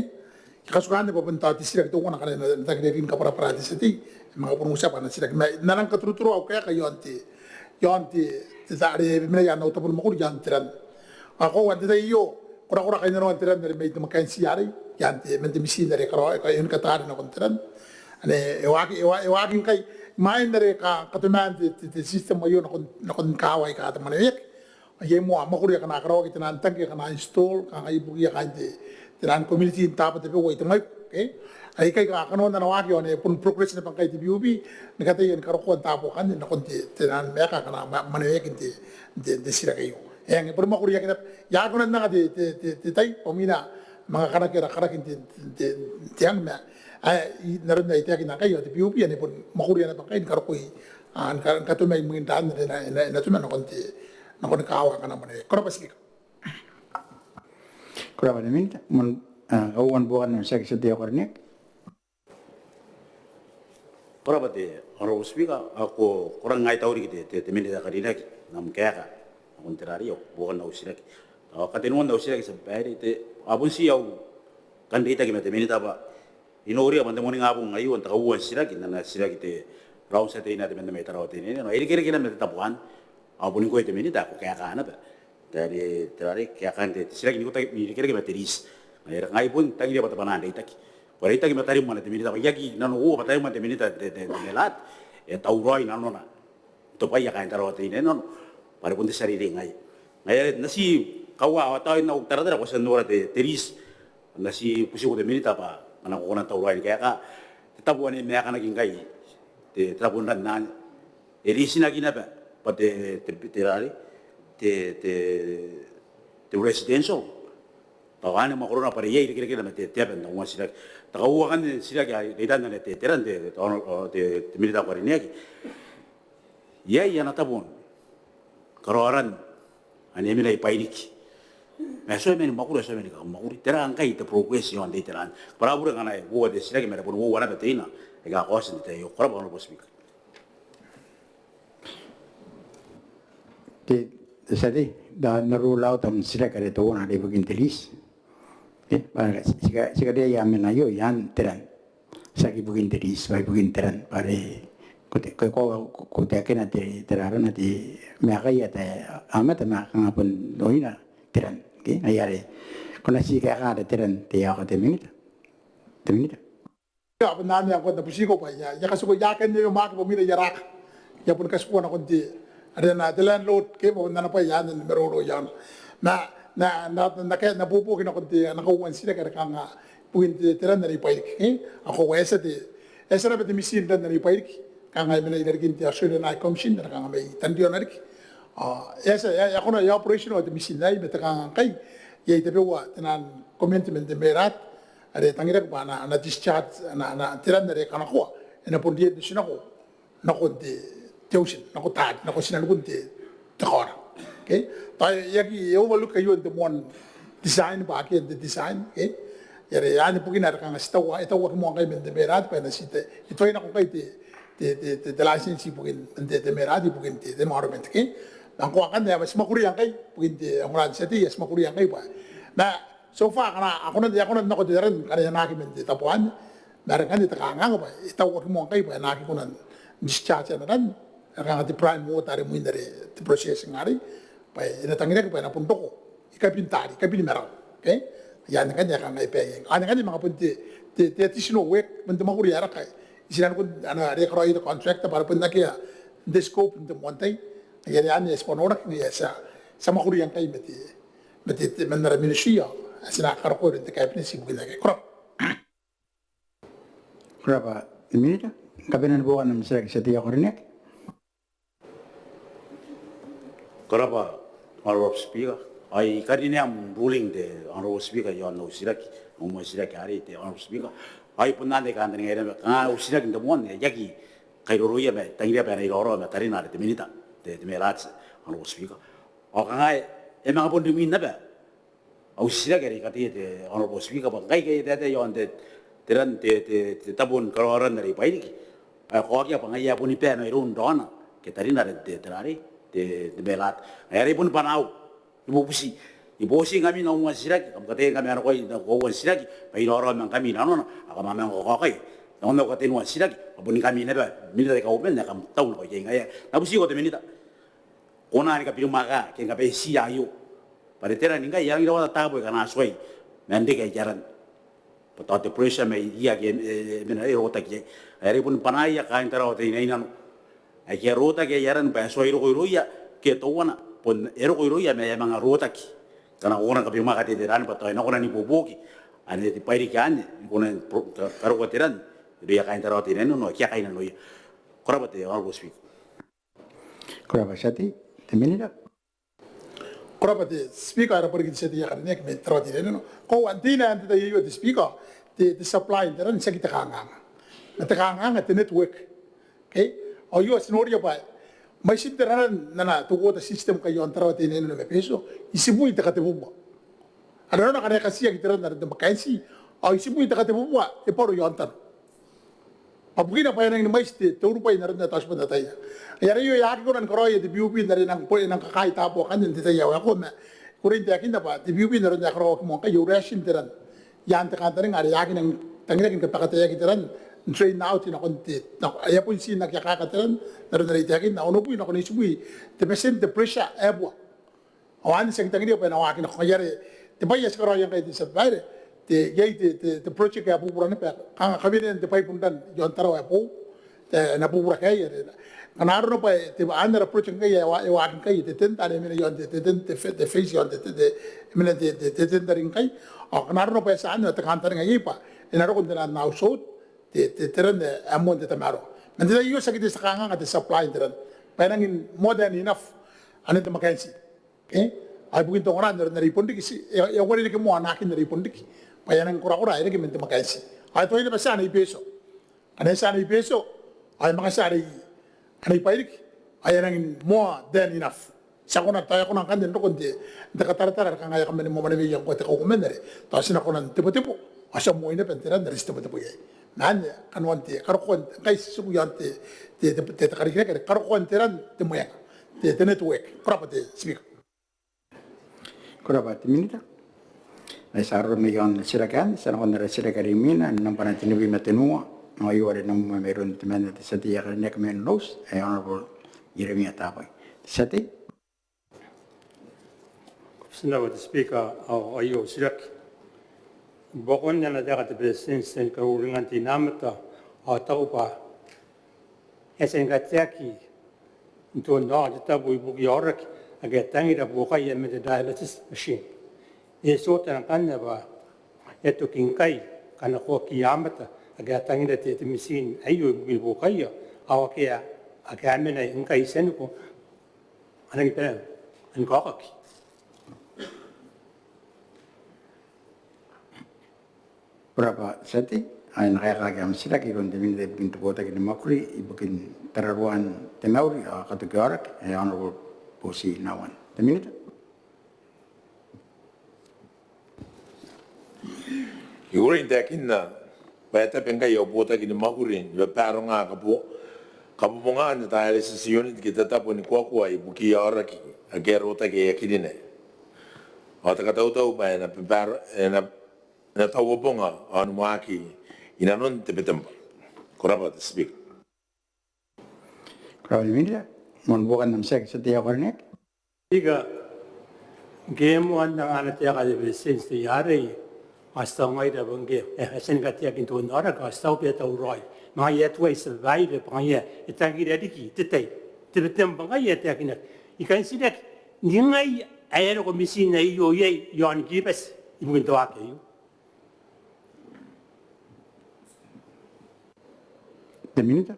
I katuka anne bwa bon tao te titiraki teuana ngkana e na, e na tangiria riki ni kabwarabwara te tia tei, e manga bon utia bwa ana titiraki. Ma N na nang katuruturo au kaeka iaon te, iaon te, te tai are e mena i aan au tabo ni mwakuri iaon te ran. Ao koaua n te tai aio korakora kainnanoan te ran are mai te McKenzie arei, i aan te, man te mitiin are e karaoa, e kaunikataa are nakon te ran. Anne e waaki, e wa-, e waaki ngkai imwain are ka-, katomaan te, te, te system aio nakon, nakon kaawa aika a mwaneweaki. Ao iai moa mwakuri akana karaoaki, taian tangke akana install, kanga ibukiia kaain te, taian community n taabo tabeua i Tamaiku, okay? Aikai kanga kanoan ana waaki ao e bon progress naba ngkai te PUB ni kataia ni karokoa n taabo akanne nakon te, taian maeka akana mwa-, mwaneweaki n te, te, te titiraki aio. Eng, e bon mwakuriaki naba. I aki kona n anga te, te, te, te tai bwa imwina manga kanakoa ara karaki n te, te, te, te ang ma ae, i, n aron ae I taekinna ngkai ao te PUB anne e bon mwakuria naba ngkai ni karokoi, a, ni ka-, ni katoma imwin taan are e na, e na, e na toma nakon te, nakon kaawa akana mwaneweaki. Ko rabwa Speaker. Ko rabwa te Minita. Moan, a, kauoua ni buokan am titiraki tia tei ae ko karineaki. Ko rabwa te Honourable Speaker, ao ko, ko rang ai tauriki te, te, te Minita ae karineaki n am kaeka nakon te rarei, ao buokan au titiraki. Ao katenua au titiraki tia babaire te, a bon ti au kan reitaki ma te Minita bwa I noria bwa n te moaningabong aio n te kauoua n titiraki, n ana titiraki te Honourable tia tei n te membwa mai Tarawa Teinainano, e irekereke naba ma te tabo anne. Ao boni ngkoe te Minita ae ko kaeka naba. Te are, te are kaekaan te, te titiraki n ikotaki, n irekereke ma te lease. Ngaia are ngai bon tangiria bwa te bwanaa n reitaki. Ko reitaki ma tarim ana te Minita bwa I aki nanououa bwa tarim ana te Minita te, te, te MELAD e tauraoi nanona n tobwaia kaain Tarawa Teinainano bwa are bon te tia reirei ngaia. Ngaia are n na ti kaua, ao tao n au taratara ko a tia n nora te, te lease. N na ti butiiko te Minita bwa ngkana ko kona n tauraoi ni kaeka te tabo anne e maekanaki ngkai, te, te tabo n ran anne e lease-naki naba bwa te, te, te rarei, te, te, te residential. Tao anne mwakorona bwa are iai irekerekena ma te, te aba n au titiraki. Te kauoua akanne n titiraki ae I reitan anne te, te ran te, te, te, te Minita ae ko karineaki. Iai ana tabo n karaoa ran anne e mena i Bairiki. Ma e tuai mena ni mwakuri, e tuai mena ni kamwakuri. Tera ngkai te progress iaon te iteran? Kabwara au bure ngkana e uoua te titiraki ma are bon uoua naba teina aika kaoti n te tai aio. Ko rabwa Honourable Speaker. Te, te tia tei, n na, n na rule out am titiraki are teuana are ibukin te lease. Ke, bwa ti ka, ti kariaia mena aio i aan te ran. Tiaki ibukin te lease, bwa ibukin te ran. Bwa are ko te, ko, ko, ko, ko taekina te, te rarana te maeka ae te aomata ma kanga bon oin te ran. Ke, ngaia are ko na ti kaeka are te ran te, ao ka te Minita. Te Minita. Ia, bon anne ngkoa N na butiiko bwa I a, I a katikua, I a kan nebe maaki bwa imwina I a raka. I a bon katikua nakon te, are ana te landlord, ke, bwa bon ana bwai anne ni maroro iaona. Ma N na, N na, N na, N na kae, N na buobuoki nakon te, ana kauoua n titiraki are kanga ibukin te, te ran are i Bairiki, e? Ao koaua e a tia te, e a tia naba te mitin n ran are i Bairiki. Kanga e mena i rarikin te Australian High Commission, are kanga mai Tanriona riki. Ao e a tia, e a, e a kona, e a operational te mitin aei, ma te kanga ngkai iai tabeua taian comment man te MELAD are e tangiraki bwa a na, a na discharge, a na, a na, te ran are e kanakoa e na bon riai n otinako nakon te, te ocean, nako taari, nako tinanikun te, te kaora. Okay? Tao e aki, e overlook aio n te moan design, bwa akea n te design, okay? Are anne bukina are kanga ti taua, e tauaki moa ngkai man te MELAD bwa e na ti te, e tuai nako ngkai te, te, te, te, te license ibukin te, te MELAD ibukin te, te environment, okay? Ma ngkoa ngkanne ae ti mwakuria ngkai ibukin te, ngkoa te tia tei, ae ti mwakuria ngkai bwa, ma so far ngkana a kona, a kona n nako te ran ngkana e anaaki man te tabo anne, ma are ngkanne te kanganga bwa e tauaki moa ngkai bwa e na aki kona n discharge ana ran, are kanga te prime water are imwin are te processing arei, bwa e na tangiraki bwa e na bon roko i kabin taari, i kabin marau. Okay? Anne ngkanne ae kanga e bae iai. Anne ngkanne manga bon te, te, te additional work, bon te mwakuri ae raka i tinanikun ana are e karaoia te contractor bwa are bon akea n te scope n te moan tai. Ngaia are anne ae ti bon noraki, ngaia ae ti a, ti a mwakuria ngkai ma te, ma te, te, man ara ministry ao ae ti na karokoa iroun te cabinet ibukin aikai. Ko rabwa. Ko rabwa te Minita. Kabanean buokan am titiraki tia tei ae ko karineaki. Ko rabwa Honourable Speaker. Ao I karineam ruling te Honourable Speaker iaon au titiraki, au moan titiraki arei te Honourable Speaker. Ao I bon anne I kantaningaia naba, kanga au titiraki n te moan ae I aki kairoroia ma I tangiria bwa e na iraorao ma tarina are te Minita, te, te MELAD, Honourable Speaker. Ao kanga e, e manga bon rimwin naba au titiraki are I katea te Honourable Speaker bwa ngkai, ngkai e taetae iaon te, te ran te, te, te tabo ni karaoa ran are i Bairiki. Ao e kaokia bwa ngaia ae boni bae mairoun raona ke tarina are te, te rarei, te, te MELAD. Ngaia are I boni bwanaau, I bubuti, I boutokaingkami n au moan titiraki, kam kataia ngkami nakoia n au kauoua n titiraki bwa I iraorao ma ngkami nanona, ao kam a manga kakaokai nakon au katenua n titiraki bwa boni ngkami naba Minita aika uoman ae kam tau nako ikai. Ngaia ae N na butiiko te Minita, ko na ni kabirimwaaka ke ni kabaitiia aio bwa are te ran ngkai e a rangi n rawata taabo aika a na tuai man reke aia ran. Bwa tao te pressure mai iai ake e mena e rotaki iai. Are bon bwanaia kaain Tarawa Teinainano aike a rotaki aia ran bwa e tuai roko irouia ke teuana bon e roko irouia ma e a manga rotaki. Ngkana ko kona ni kabemwaaka te ran bwa tao e na kona n ibuobuoki anne te bairiki anne ni kona ni karokoa te ran irouia kaain Tarawa Teinainano aike a kainnanoia. Ko rabwa te Honourable Speaker. Ko rabwa te tia tei. Te Minita. Ko rabwa te Speaker, e rabwa riki te tia tei ae karineaki mai Tarawa Teinainano. Ko antai n te tai aio te Speaker, te supply n te ran tiaki te kanganga ma te kanganga te network. Okay? Ao aio ti noria bwa mwaitin te ran n ana teuana te system ngkai iaon Tarawa Teinainano ma Betio, itibwi te katebubua. Are nanona ngkana e katiaki te ran are te McKenzie ao itibwi te katebubua e baro iaon tano. Bwa bukina bwa e nangi ni mwaiti te urubwai n aron ae tao ti bon ataia. Ai are aio e aki kona ni karaoia te PUB n are e nang kakaai taabo akanne n te tai ae waekoa ma I kukurei n taekinna bwa te PUB n aron ae karaoaki moa ngkai e ration te ran i aan te kantaninga are e aki nang tangiraki ni kabakataeaki te ran n drain out nakon te, e a bon tii n aki akaaka te ran n aron are I taekinna, onobwi nakon itibwi te betienti te pressure ae bua. Ao anne ti aki tangiria bwa e na waaki nako. Ngaia are te bwai ae ti karaoia ngkai te tia babaire, te, iai te, te, te project ae bubura naba, kanga kawenean te bwai bon ran iaon Tarawa ae boou, te, e na bubura kaeia are ngkana arona bwa te, anne ara project ngkai ae wa, e waaki ngkai te tender are e mena iaon te, te, te, te, te phase iaon te, te, te, e mena te, te, te tendering ngkai. Ao ngkana arona bwa e tia anne ao te kantaninga iai bwa e na roko n te naan household te, te, te ran ae moan te tamaroa. Ma n te tai aio tiaki te tia kanganga te supply n te ran bwa e nangi more than enough anne te McKenzie. Okay? Ao ibukin te ongora n aron are I bon riki, ti, e, e uarereke moa anakin are I bon riki bwa e a nangi korakora ae reke man te McKenzie. Ao e tuai naba tia anne i Betio. Ngkana e tia anne i Betio ao e manga tia anne i, anne i Bairiki ao e a nangi more than enough. Ti a kona, tao e a kona ngkanne n roko n te, n te kataratara are kanga e a kaman mwamwanewea ngkoa te kauoman are tao ti na kona n tebotebo ao ti a moi naba n te ran are ti tebotebo iai. Ma anne kanoan te karokoan, ngkai ti tiku iaon te, te, te, te karikirake are karokoan te ran te mwenga, te, te network. Ko rabwa te Speaker. Ko rabwa te Minita. Ai ti a roko mai iaon titiraki anne, ti a nakon ara titiraki are imwina, nambana tenibwi ma tenua, ao aio are nambwa mairoun temanna te tia tei ae karineaki mai Nonouti, ae Honourable Ieremia Tabai. Te tia tei. Ko rabwa te Speaker, ao aio au titiraki. I buakon ana taeka te Beretitenti n te kauringan te inamata ao taku bwa e a tia ni kateaki n te onnaoraki te tabo ibukiia aoraki ake a tangira buokaia man te dialysis machine. E tiota ngkanne bwa e a toki ngkai kanakoakiia aomata ake a tangira te, te mitiin aio ibukin buokaia ao ake a, ake a mena ngkai i Tianiko a nangi bane ni kaokaki. Ko rabwa te tia tei, ao e na kaekaaki am titiraki iroun te Minita ibukin te botaki ni mwakuri ibukin tararuan te mauri ao katoki aoraki, ae Honourable Bouti Nauan. Te Minita. I kukurei n taekinna bwa e tabe ngkai au botaki ni mwakuri ni babaronga kabo, kabobongan te dialysis unit ke te tabo ni kuakua ibukiia aoraki ake a rotaki aia kirinae. Ao te katautau bwa e na babaro, e na, e na tauabonga ao ni waaki inanon Tebetembwa. Ko rabwa te Speaker. Ko rabwa te Minita. Moan buokan am titiraki te tia tei ae karineaki. Speaker, ngke e moan anga ana taeka te Beretitenti te I R A, ao ti taku ngaira bwa ngke e a tia ni kateaki n te onnaoraki ao ti taku bwa e tauraoi. Ma ngaia e tuai tia babaire bwa ngaia e tangira riki te tai, Tebetembwa ngkai e a taekinaki. I kan titiraki, ningai ae e a roko mitiin aio iai iaon Kiribati ibukin te waaki aio? Te Minita.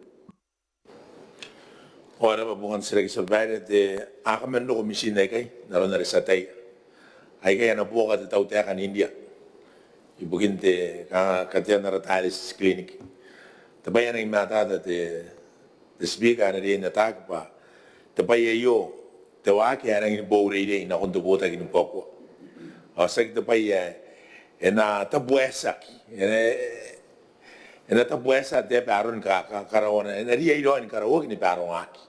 Ao e rabwa buokan titiraki te tia babaire. Te, a kaman roko mitiin aikai n aron are ti ataia. Aikai a na buoka te tautaeka n India ibukin te ka, katean ara dialysis clinic. Te bwai ae nangi matata te, te Speaker, ae na riai n ataaki bwa te bwai aio te waaki ae rangi ni boureirei nakon te botaki ni kuakua. Ao tiaki te bwai ae e na tabuaetaki, e na, e na tabuaeta te aba aron ka, ka, karaoana, e na riai raoi ni karaoaki ni barongaki.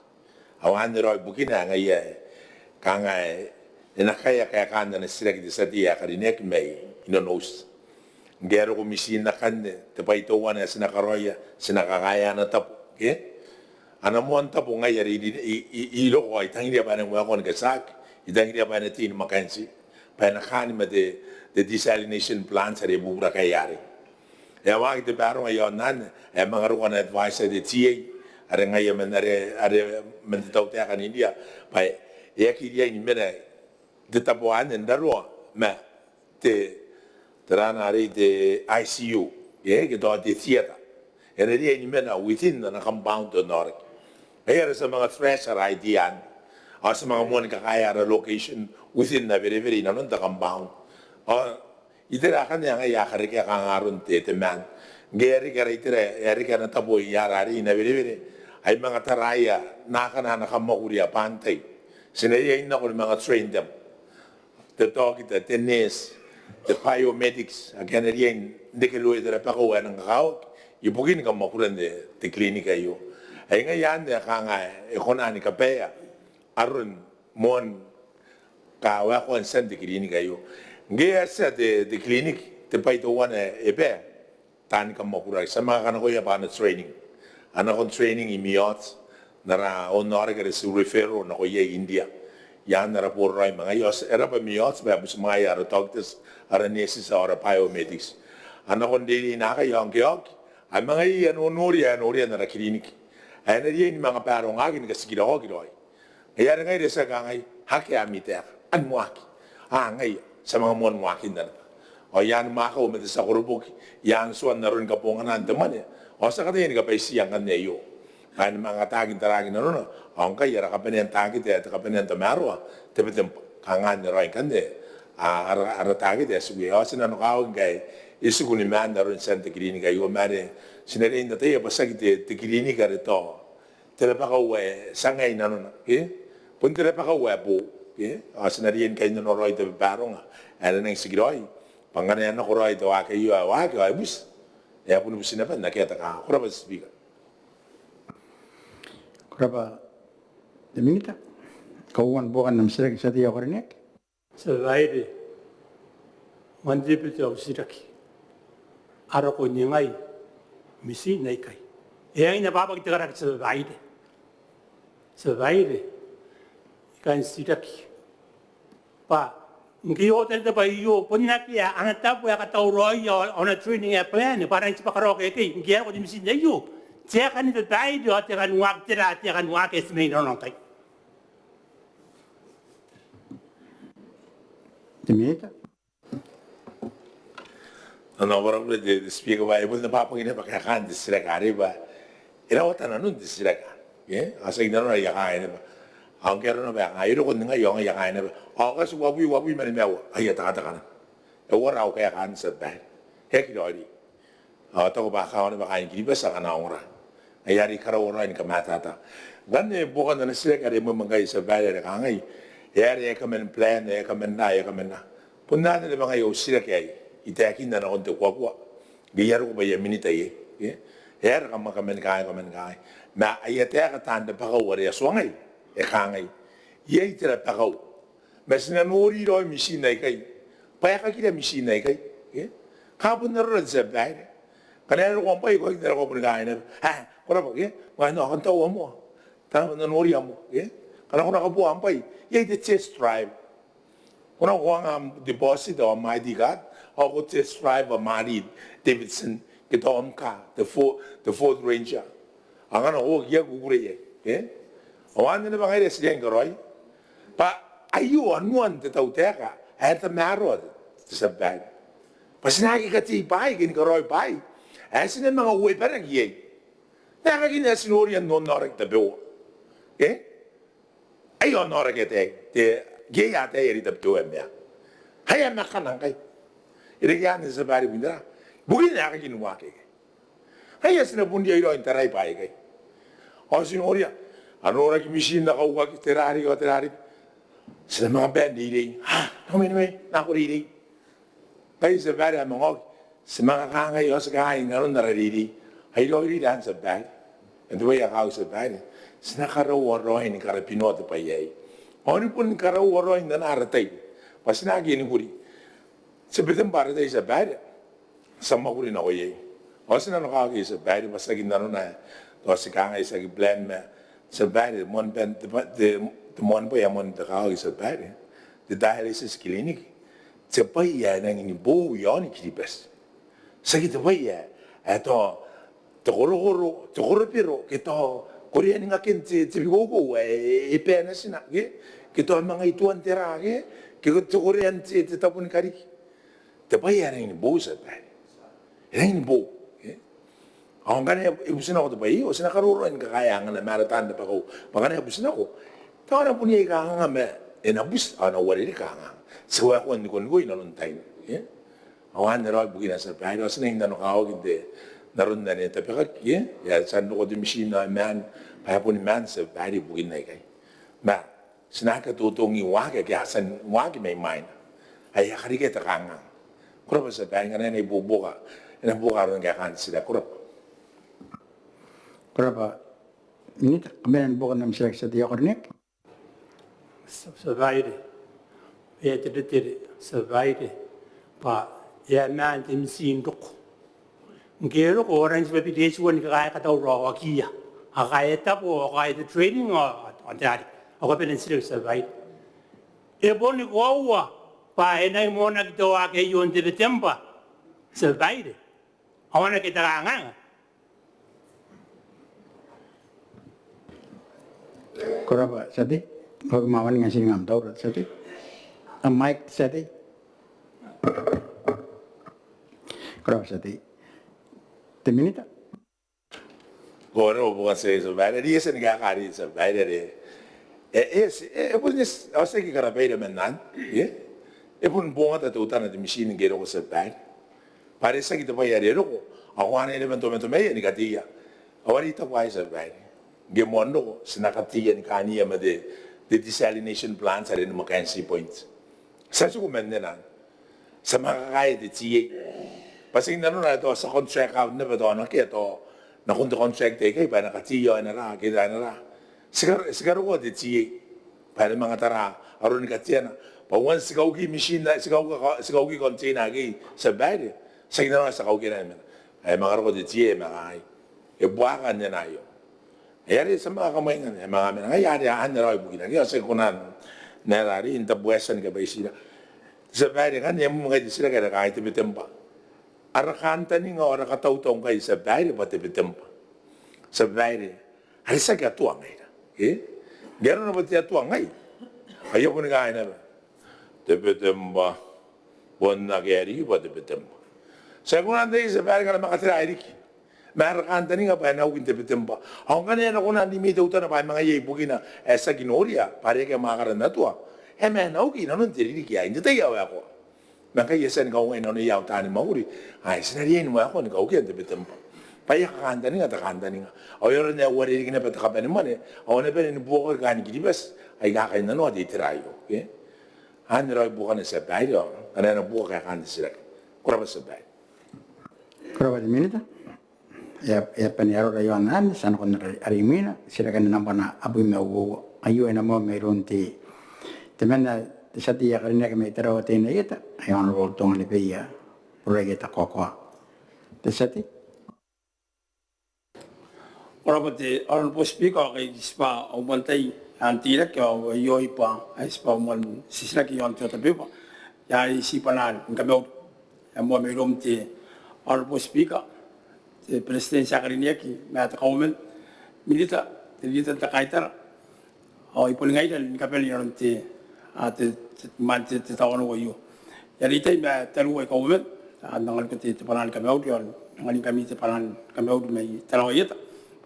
Ao anne raoi bukina ae ngaia ae kanga e, e na kaea kaekaan ana titiraki te tia tei ae karineaki mai Nonouti. Ngke e a roko mitiin akanne, te bwai teuana ae ti na karaoia, ti na kakaea ana tabo, ke? Ana moan tabo ngaia are i, i, i, i roko ao i tangiria bwa e nang waekoa ni katiaki, i tangiria bwa e na tei ni McKenzie bwa e na kaan ma te, te desalination plant are e bubura kaea arei. E a waaki te baronga iaon anne, e a manga roko ana adviser te T A are ngaia man are, are man te tautaeka n India bwa e aki riai ni mena te tabo anne n raroa ma te, tera arei, te I C U, e, ke tao te theatre. E na riai ni mena within ana compound te onaoraki. Ngaia are ti a manga thrash ara idea anne. Ao ti a manga moani kakaea ara location within Nawerewere inanon te compound. Ao itera akanne a ngaia a karekea kanga aron te, te man. Ngke e a reke ara itera, e a reke ana tabo i ara arei i Nawerewere, ai manga taraia naakana ana kamwakuri abaan tai. Ti na riai n nako ni manga train them. Te tokita, te nurse, te biomedics, ake a na riai n reke irouia te rabakau ae nang kakawaki ibukin kamwakuran te, te clinic aio. Ai ngaia anne kanga e kona ni kabaea aron moan kawaekoan tian te clinic aio. Ngke e a tia te, te clinic, te bwai teuana e bae taani kamwakuraki, ti a manga kanakoia bwa ana training. A nakon training i Mayotte, n ara onaoraki are ti referral nako iai i India. Iaan ara boraraoi ma ngaia, ao e raba Mayotte bwa e butimwaea ara doctors, ara nurses ao ara biomedics. A nakon reirei naakai ao ngke e oki, a manga iai aia nonori, aia nonori n ara clinic ae e na riai ni manga barongaki ni katikiraoaki raoi. Ngaia are ngaira ti a kangai, akea ami taeka, a na waaki. A ngaia, ti a manga moan waakinna naba. Ao i aan Makau ma te tia koroboki, i aan tuan aron kabonganaan te mwane, ao ti a kataia ni kabaitia ngkanne aio. Ao e na manga ataaki n taraaki nanona, ao ngkai ara kabanea n takete, te kabanea n tamaroa, te Betemba. Kanga anne raoi ngkanne, a, ara, ara takete ae tiku iai. Ao ti nanokawaki ngkai e tiku ni maan aron tian te clinic aio, ma are ti na riai n ataia bwa tiaki te, te clinic are tao te rabakau ae ti a ngae inanona, ke? Bon te rabakau ae boou, ke? Ao ti na riai ni kainnanoa raoi te babaronga ae e na nang tikiraoi bwa ngkana e a nako raoi te waaki aio ae waaki ao e buti, e a boni buti naba n akea te kaawa. Ko rabwa te Speaker. Ko rabwa te Minita. Kauoua ni buokan am titiraki, tia tei ae ko karineaki. Tia Babaire, moan te bwai ae au titiraki, a roko n ningai mitiin aikai? E a ngae n abwabwaki te karaki, Tia Babaire. Tia Babaire, I kan titiraki bwa ngke e oota te bwai aio, bon akea ana tabo ae katauraoia ao ana training ae plan bwa a nang tibwa karaoaki aikai ngke e a roko te mitiin aio? Te aeka ni babaire ao te aeka ni waaki, tera te aeka ni waaki ae ti mena inanon ngkai? Te Minita. Ao ko rabwa te, te Speaker, bwa e bon abwabwaki naba kaekaan te titiraki arei bwa e rawata nanon te titiraki. Ke? Ao tiaki nanona ae I a kangai naba. Ao ngke arona bwa e kangai, e roko n ningai ao ngai I a kangai naba, ao kati uabwi, uabwi ma nimaua, aia tekateka naba. E uara au kaeka anne, Tia Babaire? E aki raoiroi. Ao I taku bwa a kawa naba kaain Kiribati akana ongora. Ngaia are I karaua raoi ni kamatata. Ngkanne buokan ana titiraki are moa ngkai, Tia Babaire, are kangai, e aera e kaman plan, e kaman ra, e kaman ra. Bon anne naba ngkai au titiraki ae I taekinna nakon te kuakua ngke I a roko bwa I a Minita iai. E? E aera kam a kaman kangai, kaman kangai? Ma aia taeka taan rabakau are a tuangai, e kangai, iai te rabakau ma ti na nori raoi mitiin aikai bwa e kakira mitiin aikai. Ke? Ka bon arora, Tia Babaire. Ngkana e a roko am bwai, ko aki nako bwa ko na kangai naba, a, ko rabwa, ke? Ngkana ko na noria moa, ke? Ngkana ko na kabooa am bwai, iai te test drive. Ko na kona n deposit am I D card ao ko test drive am Harley Davidson ke tao am kaa, te Ford, te Ford Ranger. Ao ngkana ko oki, ko kukurei iai, ke? Ao anne naba ngaira ae ti riai ni karaoi. Bwa aio anuan te tautaeka ae tamaroa, te Tia Babaire, bwa ti na aki katei bwaai ke ni karaoi bwaai ae ti na manga uebaraki iai n aekakin ae ti noria n onaoraki tabeua. Ke? Ai onaoraki ataei, te, ke iai ataei are I tabeua ma aei. Ai a makana ngkai. E reke anne, Tia Babaire, ibukin tera? Ibukin aekakin waaki aikai. Ngaia ti na bon riai raoi n tarai bwaai aikai. Ao ti noria, a noraki mitiin aika a uaki, tera riki ao tera riki. Ti na manga bae n reirei. A, nako mai, nako mai, nako reirei. Ngkai, Tia Babaire, a manga oki, ti manga kangai ao ti kangai inanon ara reirei. Ai raoiroi anne, Tia Babaire. Ao te bwai ae kakawaki, Tia Babaire, ti na karaua raoi ni karabinoa te bwai aei. Ao ni bon karaua raoi n ana ara tai bwa ti na aki enikurei. Ti bete bwa ara tai, Tia Babaire, ti a mwakuri nako iai. Ao ti nanokawaki, Tia Babaire, bwa tiaki nanona ae tao ti kangai, tiaki plan ma, Tia Babaire, moan bwai, te, te, te moan bwai ae moan te kakawaki, Tia Babaire, te dialysis clinic, te bwai ae nangi ni boou iaoni Kiribati. Tiaki te bwai ae, ae tao te korokoro, te korobero, ke tao korean ngaken te, te bikoukou ae e bae natina, ke, ke tao manga ituan te ra, ke, ke te korean te, te tabo ni kariki. Te bwai ae e rangi ni boou, tia babaire. E rangi ni boou, ke? Ao ngkana e butinako te bwai aio, ti na karoro ni kakaea angana ma ara taan rabakau. Bwa ngkana e butinako, tao a na bon iai kanganga ma e na buti, ao a na uarereke kanganga. Ti waekoa n nikoniko inanon taina, ke? Ao anne raoi bukina, tia babaire, ao ti na nanokawaki n te, n aron are e tabekaki, ke? E a tia n roko te mitin ao e maan, bwa e boni maan, tia babaire, ibukin aikai. Ma ti na aki totongi waaki ake a tia n waaki mai mwaina ae a karika te kanganga. Ko rabwa, tia babaire, ngkana e na ibuobuoka, e na buoka aron kaekaan titiraki. Ko rabwa. Ko rabwa. Minita, kabanean buokan am titiraki, tia tei ae karineaki. Tia babaire, e a teretere, tia babaire, bwa e a maan te mitin n roko. Ngke e roko ao a rangi n tibwa biri itiua ni kakaea katauraoakiia. Ao kakaea tabo, ao kakaea te training, ao, ao te rariki. Ao kabanean titiraki, tia babaire, e boni koaua bwa e na imoanaki te waaki aio n Tebetemba, tia babaire? Ao a na aki te kanganga. Ko rabwa, tia tei. Ko aki mwaninga n tiring am taura, tia tei. Am mic, tia tei. Ko rabwa, tia tei. Te Minita. Ko rabwa buokan titiraki, tia babaire. Are e a tia ni kaeka arei, tia babaire, are e, e, e, e bon, ao ti aki karabaira man anne, e? E bon bongata teutana te mitin ngke e roko, tia babaire. Bwa are tiaki te bwai are e roko ao ko anaa naba n tomatomaia ni kateia. Ao are I taku aei, tia babaire, ngke moan roko ti na kateia ni kaania ma te, te desalination plant are ni McKenzie Point. Ti a tiku man anne. Ti a manga kakaea te TA. Bwa ti nanona ae tao ti a contract out naba tao nakoia tao nakon te contract aikai bwa e na kateia ao e na ra, ke e na ra. Ti ka, ti karokoa te TA bwa e na manga tara aroni kateana. Bwa uoua ti kauki mitin, ti kauka, ti kauki container akekei, tia babaire. Ti nanona ti kauki naba. E manga roko te TA, e manga, ai, e buaka anne aio. Ai are ti a manga kamwainga, e manga mena. Ai are anne raoi bukina. Ke ao ti aki kona n aera arei n tabuaetia ni kabwaitira. Tia babaire, ngkanne e a moa ngkai te titiraki are kangai, Tebetemba. Ara kantaninga ao ara katautau ngkai, tia babaire, bwa Tebetemba, tia babaire, are tiaki Atua ngaira, e? Ngke arona bwa te Atua ngai, ai a boni kangai naba, Tebetemba, bon akea riki bwa Tebetemba. Ti a kona n ataia, tia babaire, ngkana manga tera ae riki ma ara kantaninga bwa e na uki n Tebetemba. Ao ngkana e na kona n rimwi teutana bwa e manga iai bukina ae ti aki noria bwa are akea mwakara n Atua, e a manga uki inanon te ririki aei n te tai ae waekoa. Ma ngkai e a tia ni kaungai nanoia au taani mwakuri, ai ti na riai ni waekoa ni kaukia n Tebetemba. Bwa e a kakantaninga te kantaninga. Ao e aera ae e uarereke naba te kabanemwane ao e na bane ni buokaki kaain Kiribati aika kainnanoa te itera aio, e? Anne raoi buokana, tia babaire, ao ngkana e na buoka kaekaan te titiraki. Ko rabwa, tia babaire. Ko rabwa te Minita. E a, e a bane arora iaon anne, ti a nakon are, are imwina, titiraki nambwa abwi ma uoua. Aio e na moa mairoun te, temanna te tia tei ae karineaki mai Tarawa Teinainano Ieta, ae Honourable Tonganebeia Buraieta Koakoa. Te tia tei. Ko rabwa te Honourable Speaker, ao kai tibwa au moan tai n teirake ao aio bwa ai tibwa au moan titiraki iaon te order paper. Ai tibwa n kamauri ae moa mairoum te Honourable Speaker, te Beretitenti ae karineaki ma te Kauoman, Minita, te Leader n te Kaitara, ao ai boni ngaira ni kabane inanon te, a, te, te, man te, te tawanou aio. Ai reitai ma tariu aika uoman, a, N na anganiko te, te bwanaa ni kamauri, ao N na anganingkami te bwanaa ni kamauri mai Tarawa Ieta.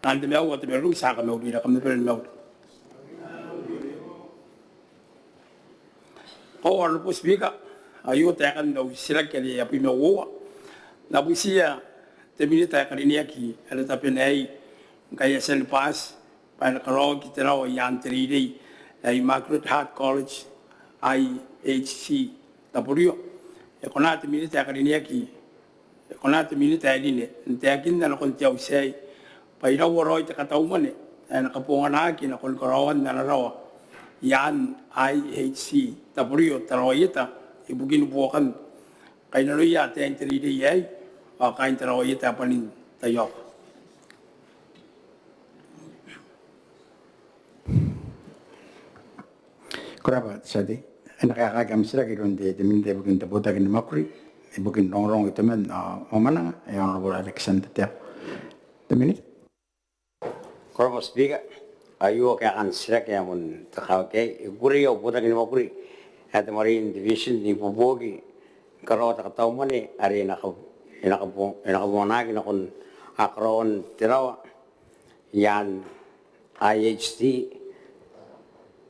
Bwanaan te maiu ao te marurung ti a kamaurira, kam na bane ni mauri. Ko rabwa Honourable Speaker, aio taekan au titiraki are abwi ma uoua. N na butiia te Minita ae karineaki are tabena aei, ngkai e a tia ni bati bwa e na karaoaki te rawa i aan te reirei ae Immaculate Heart College, I H C, Taburio. E kona te Minita ae karineaki, e kona te Minita ae rine n taekinna nakon te auti aei bwa iraua raoi te katau mwane ae na kabonganaaki nakon karaoan ana rawa i aan I H C Taburio, Tarawa Ieta, ibukin buokan kainnanoia ataein te reirei aei ao kaain Tarawa Ieta ae bwanin Taiaoka. Ko rabwa te tia tei. E na kaekaaki am titiraki iroun te, te Minita ibukin te botaki ni mwakuri, ibukin rongorongo iteman ao mwamwananga, e Honourable Alexander Teabo. Te Minita. Ko rabwa Speaker, aio kaekaan titiraki ae bon te kawai ae I kukurei au botaki ni mwakuri ae te Marine Division n ibuobuoki ni karaoa te katau mwane are e na ka, e na ka, e na kabonganaki nakon karaoan te rawa i aan I H T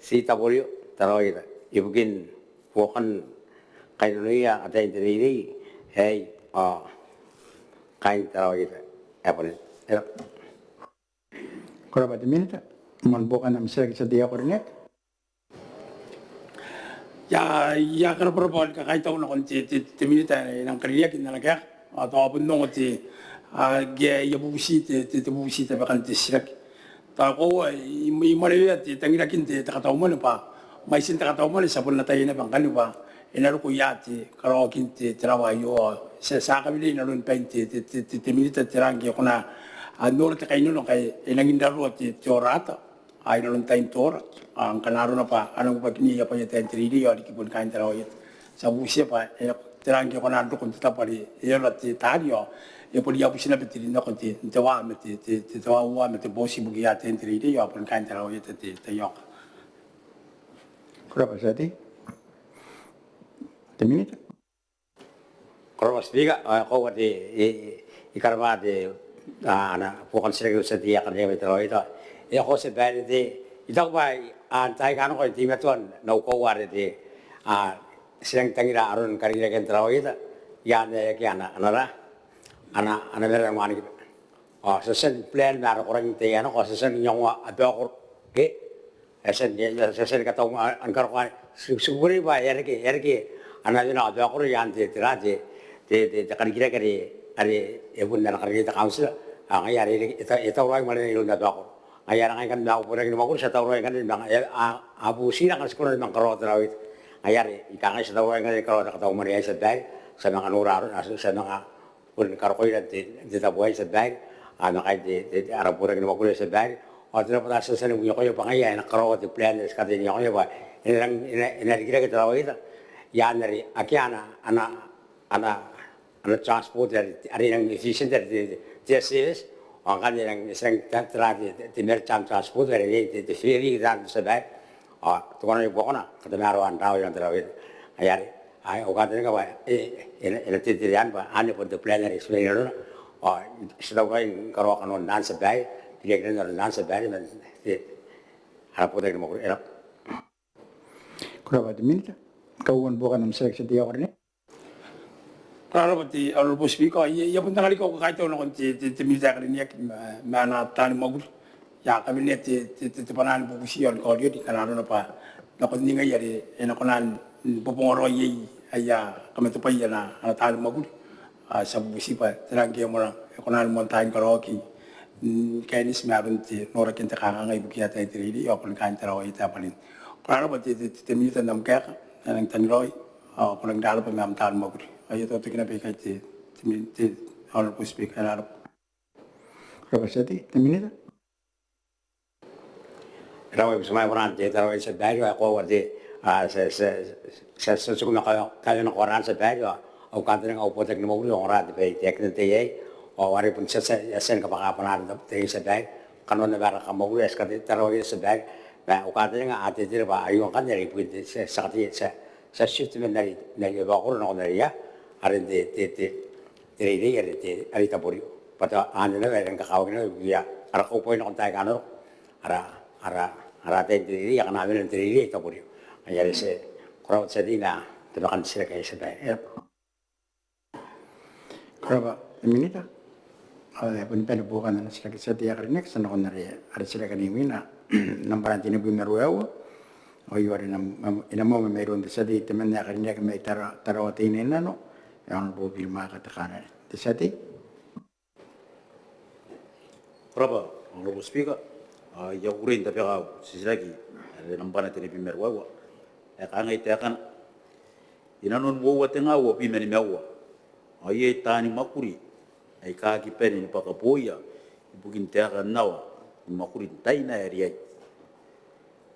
C W Tarawa Ieta ibukin buokan kainnanoia ataein te reirei aei ao kaain Tarawa Ieta ae bane. E rabwa. Ko rabwa te Minita. Moan buokan am titiraki tia tei ae ko rineaki. I a, I a karabwarabwa ni kakaitau nakon te, te, te Minita ae e nang karineaki n ana kaeka ao tao bon ongo te, a, ngke I a bubuti te, te, te bubuti tabekan te titiraki. Tao koaua I, I mwanewea te tangirakin te, te katau mwane bwa mwaitin te katau mwane ti a bon ataia naba ngkanne bwa e na roko ia te karaoakin te, te rawa aio ao ti a, ti a kawenea inanon bain te, te, te, te, te Minita tera ngke e kona n nora te kainnano ngkai e nangi n raroa te, te orata ao inanon tain te ora ao ngkana arona bwa a nang ubakinia bwaia ataein te reirei ao riki boni kaain Tarawa Ieta. Ti a bubutia bwa e, tera ngke e kona n roko n te tabo are e ora te taari ao e bon riabuti naba te rin nako n te, n te wa ma te, te, te, te wa, wa ma te boti ibukiia ataein te reirei ao boni kaain Tarawa Ieta te, te ioka. Ko rabwa tia tei. Te Minita. Ko rabwa Speaker, ao e koaua te, I, I karabwa te, a, ana buokan titiraki te tia tei ae karineaki mai Tarawa Ieta. E koaua tia babaire te, I taku bwa n taai aika nako I teimatoa n au koaua are te, a, ti nang tangira aron karikirakean Tarawa Ieta i aan ae akea ana, ana ra, ana, ana mera ni wanikiba. Ao ti a tia ni plan ma ara koraki n te tai ae nako ao ti a tia n iangoa abaakoro ke e a tia ni, e a tia ni kataunga ni karokoa. Ti, ti kukurei bwa e a reke, e a reke ana wene abaakoro i aan te, tera te, te, te, te karikirake are, are e bon ana karikirake te kauntira. Ao ngaia are e, e, e tauraoi marenan iroun abaakoro. Ngaia are ngai ngkanne ma au botaki ni mwakuri ti a tauraoi ngkanne ni manga, e, a, a butira ngkanne ti kona ni manga karaoa Tarawa Ieta. Ngaia are I kangai ti a tauraoi ngkanne ni karaoa te katau mwane aei tia babaire. Ti a manga nora aron, a, ti a manga bon karokoira n te, n te tabo aei tia babaire, a, ma kaain te, te, te, ara botaki ni mwakuri aei tia babaire. Ao te rabwata ae ti a tia ni iangoia bwa ngaia e na karaoa te plan ae ti kataia n iangoia bwa e na, e na, e na rikirake Tarawa Ieta i aan are akea ana, ana, ana, ana transport are, are e nang efficient are te, te, te S A S. Ao ngkanne e nang, e nang ta, tera te, te, te maritime transport are te, te, te ferry tera tia babaire. Ao te kona ni buakona katamaroan rawa i aon Tarawa Ieta. Ngaia are, a, au kantaninga bwa e, e, e na, e na teretere anne bwa anne bon te plan are ti mena inanona. Ao ti a tauraoi ni karaoa kanoan anne tia babaire, te riakinan aron anne tia babaire man te, ara botaki ni mwakuri. E rabwa. Ko rabwa te Minita. Kauoua ni buokan am titiraki tia tei ae ko rineaki. Ko rabwa te Honourable Speaker, I a, I a bon anga riki au kakaitau nakon te, te, te Minita ae karineaki ma, ma ana taani mwakuri. I a kawenea te, te, te, te bwanaa ni bubuti ao ni kaoriori ngkana arona bwa nakon ningai are e na kona ni bobonga raoi iai aia kamatebwai ana, ana taani mwakuri. Ao ti a bubuti bwa tera ngke e moan, e kona ni moan taai ni karaoaki ni kaineti ma aron te norakin te kanganga ibukiia ataein te reirei ao boni kaain Tarawa Ieta ae bwanin. Ko rabwa te, te, te, te Minita n am kaeka ae nang tangiraoi. Ao ko rangi n rabwa ma am taani mwakuri. Ao I a toki naba ikai te, te Min, te Honourable Speaker, e rabwa. Ko rabwa tia tei. Te Minita. E rabwa, I butimwaea bwanaan te Tarawa Ieta tia babaire, ao e koaua te, a, ti a, ti a, ti a, ti a tiku ma kawe, kaweana koraana tia babaire, ao au kantaninga au botaki ni mwakuri e ongora te bwai ae taekinna n te tai aei, ao are bon ti a, ti a, ti a tia ni kabwaka bwanaan te, te tia babaire. Kanoan naba ara kamwakuri ae ti kataia i Tarawa Ieta tia babaire. Ma au kantaninga a teretere bwa aio ngkanne are ibukin te, ti a, ti a kataia, ti a, ti a shift man aia, aia abaakoro nakon aia, are n te, te, te, te reirei are te, are i Taborio. Bwa tao anne naba ae e rang kakawaki naba ibukiia ara kaubwai nakon taai aika a na roko. Ara, ara, ara ataein te reirei akana a mena n te reirei i Taborio. Ngaia are ti, ko rabwa tia tei ma tabekan titiraki aei tia babaire. E rabwa. Ko rabwa te Minita. Ao e a boni bane buokan ana titiraki tia tei ae karineaki, ti a nakon are, are titiraki are imwina, nambwa tenibwi ma ruaiwa. Ao aio are e na, e na moa mairoun te tia tei temanna ae karineaki mai Tara, Tarawa Teinainano, e Honourable Bill Maaka Tekanare. Te tia tei. Ko rabwa Honourable Speaker, ao I a kukurei n tabeka au titiraki are nambwa tenibwi ma ruaiwa ae kangai taekana: Inanon uoua te nga uabwi ma nimaua ao iai taani mwakuri aika aki bane ni bwaka booia ibukin taekan aoa ni mwakuri n taina ae riai.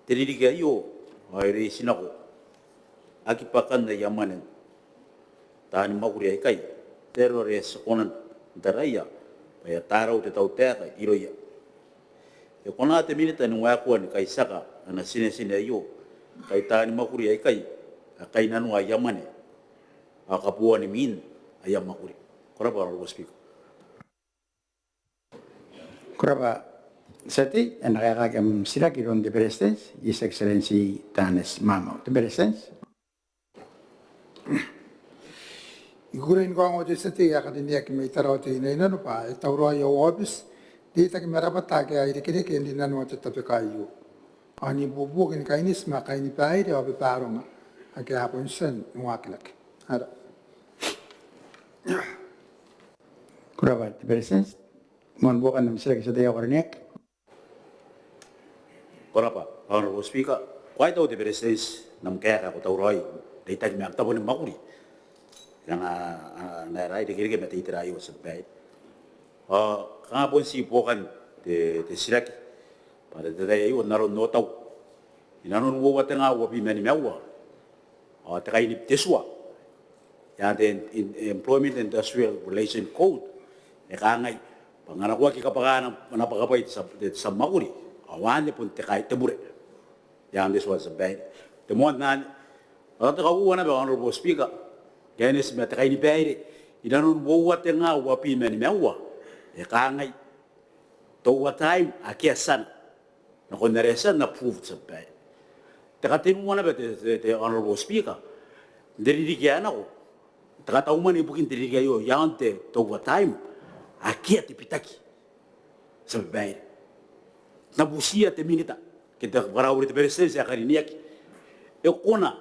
Te ririki aio ao e reitinako aki bwakan aia mwane taani mwakuri aikai, te aro are ti kona n taraia bwa e a tarau te tautaeka irouia. E kona te Minita ni waekoa ni kaitiaka ana tinetine aio ngkai taani mwakuri aikai a kainnanoa aia mwane ao kaboan mwin aia mwakuri? Ko rabwa Honourable Speaker. Ko rabwa te tia tei. E na kaekaaki am titiraki iroun te Beretitenti, His Excellency Taneti Maamau. Te Beretitenti. I kukurei ni kaongoa te tia tei ae karineaki mai Tarawa Teinainano bwa e tauraoi au aobiti n reitaki ma rabwata ake a irekereke n rinanoa te tabeka aio ao n ibuobuoki ni kaineti ma kainibaire ao babaronga ake a bon tia n waakinaki. Ara. Ko rabwa te Beretitenti. Moan buokan am titiraki te tia tei ae ko karineaki. Ko rabwa Honourable Speaker. Ko a kaitau te Beretitenti n am kaeka ae ko tauraoi n reitaki ma am tabo ni mwakuri. Kanga a na rairaki irekereke ma te itera aio, tia babaire. Ao kanga bon ti buokan te, te titiraki bwa te, te tai aio n aron otau inanon uoua te nga uabwi ma nimaua ao te kaini, te tua i aan te Employment Industrial Relation Code e kangai bwa ngkana ko aki kabwaka ana, ana bwakabwai te tia, te tia mwakuri ao anne bon te kai, te bure i aan te tua, tia babaire. Te moan anne. Ao te kauoua naba Honourable Speaker, kaineti ma te kainibaire inanon uoua te nga uabwi ma nimaua e kangai te overtime akea tiana nakon are e tia n approved, tia babaire. Te katenua naba te, te, te Honourable Speaker, n te ririki ae nako, te katau mwane ibukin te ririki aio i aon te, te overtime akea te bitaki, tia babaire. N na butiia te Minita ke te, karaurau te Beretitenti ae karineaki, e kona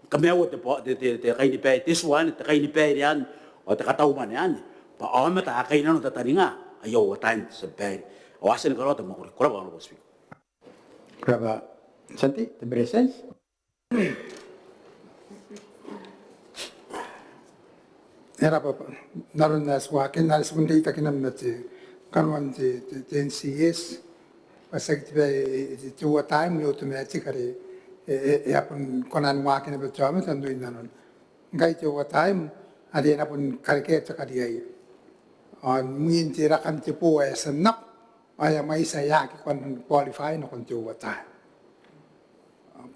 kamaiua te, te, te, te kainibaire, te tua anne, te kainibaire anne ao te katau mwane anne bwa aomata a kainnano n tataninga aia overtime, tia babaire, ao a tia ni karaoa te mwakuri? Ko rabwa Honourable Speaker. Ko rabwa te tia tei. Te Beretitenti. E rabwa. N aron ae ti waakinna are ti bon reitaki naba ma te kanoan te, te, te NCS bwa tiaki te bwai, e, e, te overtime e automatic are e, e, e a bon kona ni waaki naba te aomata n oin nanona. Ngkai te overtime are e na bon karekea te kariaia ao imwin te rakan te bo ae e a tia n nako ao e a mwaiti ae aki kona ni qualify nakon te overtime.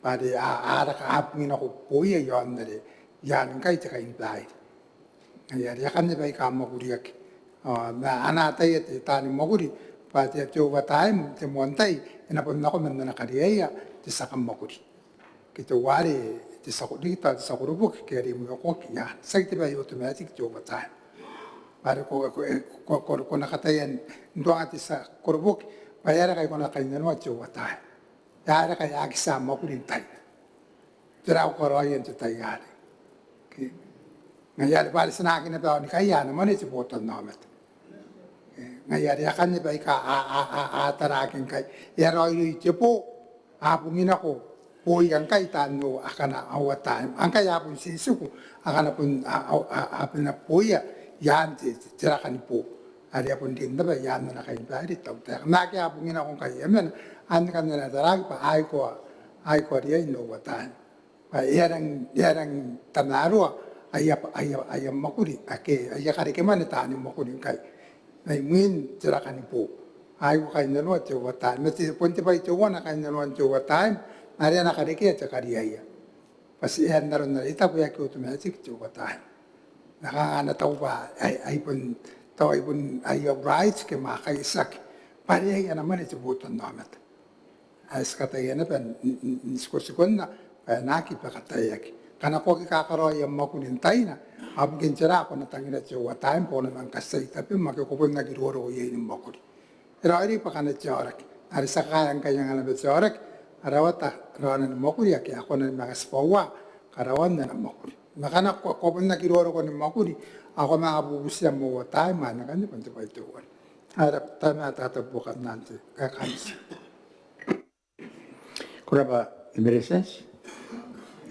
Bwa are a, a raka, a bungi nako boia i aon are i aan ngkai te kainibaire. Ngaia are akanne baika a mwakuriaki. Ao ma a na ataia te taani mwakuri bwa te, te overtime te moan tai e na bon nako man ana kariaia te tia kamwakuri ke teuare te tia ko, riki tao te tia koroboki ke are e mwiokoaki i aan, tiaki te bwai ae automatic te overtime. Bwa are ko, ko, ko, ko, ko na kataia n tuanga te tia koroboki bwa e aera ngkai ko na kainnanoa te overtime? E aera ngkai a aki tia mwakuri n taina? Tera au karaoia n te tai arei? Okay. Ngaia are bwa are ti na aki naba aonikai ana mwane te botannaomata. Okay. Ngaia are akanne baika a, a, a, a taraaki ngkai. E a raoiroi te bo, a bungi nako boia ngkai taan o, akana overtime. Ao ngkai a bon titiko akana bon a, a, a, a bane boia i aan te, te, te rakan bo are e a bon rin naba i aan ana kainibaire te tautaeka. Ma ake a bungi nako ngkai e a mena, anne ngkanne a na taraaki bwa a aikoa, a aikoa riai n overtime. Bwa e a rang, e a rang tamaroa aia, aia, aia mwakuri ake, aia karekemwane taani mwakuri ngkai mai mwin te rakan bo. A aikoa kainnanoan te overtime. Ma te, bon te bwai teuana kainnanoan te overtime are a na karekea te kariaia. Bwa ti, e aera n aron are I taku e aki automatic te overtime. Ma kanga a na tau bwa ai, ai bon, tau ai bon aia right ke ma kaitiaki bwa are iai ana mwane te botannaomata. Ae ti kataia naba n, n, n, n tikotikonna bwa e na aki bakataeaki. Ngkana ko aki kakaraoi am mwakuri n taina, ao bukin tera ko na tangira te overtime? Ko na manga katiai tabem ake ko bon aki roroko iai ni mwakuri. E raoiroi bwa ngkana te aoraki are ti a kakaea ngkai anga naba te aoraki a rawata raona ni mwakuri ake a kona ni manga tibwaua karaoan ana mwakuri. Ma ngkana ko, ko bon aki roroko ni mwakuri ao ko manga bubuti am overtime, anne ngkanne bon te bwai teuana. Ara, tai ma tata buokan naan te kaeka anne. Ko rabwa te Beretitenti.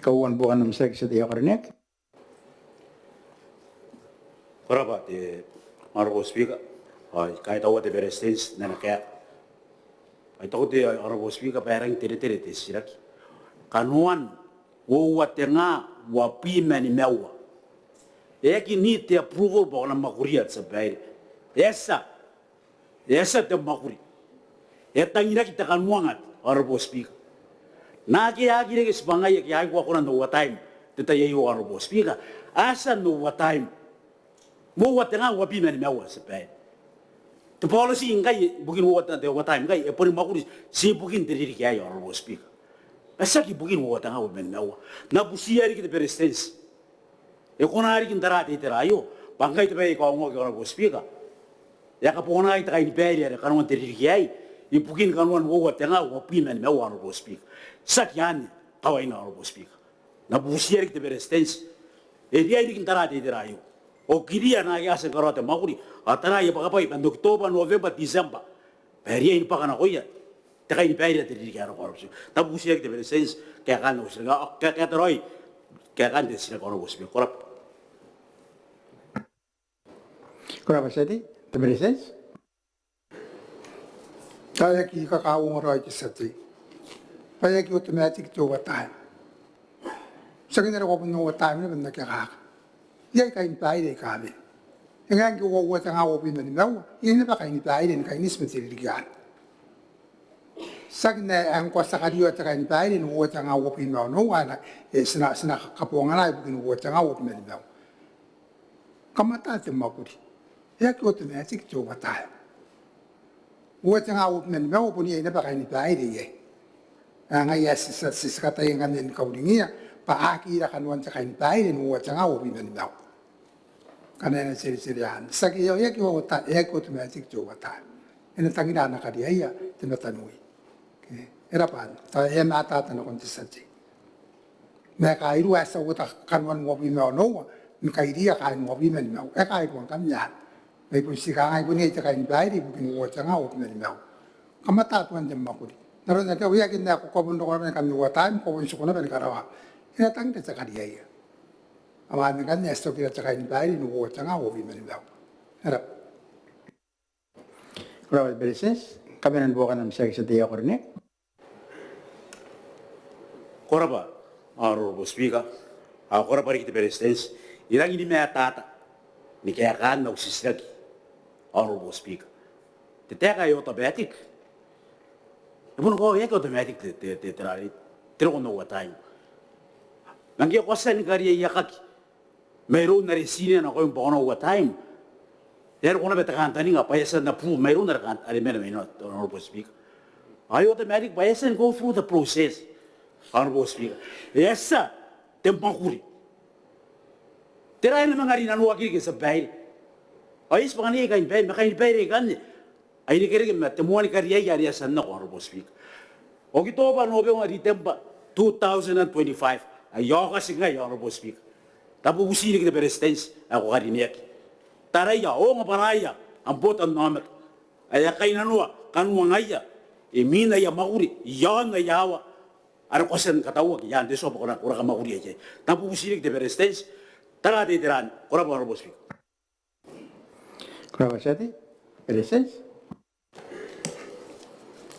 Kauoua ni buokan am titiraki te tia tei ae karineaki. Ko rabwa te Honourable Speaker. Ao I kaitaua te Beretitenti n ana kaeka. Ao I taku te Honourable Speaker bwa e rangi n teretere te titiraki. Kanoan uoua te nga uabwi ma nimaua E aki need te approval bwa ko na mwakuria, te tia babaire. E a tia, e a tia te mwakuri. E a tangiraki te kanuanga, Honourable Speaker. Naake a aki reke tibwangaia ake a aki kona n overtime n te tai aio, Honourable Speaker. A tia n overtime uoua tenga uabwi ma nimaua, te tia babaire. Te policy ngkai ibukin uoua te, te overtime ngkai e boni mwakuri tii ibukin te ririki aei, Honourable Speaker. Ma tiaki ibukin uoua tenga uabwi ma nimaua. N na butiia riki te Beretitenti, e kona riki n tara te itera aio bwa ngkai te bwai ae kaongoaki, Honourable Speaker, e a kabonganaki te kainibaire are kanoan te ririki aei ibukin kanoan uoua tenga uabwi ma nimaua, Honourable Speaker. Tiaki anne kawaina, Honourable Speaker. N na butiia riki te Beretitenti, e riai riki n tara te itera aio, okiria naake a tia ni karaoa te mwakuri, ao taraia bwa kabwai bwa n Okitoba, Nobembwa, Ritembwa bwa e riai ni bwaka nakoia te kainibaire ae te ririki ae roko, Honourable Speaker. N na butiia riki te Beretitenti kaekaan au titiraki, ao kae, kae taraoi kaekaan te titiraki, Honourable Speaker. Ko rabwa. Ko rabwa, te tia tei. Te Beretitenti. Tao e aki kakauongo raoi, te tia tei, bwa e aki automatic te overtime. Tiaki n are ko a bon overtime naba n aki akaka. Iai kainibaire aika a wene. E ngae ngke uoua tenga uabwi ma nimaua, iai naba kainibaire ni kaineti ma te ririki anne. Tiaki n ae ngkoa ti a karioa te kainibaire n uoua tenga uabwi ma onoua, ao e, ti na, ti na kabongana ibukin uoua tenga uabwi ma nimaua. Kamata te mwakuri. E aki automatic te overtime. Uoua tenga uabwi ma nimaua bon iai naba kainibaire iai. Ao ngaia ae ti, ti, ti kataia ngkanne ni kauringia bwa a aki ira kanoan te kainibaire n uoua tenga uabwi ma nimaua. Ngkana e na teretere anne, tiaki, e aki, e aki automatic te overtime. E na tangira ana kariaia te mataniwi. Okay. E rab'a anne. Tao e a matata nakon te tia tei. Ma e kairua ae ti a uota kanoan uabwi ma onoua ni kairiia kaain uabwi ma nimaua. E kairua ngkanne anne. Ma I bon ti kangai, bon iai te kainibaire ibukin uoua tenga uabwi ma nimaua. Kamata tuan te mwakuri. N aron are tao e aki, n ae ko a bon roko naba ni kan overtime, ko a bon tiku naba ni karaoa. E na tangira te kariaia. Ao anne ngkanne ae ti okira te kainibaire n uoua tenga uabwi ma nimaua. E rab'a. Ko rabwa te Beretitenti. Kabanean buokan am titiraki, te tia tei ae ko karineaki. Ko rabwa, Honourable Speaker. Ao ko rabwa riki te Beretitenti. I rangi ni matata ni kaekaan au titiraki, Honourable Speaker. Te taeka ae automatic, e bon koaua e aki automatic te, te, te, te rarei, te roko n overtime. Ma ngke ko a tia ni kariaiakaki mairoun are ti rinea nakoim bwa ko na overtime, e a roko naba te kantaninga bwa e a tia n approve mairoun are kan, are mena mai nano, Honourable Speaker. Ao e automatic bwa e a tia n go through the process, Honourable Speaker. E a tia te mwakuri. Tera ae na manga rinanoaki riki, te tia babaire? Ao e eti bwa kanga iai kainibaire, ma kainibaire aikanne a irekereke ma te moan kariaia are e a tia n nako, Honourable Speaker. Okitoba, Nobembwa, Ritembwa two thousand and twenty-five, ae Aokati ngkai, Honourable Speaker. N na bubuti riki te Beretitenti ae ko karineaki. Taraia, ongabwanaia am botannaomata ae a kainnanoa kanuangaia imwin aia mwakuri iaon aia aoa are ko a tia ni katauaki i aan te tua bwa ko na, ko na kamwakuria iai. N na bubuti riki te Beretitenti, tara te itera anne. Ko rabwa, Honourable Speaker. Ko rabwa, te tia tei. Beretitenti.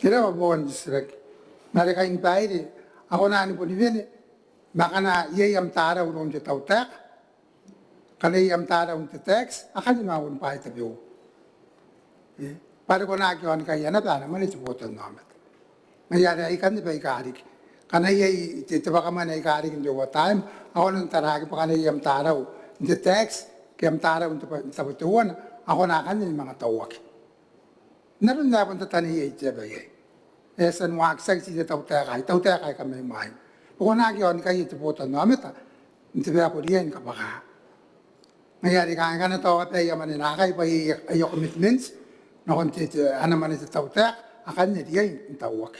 E rab'a buokan te titiraki. Ma are kainibaire a kona ni boni wene ma ngkana iai am tarau iroun te tautaeka, ngkana iai am tarau n te tax, akanne ma bon bwaai tabeua. E, bwa are ko na aki aonikaia naba ana mwane te botannaomata. Ngaia are aikanne baika riki. Ngkana iai te, te bwakamwane aika riki n te overtime, a kona n taraaki bwa ngkana iai am tarau n te tax ke am tarau n te bwa, n tabo teuana, a kona akanne ni manga tauaki. N aron ae bon tataneiai te aba iai. E a tia n waaki, tiaki ti te tautaeka, tautaeka aika mai mwaina. Bwa ko na aki aonikaia te botannaomata n te bwai ae ko riai ni kabwaka. Ngaia are kanga ngkana tao a bae aia mwane naakai bwa iai aia commitment nakon te, te, ana mwane te tautaeka, akanne e riai n tauaki.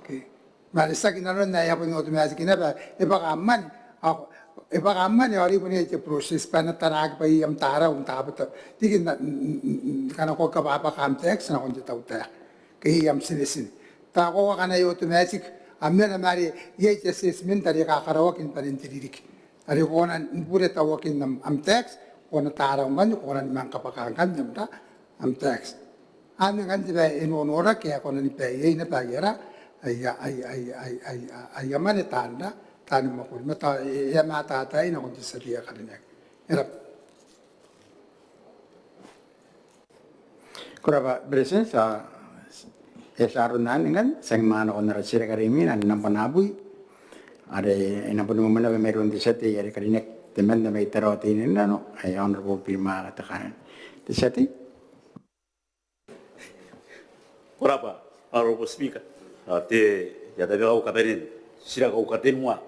Okay. Ma are tiaki n aron ae e a bon automatic naba, e bwaka am mwane, ao e bwaka am mwane ao are bon iai te process bwa e na taraaki bwa iai am tarau n tabo, tabo, riki n, n, n, n, ngkana ko kabwabwaka am tax nakon te tautaeka ke iai am tinetine. Tao koaua ngkana e automatic am mwane ma are iai te assessment are kakaraoaki ni banen te ririki are ko kona ni bure tauakin am, am tax, ko na tarau ngkanne, ko kona ni manga kabwaka ngkanne am ta, am tax. Anne ngkanne te bwai ae e nonoraki ae ko na ni bae iai naba aia ra, aia, aia, aia, aia, aia mwane taan ra, taani mwakuri. Ma tao e, e a matata aei nakon te tia tei ae karineaki. Ko rabwa Beretitenti. Ao e a tia aron anne ngkanne, ti a manga nakon ara titiraki are imwina, nambwa nabwi, are e na boni mwemwenaba mairoun te tia tei are e karineaki temanna mai Tarawa Teinainano, ae Honourable Birimaka Tekanene. Te tia tei. Ko rabwa Honourable Speaker. Ao te, I a tabeka au kabanea n titiraki aika tenua,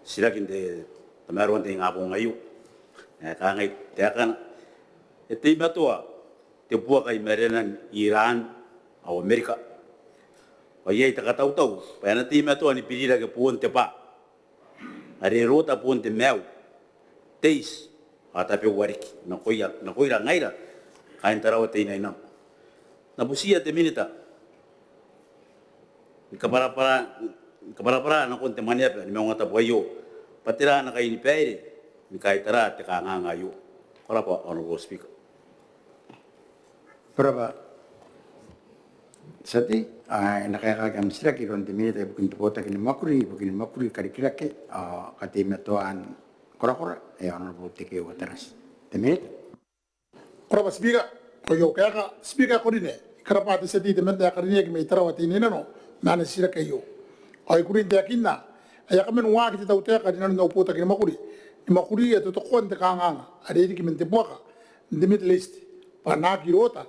titirakin te tamaroan te ingabong aio. E kangai taekana: E teimatoa te buaka i marenan Iran ao Amerika, ao iai te katautau bwa e na teimatoa ni birirake boon te bwa are e rota boon te maiu, te iti ao tabeua riki nakoia, nakoira ngaira kaain Tarawa Teinainano. N na butiia te Minita ni kabwarabwara, ni kabwarabwara nakon te Mwaneaba ni Maungatabu aio bwa tera ana kainibaire ni kaitara te kanganga aio. Ko rabwa Honourable Speaker. Ko rabwa te tia tei. Ao e na kaekaaki am titiraki iroun te Minita ibukin te Botaki ni Mwakuri ibukin Mwakuri, Karikirake ao Kateimatoan Korakora, ae Honourable Tekeeua Tarati. Te Minita. Ko rabwa Speaker. Ko iai au kaeka, Speaker ae ko rine, I karabwa te tia tei temanna ae karineaki mai Tarawa Teinainano ma ana titiraki aio. Ao I kukurei n taekinna ae e a kaman waaki te tautaeka rinanon au Botaki ni Mwakuri ni mwakuria totokoan te kanganga are e riki man te buaka n te Middle East bwa a na aki rota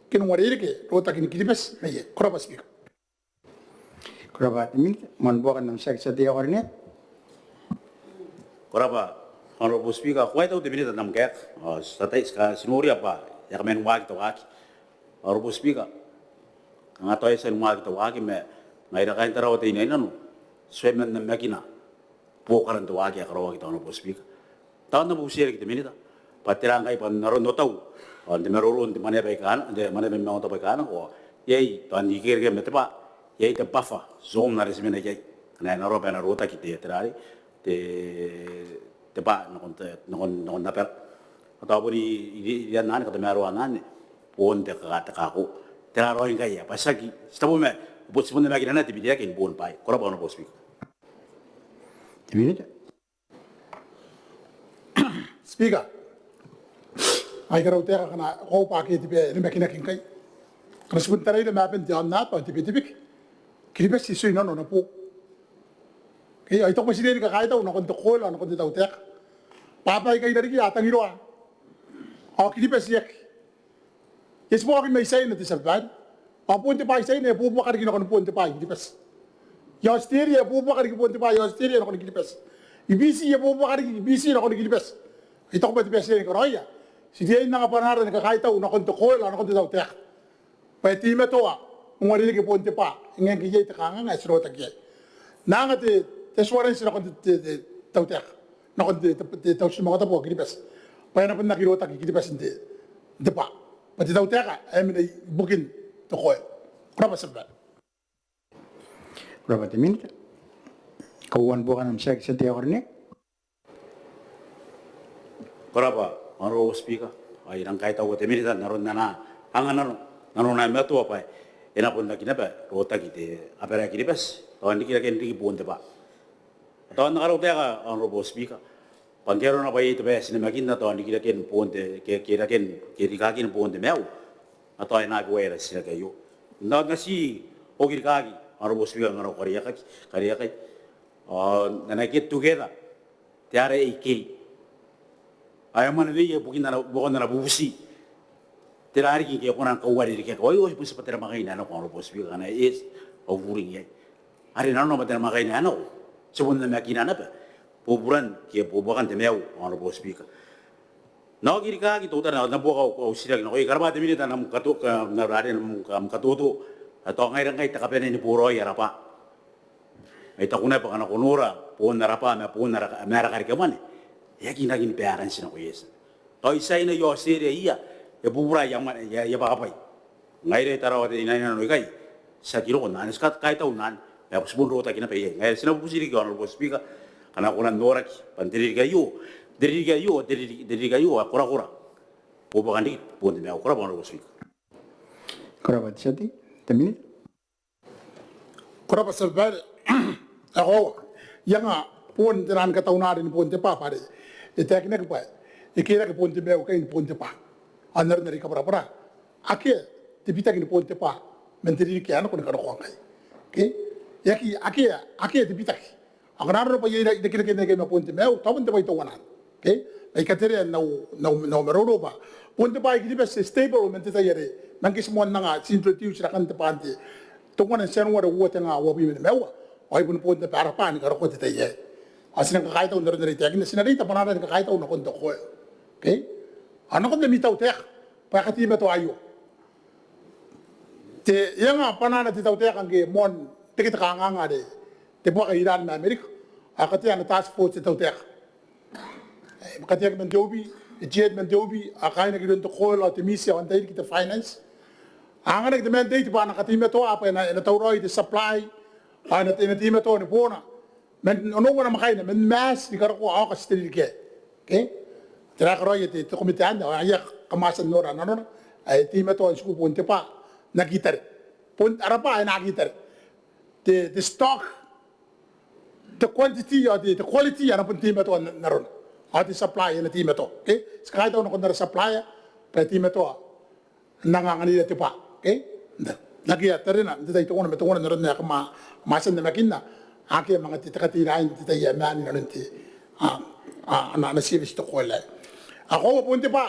ke n uarereke rotakin Kiribati mai iai. Ko rabwa Speaker. Ko rabwa te Minita. Moan buokan am titiraki te tia tei ae ko rine. Ko rabwa Honourable Speaker. Ko a kaitau te Minita n am kaeka. Ao ti a tia, ti a tia ni noria bwa e a kaman waaki te waaki, Honourable Speaker. Kanga tao e a tia ni waaki te waaki ma ngaira kaain Tarawa Teinainano ti a manga namakina buokaran te waaki ae karaoaki, te Honourable Speaker. Tao N na bubutia riki te Minita bwa tera ngkai bwa n aron otau ao n te maroro n te Mwaneaba aika nako, n te Mwaneaba ni Maungatabu aika nako, ao iai tao n irekereke ma te bwa, iai te buffer zone are ti mena iai ngkana e na roko bwa e na rotaki te, tera arei, te, te bwa nakon te, nakon, nakon abara. Ao tao bon i, i, i rianna anne, katamaroana anne boon te ka, te kako. Tera raoi ngkai ae bwa tiaki, ti tabe ma, bon ti bon namakinna te birirake ni boon bwaai. Ko rabwa Honourable Speaker. Te Minita. Speaker, ai karautaeka akana ko bwa akea te bwai ae namakinaki ngkai. Ngkana ti bon taraira ma aban te aonnaba ao te Betebeke, Kiribati e tio i nanona boo. Ke ao I taku bwa ti riai ni kakaitau nakon te COIL ao nakon te tautaeka bwa bwaai aikai irarikiia a tangiroa ao Kiribati e aki. E tibwa oki mai Tiaina, te tia babaire. Ao boon te bwa i Tiaina e buakaka riki nakon boon te bwa i Kiribati. I Aotiteria e buakaka riki boon te bwa i Aotiteria nakon Kiribati. I Biti e buakaka riki i Biti nakon Kiribati. I taku bwa te bwai ae ti riai ni karaoia, ti riai n anga bwanaara ni kakaitau nakon te COIL ao nakon te tautaeka bwa e teimatoa n uarereke boon te bwa e ngae ngke iai te kanganga ae ti rotaki iai. N na anga te, te assurance nakon te, te, te tautaeka, nakon te, te, te Auti ni Maungatabu ao Kiribati bwa e na bon aki rotaki Kiribati n te, n te bwa, bwa te tautaeka ae mena ibukin te COIL. Ko rabwa te tia babaire. Ko rabwa te Minita. Kauoua ni buokan am titiraki te tia tei ae ko rine. Ko rabwa Honourable Speaker. Ao I rang kaitaua te Minita n aron ana anga nano, nanona ae matoa bwa e na bon aki naba rotaki te abara ae Kiribati tao n rikiraken riki boon te bwa. Tao n na karautaeka Honourable Speaker bwa ngke arona bwa iai te bwai ae ti namakinna tao n rikiraken boon te, ke, ke raken, ke rikakin boon te maiu, ao tao e na aki uaia ara titiraki aio. N na, n na ti oki rikaaki Honourable Speaker ngkana ko kariaiakaki, kariaiakaki. Ao n na, n na get together te RAK ae mwaneweia ibukin ana, buakon ana bubuti. Tera riki ngke e kona ni kauarerekeaki ao e oti bon te namwakaina ae nako Honourable Speaker, ngkana e eti au ruling iai. Are nanona bwa te namwakaina ae nako ti bon namakina naba buburan ke bubuakan te maiu Honourable Speaker. N na oki rikaaki teutana n na buoka au, au titiraki nakoia. I karabwa te Minita n am kato, ka, n am, n am katoto. Ao tao ngaira ngkai te kabanea ni boraoi ara bwa. Ai taku naba bwa ngkana ko nora boon ara bwa ma boon ara, ma ara kareke mwane, e aki rangi ni baranti nakoia. Tao i Tiaina, i Aotiteria iai e bubura aia mwane, aia, aia bwakabwai. Ngaira i Tarawa Teinainano ikai ti aki roko n anne, ti ka, kaitau n anne. Ma ti bon rotaki naba iai. Ngaia ti na bubuti riki Honourable Speaker ngkana ko na noraki bwa n te ririki aio, te ririki aio, te ririki, te ririki aio ae korakora bubuakan riki boon te maiu. Ko rabwa Honourable Speaker. Ko rabwa te tia tei. Te Minita. Ko rabwa te tia babaire. Ao I anga bon te naan kataunari ni boon te bwa bwa are e taekinaki bwa e keerake boon te maiu ikai ni boon te bwa. Ao n aron are I kabwarabwara, akea te bitaki ni boon te bwa man te ririki ae nako ni karokoa ngkai. Okay? E aki, akea, akea te bitaki. Ao ngkana arona bwa iai irekereke aikai ma boon te maiu, tao bon te bwai teuana. Okay? Ma I katerea n au, n au, n au maroro bwa boon te bwa i Kiribati e stable man te tai are, man ngke ti moan anga, ti introduce rakan te bwa n te, teuana n Tianuare uoua tenga uabwi ma nimaua. Ao ai bon boon te bwa ara bwa ni karokoa te tai aei. Ao ti nang kakaitau n aron are I taekinna, ti na reita bwanaara ni kakaitau nakon te COIL. Okay? Ao nakon ami tautaeka bwa e kateimatoa aio. Te, e anga bwanaana te tautaeka ngke moan reke te kanganga are te buaka i Iran ma Amerika, ao e katea ana task force te tautaeka. E kateaki man te OB, e chair man te OB, ao e kaainaki iroun te COIL ao te MISE ao antai riki te finance. A anganaki te mandate bwa a na kateimatoa bwa e na, e na tauraoi te supply, ao e na, e na teimatoa ni boona man onoua namwakaina, man Maati ni karokoa Aokati te ririki aei. Okay? Tera ae karaoia te, te komete anne, ao aia kamwatang nora nanona ae e teimatoa n tiku boon te bwa n aki tare. Boon ara bwa ae e na aki tare. Te, te stock, te quantity ao te, te quality a na bon teimatoa n, n arona. Ao te supply e na teimatoa. Okay? Ti kakaitau nakon ara supplier bwa e teimatoa n anga, anganira te bwa. Okay? N akea tarena n te tai teuana ma teuana n aron ae kam a, kam a tia n namakinna. Akea manga te, te katei raoi n te tai ae maan inanon te, a, a, ana, ana service te COIL aei. Ao koaua boon te bwa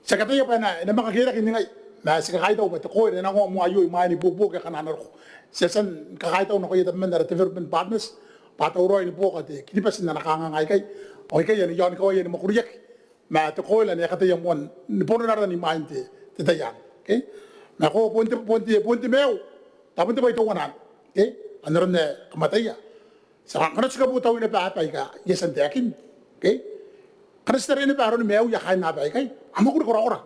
ti a kataia bwa e na, e na manga keerake ningai. Ma ti kakaitau bwa te COIL e nang oa moa aio imwain ibuobuoki akana a na roko. Ti a tia n kakaitau nakoia tabeman ara development partners bwa a tauraoi ni buoka te Kiribati n ana kanganga aikai. Ao aikai ane iaon kawai ae e na mwakuriaki ma te COIL ane e kataia moa ni bono n arana imwain te, te tai anne. Okay? Ma koaua boon te, boon te, boon te maiu, tao bon te bwai teuana anne. Okay? N aron ae kam ataia, ti a, ngkana ti kabotauina bwa ae baika, I a tia n taekin. Okay? Ngkana ti taraia naba aroni maiuia kaain naba aikai, a mwakuri korakora.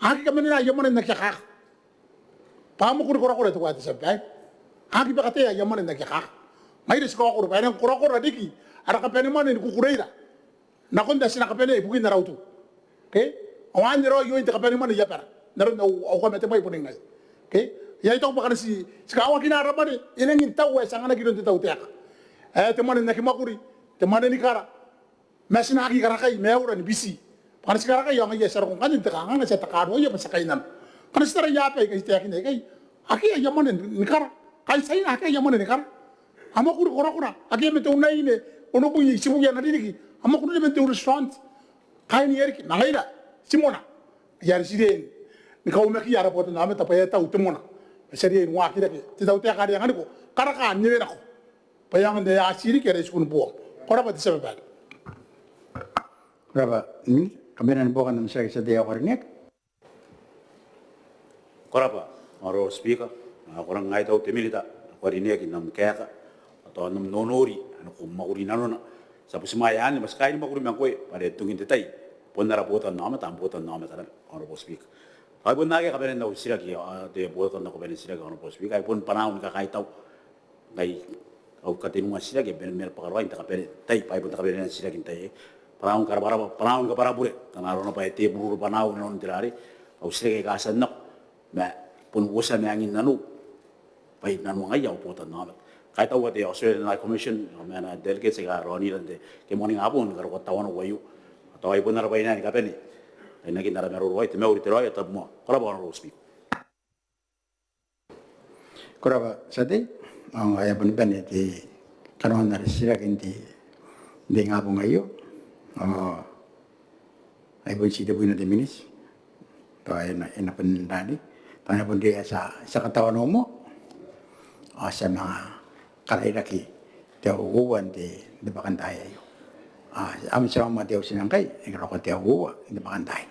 A aki kamanena aia mwane n aki akaka. Bwa a mwakuri korakora, te tia babaire. A aki bakatea aia mwane n aki akaka. Ngaira ti kaokoro bwa e nang korakora riki ara kabanemwane ni kukureira nakon ae ti na kabanea ibukin ara utu. Okay? Ao anne raoi ioin te kabanemwane i abara n aron au, au kamatebwai boni ngai. Okay? Ao I taku bwa ngkana ti, ti kawakina ara mwane, e nangi n tau ae ti anganaki iroun te tautaeka. Ae te mwane n aki mwakuri, te mwane ni kara, ma ti na aki karakai maiura ni biti. Bwa ngkana ti karakai ao ngaia ti a roko ngkanne n te kanganga, ti a takaruaia bwa ti a kainnano. Ngkana ti taraia aaba aika I taekinna aikai, akea aia mwane ni kara. Kaain Tiaina akea aia mwane ni kara. A mwakuri korakora. Akea man te unaine, onobwi, itibwi ana ririki, a mwakuri man te restaurant. Kaain Amerika, ma ngaira ti mona. Ngaia are ti riai ni kaumakiia ara botannaomata bwa e a tau te mona. Ma ti a riai ni waaki rake te tautaeka are e anganiko, karakaan ewe nako. Bwa e aonga n ae a tii riki ara itikun boong. Ko rabwa te tia babaire. Ko rabwa, mm, kabanean buokan am titiraki te tia tei ae ko karineaki. Ko rabwa, Honourable Speaker, ao ko rang kaitau te Minita ae ko karineaki n am kaeka ao tao n am nonori ae ko mwakuri nanona. Ti a butimwaea anne bwa ti kaai ni mwakuri ma ngkoe bwa are tungin te tai bon ara botannaomata, am botannaomata naba, Honourable Speaker. Ao ai bon akea kabanean au titiraki, ao te botanaomata ko bane n titiraki, Honourable Speaker, ai bon bwanaau ni kakaitau. Ngai au katenua n titiraki e bane, bane n bwaka raoi n te kabanea n tai, bwa ai bon te kabanea n titiraki n tai aei. Bwanaau ni kabwarabure, bwanaau ni kabwarabure, ngkana arona bwa e tebururu bwanaau inanon te rarei. Au titiraki aika a tia n nako, ma bon uotia ma angin nanou bwa I nanoangaia au botannaomata. Kaitau te Australian High Commission ao ma ana delegates aika raonira n te, ke moaningabong ni karokoa tawanou aio. Tao ai bon ara bwai naba ni kabane ainakin ara maroro aei. Te mauri, te raoi ao te tabomoa. Ko rabwa, Honourable Speaker. Ko rabwa tia tei, ao ngaia boni bane te kanoan ara titiraki n te, n te ingabong aio. Ao ai bon ti tebwina te miniti. Tao e na, e na bon rani, tao e na bon riai ae ti a, ti a katawanou moa ao ti a manga karairaki te aua uoua n te, n te bwakantaai aio. Ao am titiraki ma te auti ngkai e karaoaki te aua uoua n te bwakantaai.